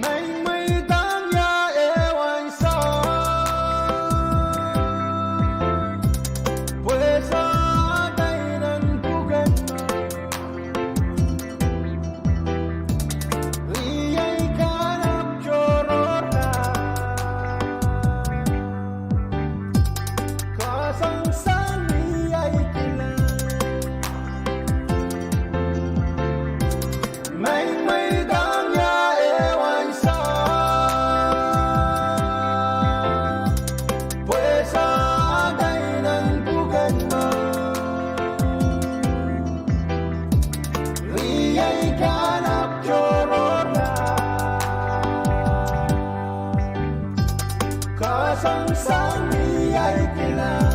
Mweimweidahng ie ehu ansou, pwe se anahne pwuken mour. Riei kan ahpw tohrohrla, kasansang riei kilang. Mweimweidahng ie ehu ansou, pwe se anahne pwuken mour. Riei kan ahpw tohrohrla, kasansang riei kilang.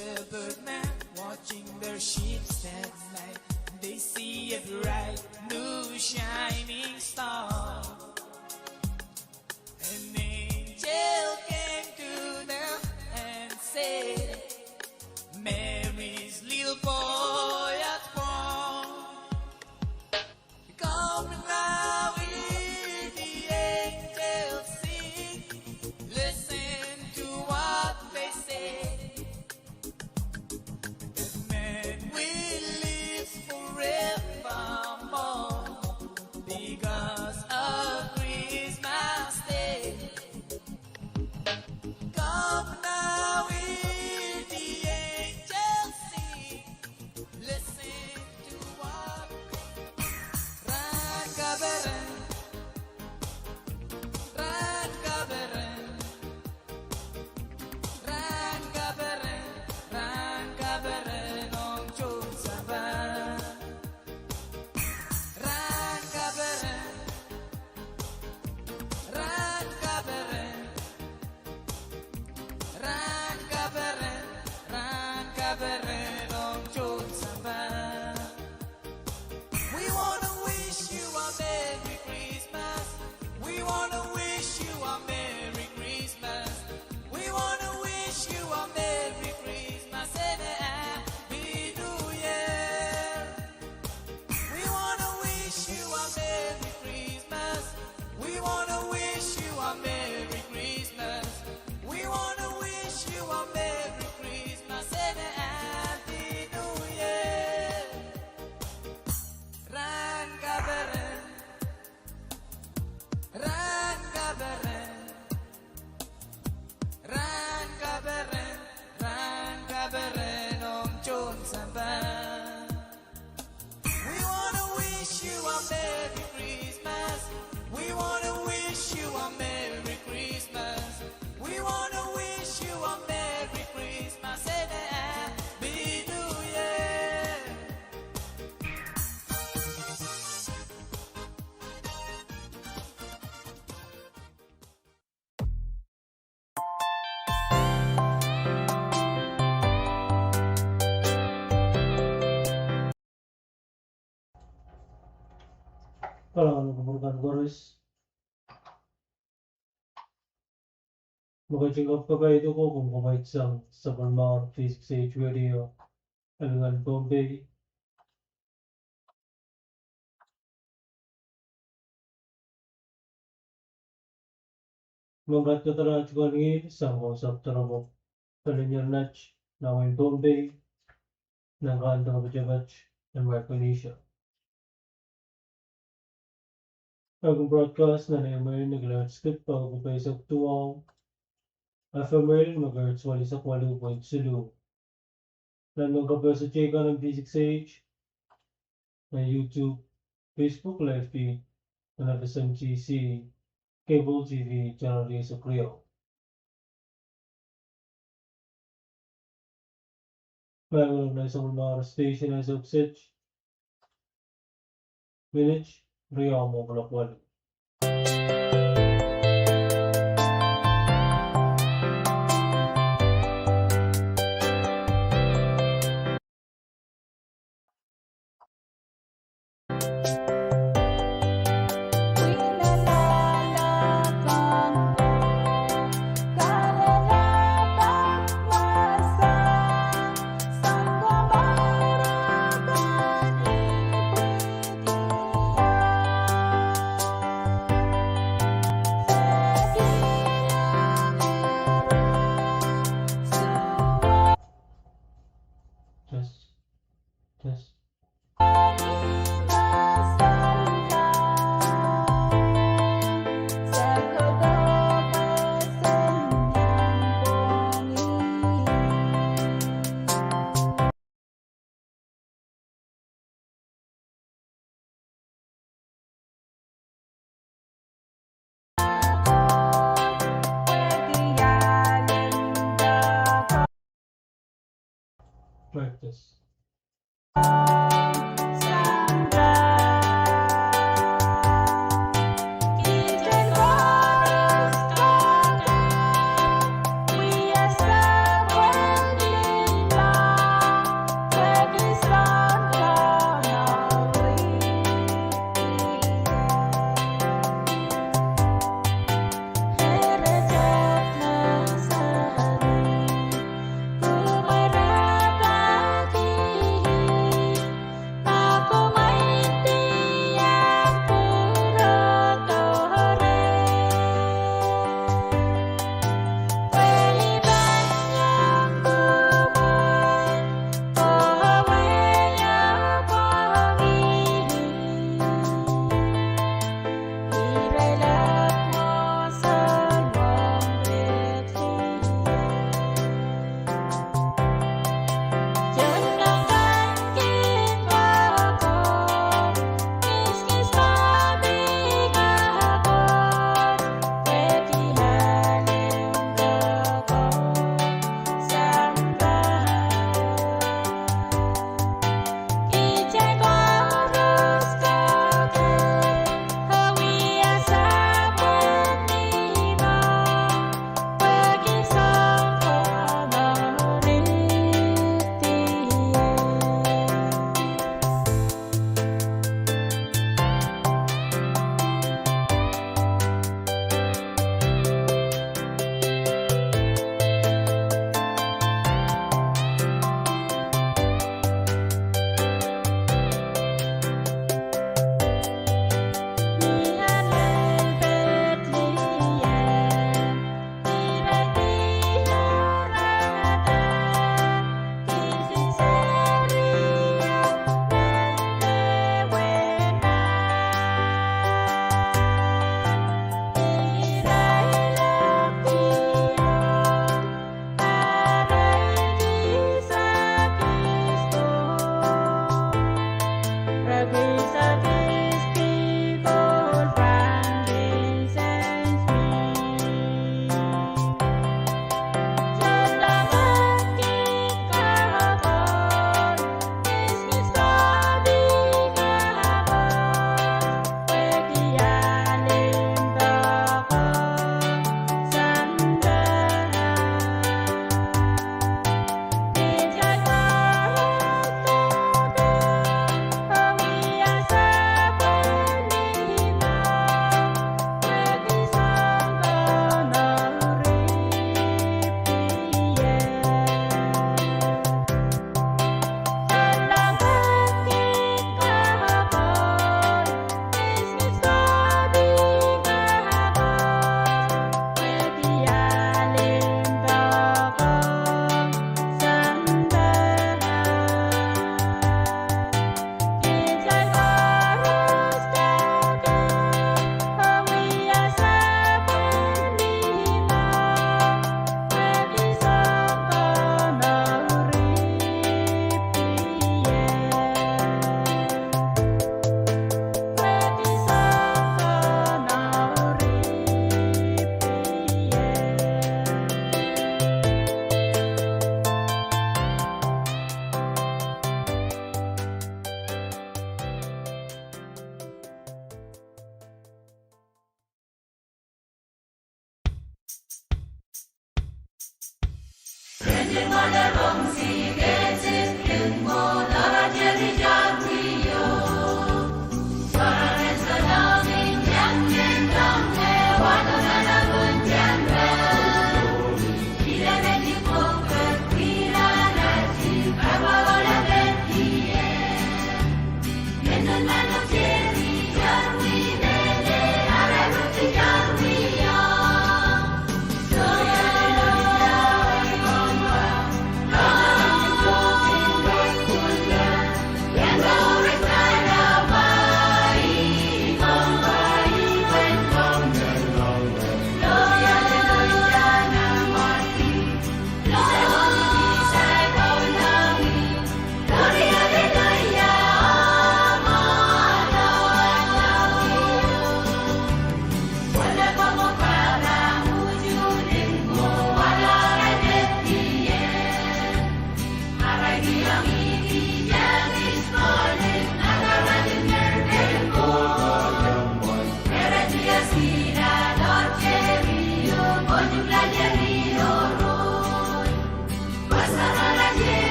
Shepherd men watching their sheep at night, they see a bright new shining star. An angel came to them and said, "Mary's little boy has born." Come now, hear the angels sing. Listen to what they say. That man will live forevermore because of Christmas Day. Come now, hear the angels sing. Listen to what Rahn Kaperen, Rahn Kaperen, Rahn Kaperen, Rahn Kaperen ong tohn sampah. Rahn Kaperen, Rahn Kaperen, Rahn Kaperen, Rahn Kaperen ong tohn sampah. We wanna wish you a Merry Christmas. We wanna wish you a Merry Christmas. We wanna wish you a Merry Christmas and a Happy New Year. We wanna wish you a Merry Christmas. We wanna wish you a Merry Christmas. We wanna wish you a Merry Christmas and a Happy New Year. Rahn Kaperen, Rahn Kaperen, Rahn Kaperen, Rahn Kaperen ong tohn sampah. We wanna wish you a Merry Christmas. We wanna wish you a Merry Christmas. We wanna wish you a Merry Christmas and a Happy New Year. Kalahngan en kupwur kan koaros. Me ketin kapakapki komwi, komwi sang sapwellimomwi V six H Radio, Alingan, Pohnpei. Mengkadkadalahr tukan ngih sang Kousoan Tarawa, pali nyernat, nan wehin Pohnpei, nan kahn deke pwutak en Micronesia. Ekei broadcast nan A M radio, nan kilang script pahn eisek duwau, F M radio, nan kilang walu point siluh. Nan mehn kapehse teikan en V six H, nan YouTube, Facebook live feed, nan F S M T C, cable T V, channel rieisek riau. Maing en sapwellimomwi station ansou kiset, minit riau mwo kuloak waluh. Test, test. Practice.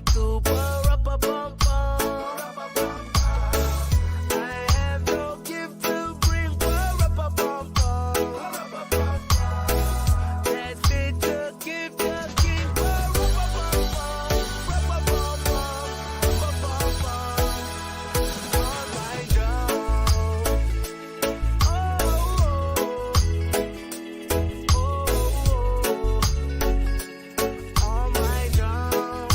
Super, ra-pa-pum-pum. I have no gift to bring, ra-pa-pum-pum. Let me to give the king, ra-pa-pum-pum, ra-pa-pum-pum, ra-pa-pum-pum. On my throne. Oh, oh, oh, oh. On my throne.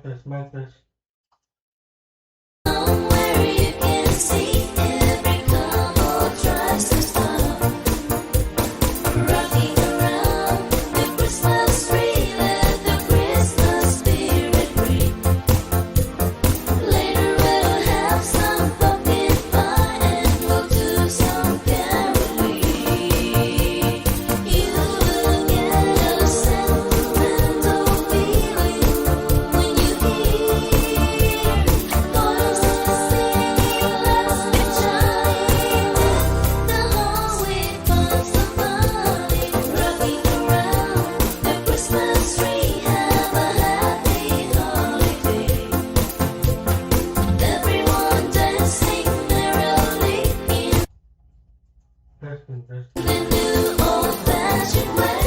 Test, mic test. Somewhere you can see every couple tries to stop. Rocking around the Christmas tree, let the Christmas spirit ring. Later we'll have some pumpkin pie and we'll do some caroling. You will get a sentimental feeling when you hear voices singing, laughs and chiming. The whole week of somebody rocking around the Christmas tree. Have a happy holiday. Everyone dancing merrily in the new old-fashioned way.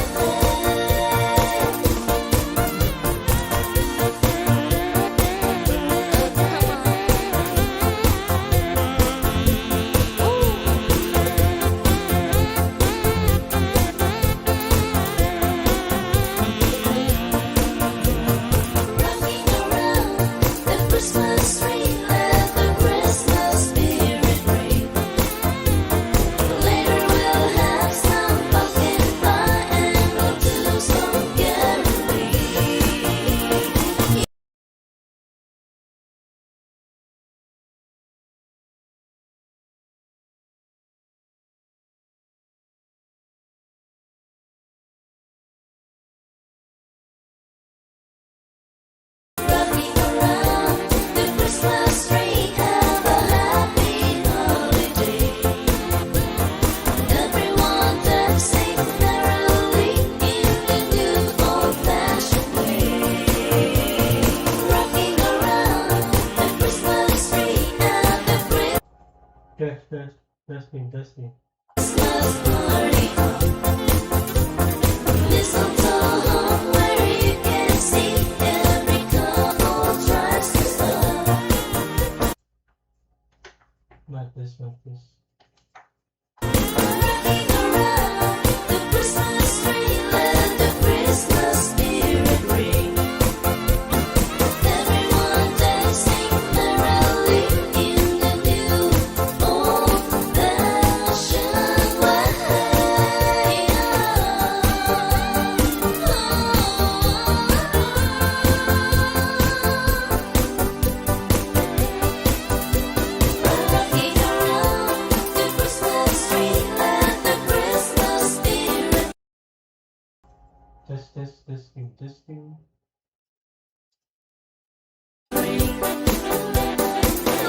Rocking around the Christmas tree, let the Christmas spirit ring. Later we'll have some pumpkin pie and we'll do some caroling. Rocking around the Christmas tree, have a happy holiday. Everyone dancing merrily in the new old-fashioned way. Rocking around the Christmas tree at the Chris- Test, test, testing, testing. Christmas party. Mistletoe hung where you can see every couple tries to stop. Mic test, mic test. Rocking around the Christmas tree, let the Christmas spirit ring. Everyone dancing merrily in the new old-fashioned way. Rocking around the Christmas tree, let the Christmas spirit. Test, test, testing, testing.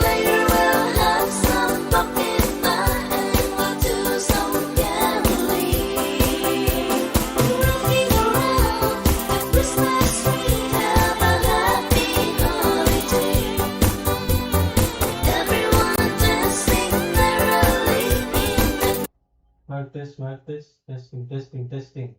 Later we'll have some pumpkin pie and we'll do some caroling. Rocking around the Christmas tree, have a happy holiday. Everyone dancing merrily in the Mic test, mic test, testing, testing, testing.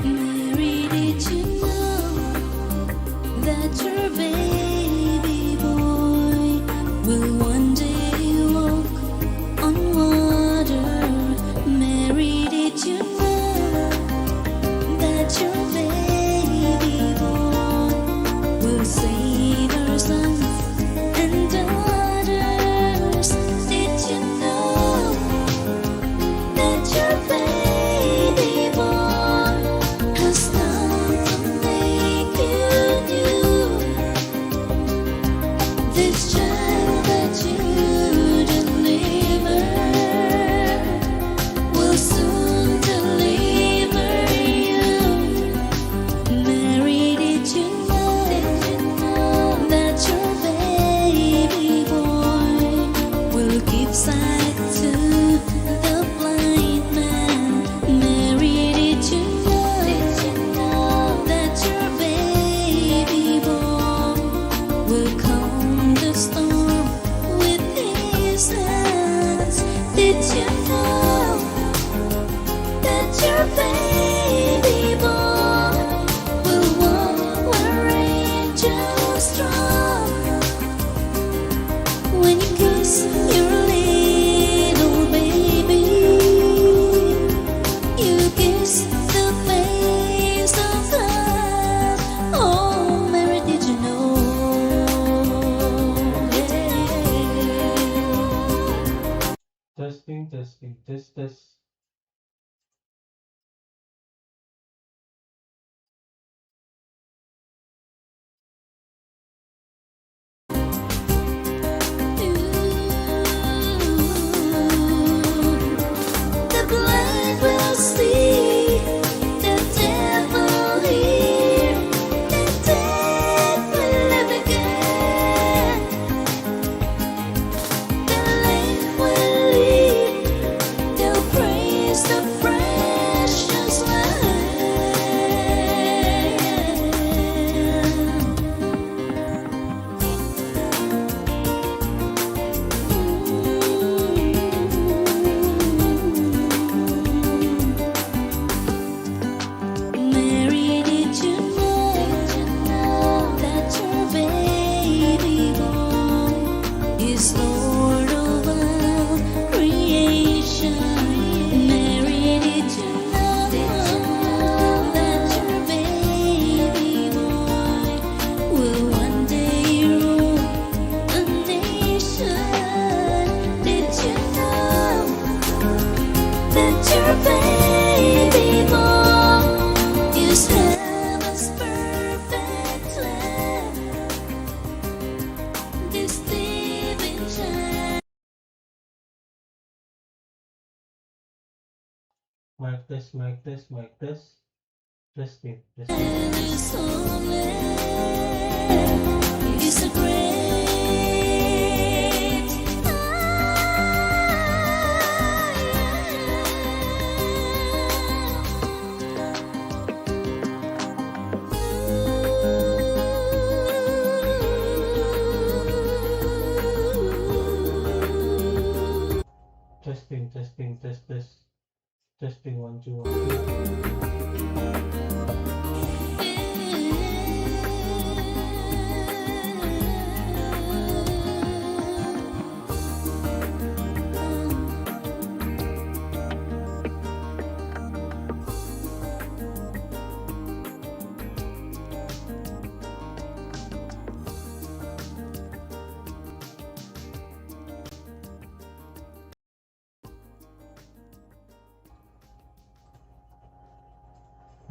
Mary, did you know that your baby boy will one day walk on water? Mary, did you know that your baby boy will save our sons and daughters? Did you know that your baby boy has come to make you new? Mic test, mic test, mic test. Testing, testing. Testing, testing, test, test. Testing, one, two, one, two.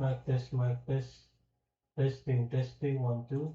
Mic test, mic test. Testing, testing, one, two.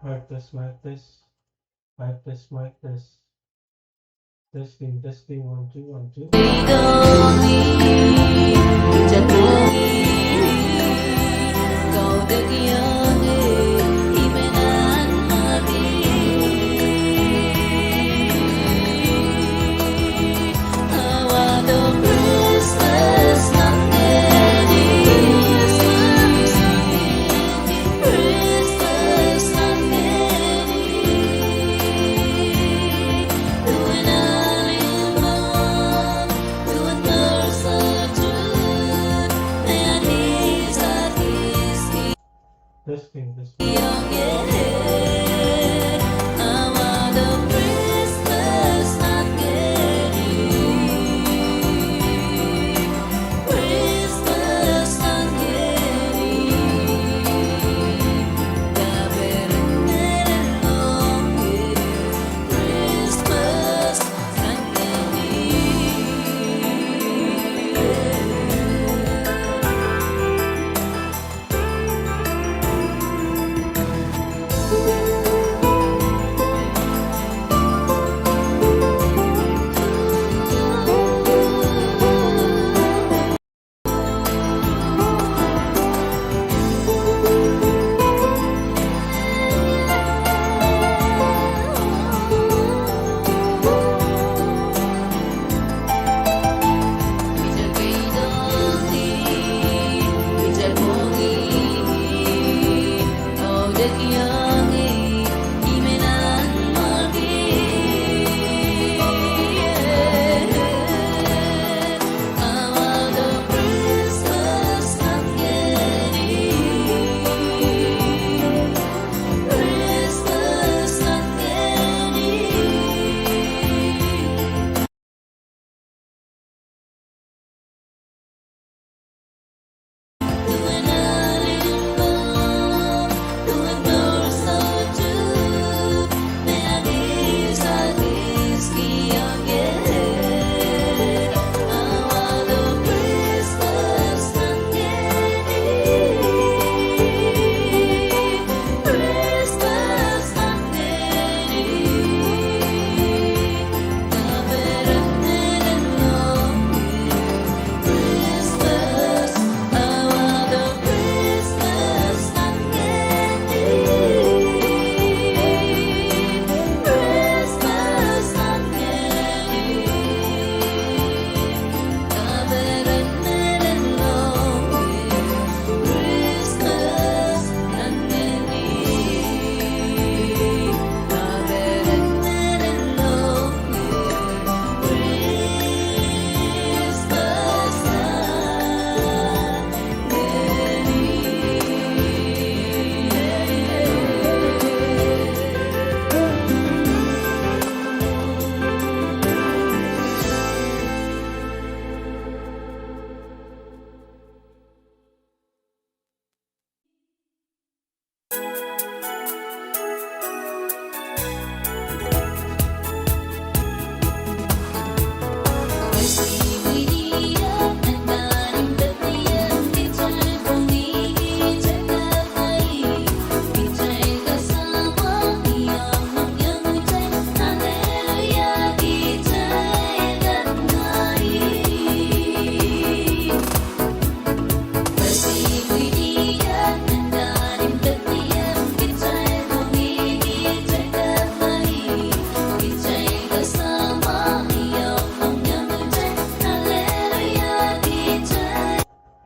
Mic test, mic test. Mic test, mic test. Testing, testing, one, two, one, two. Testing, testing.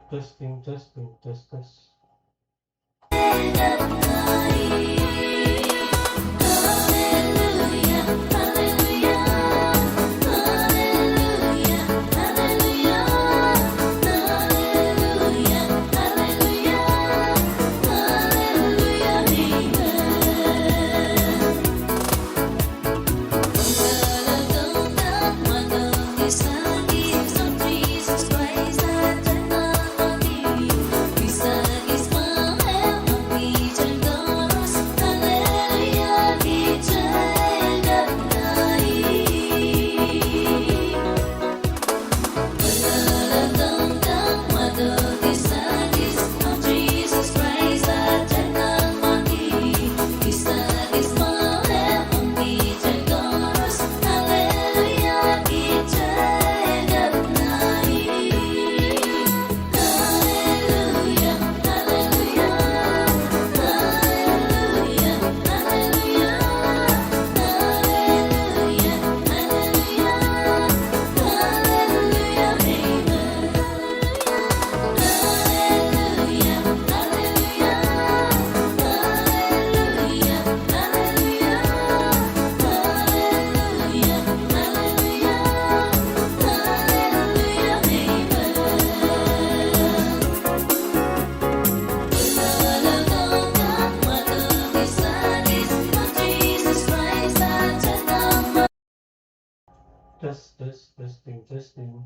Testing, testing, test, test. Test, test, testing, testing.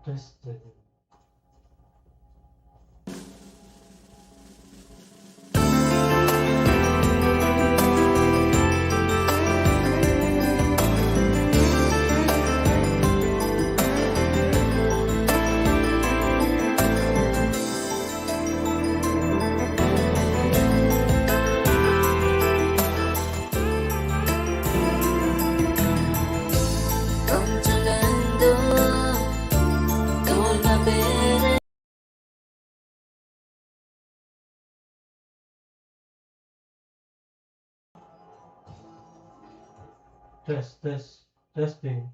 Testing. Test, test, testing.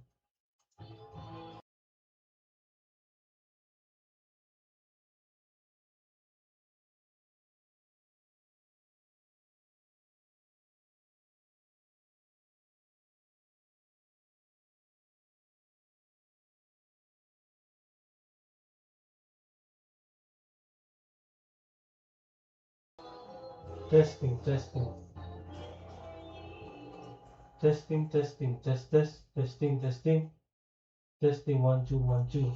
Testing, testing. Testing, testing, test, test, testing, testing. Testing, one, two, one, two.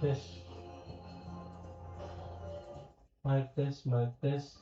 Test. Mic test, mic test.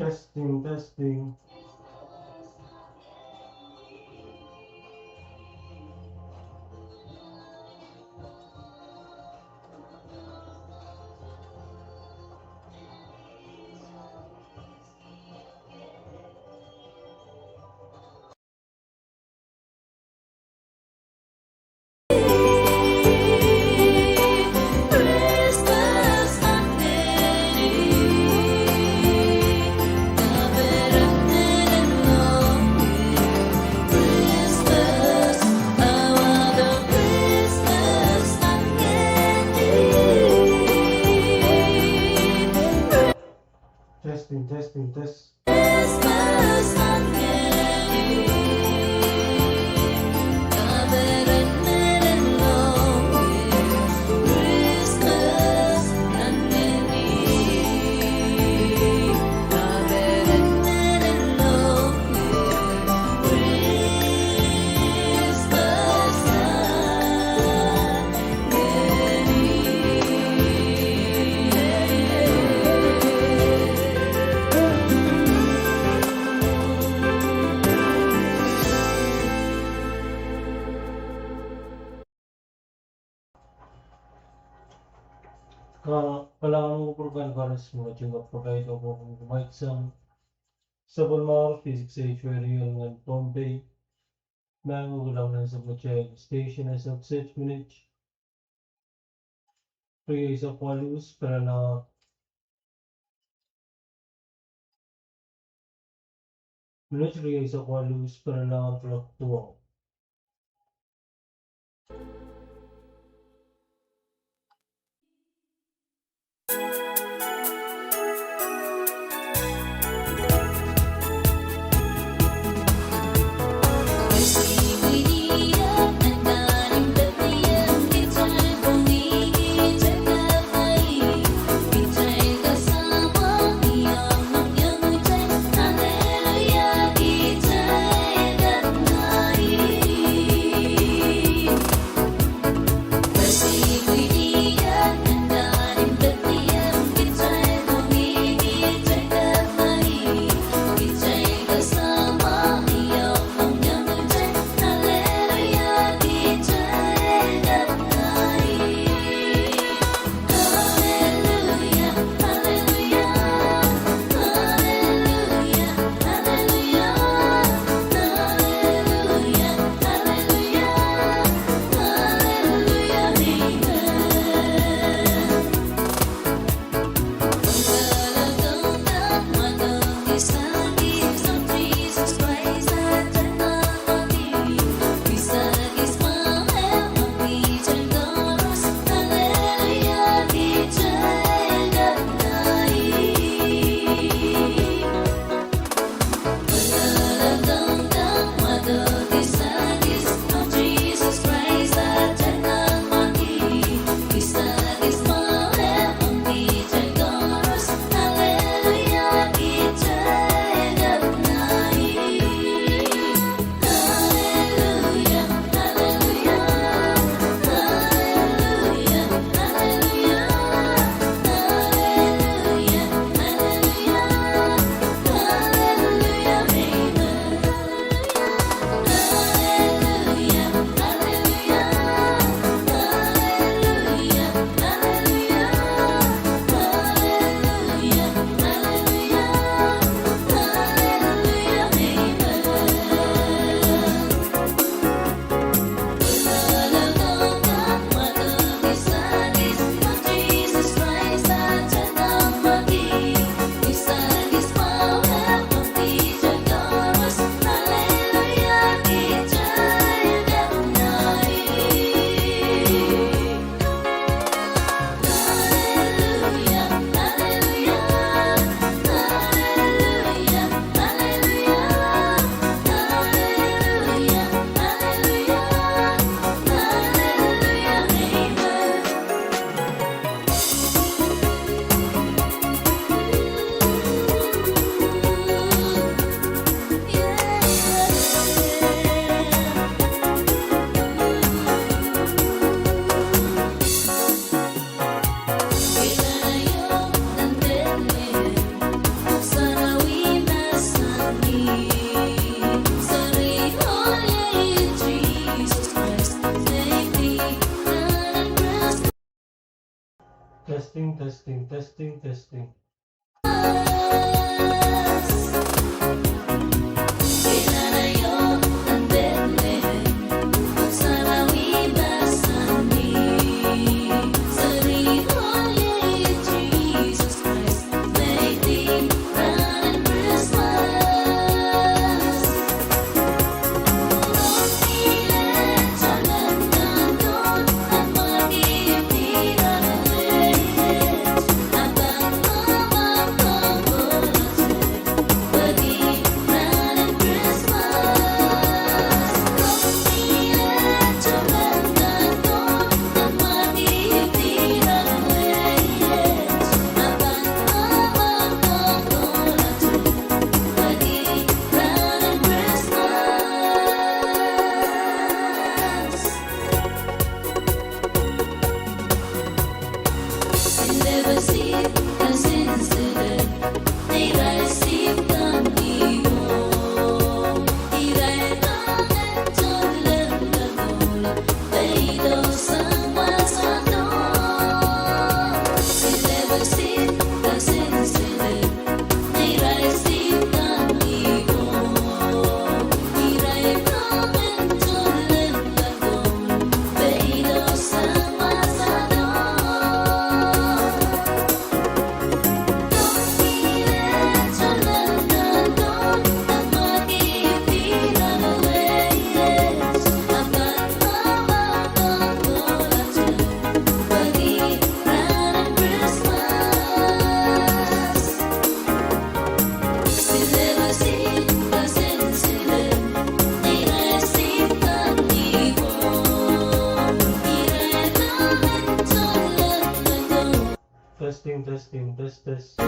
Testing, testing. Testing, testing, test. Kalahngan en kupwur kan koaros, me kaidehn kupwur kan koaros, me kaidehn sapwellimomwi Physics Age Radio en Pohnpei. Mehn wiki lamalam nan sapwellimatail station ese kiset minit rieisek waluh, spelala. Minit rieisek waluh, spelala, rep duwau. Testing, testing, testing, testing. Testing, testing, test, test.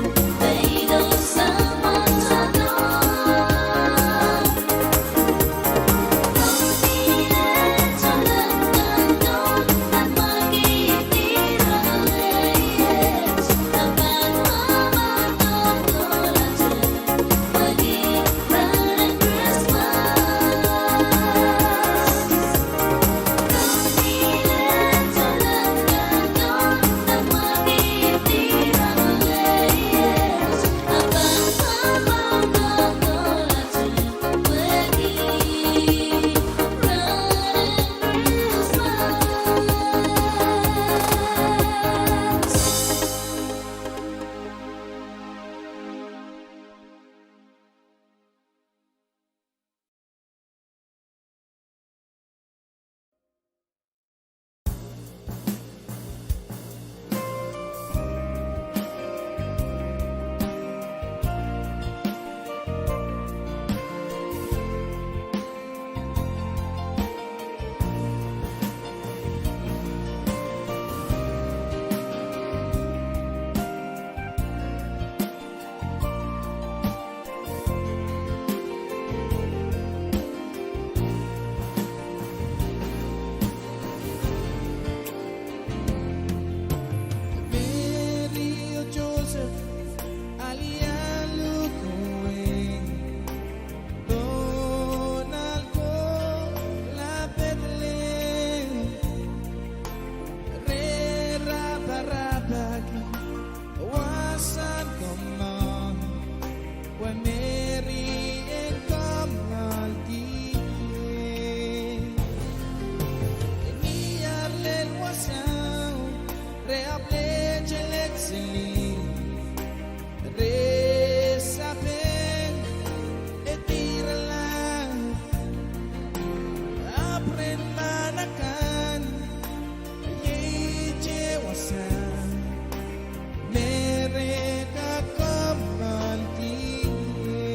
Meri oh Sosep, alialu ko wehi, pohnal kohla Pedlehem, re raparapahki wasahn komour, pwe Meri en komourki ie. Ni ar lel wasao, re ahpw letelet sili, re sapeng, e dirala, ahpw rehn mahn akan, iei te wasao me re kak komourki ie.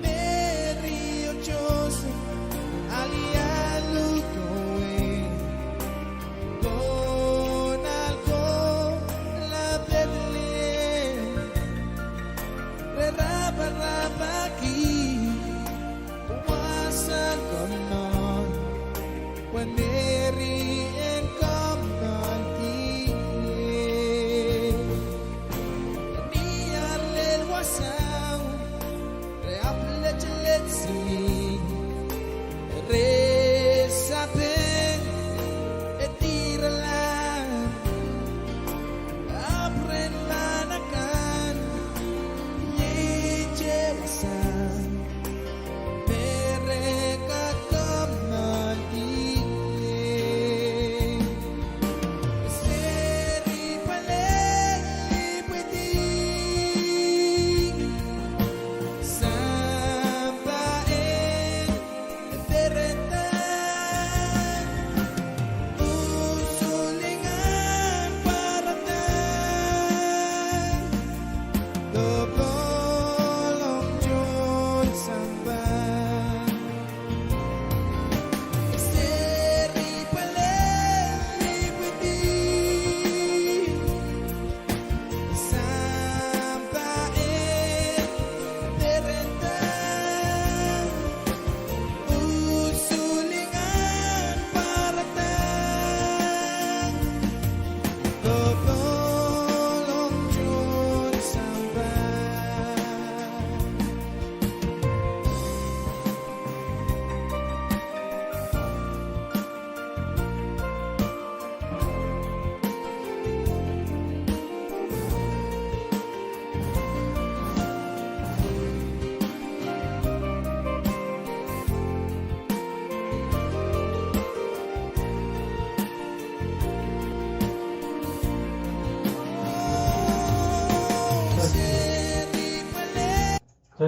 Meri oh Sosep, alialu ko wehi, pohnal kohla Pedlehem, re raparapahki wasahn komour, pwe Meri en komourki ie. Ni ar lel wasao, re ahpw letelet sili, re sapeng, e dirala,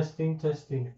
Testing, testing.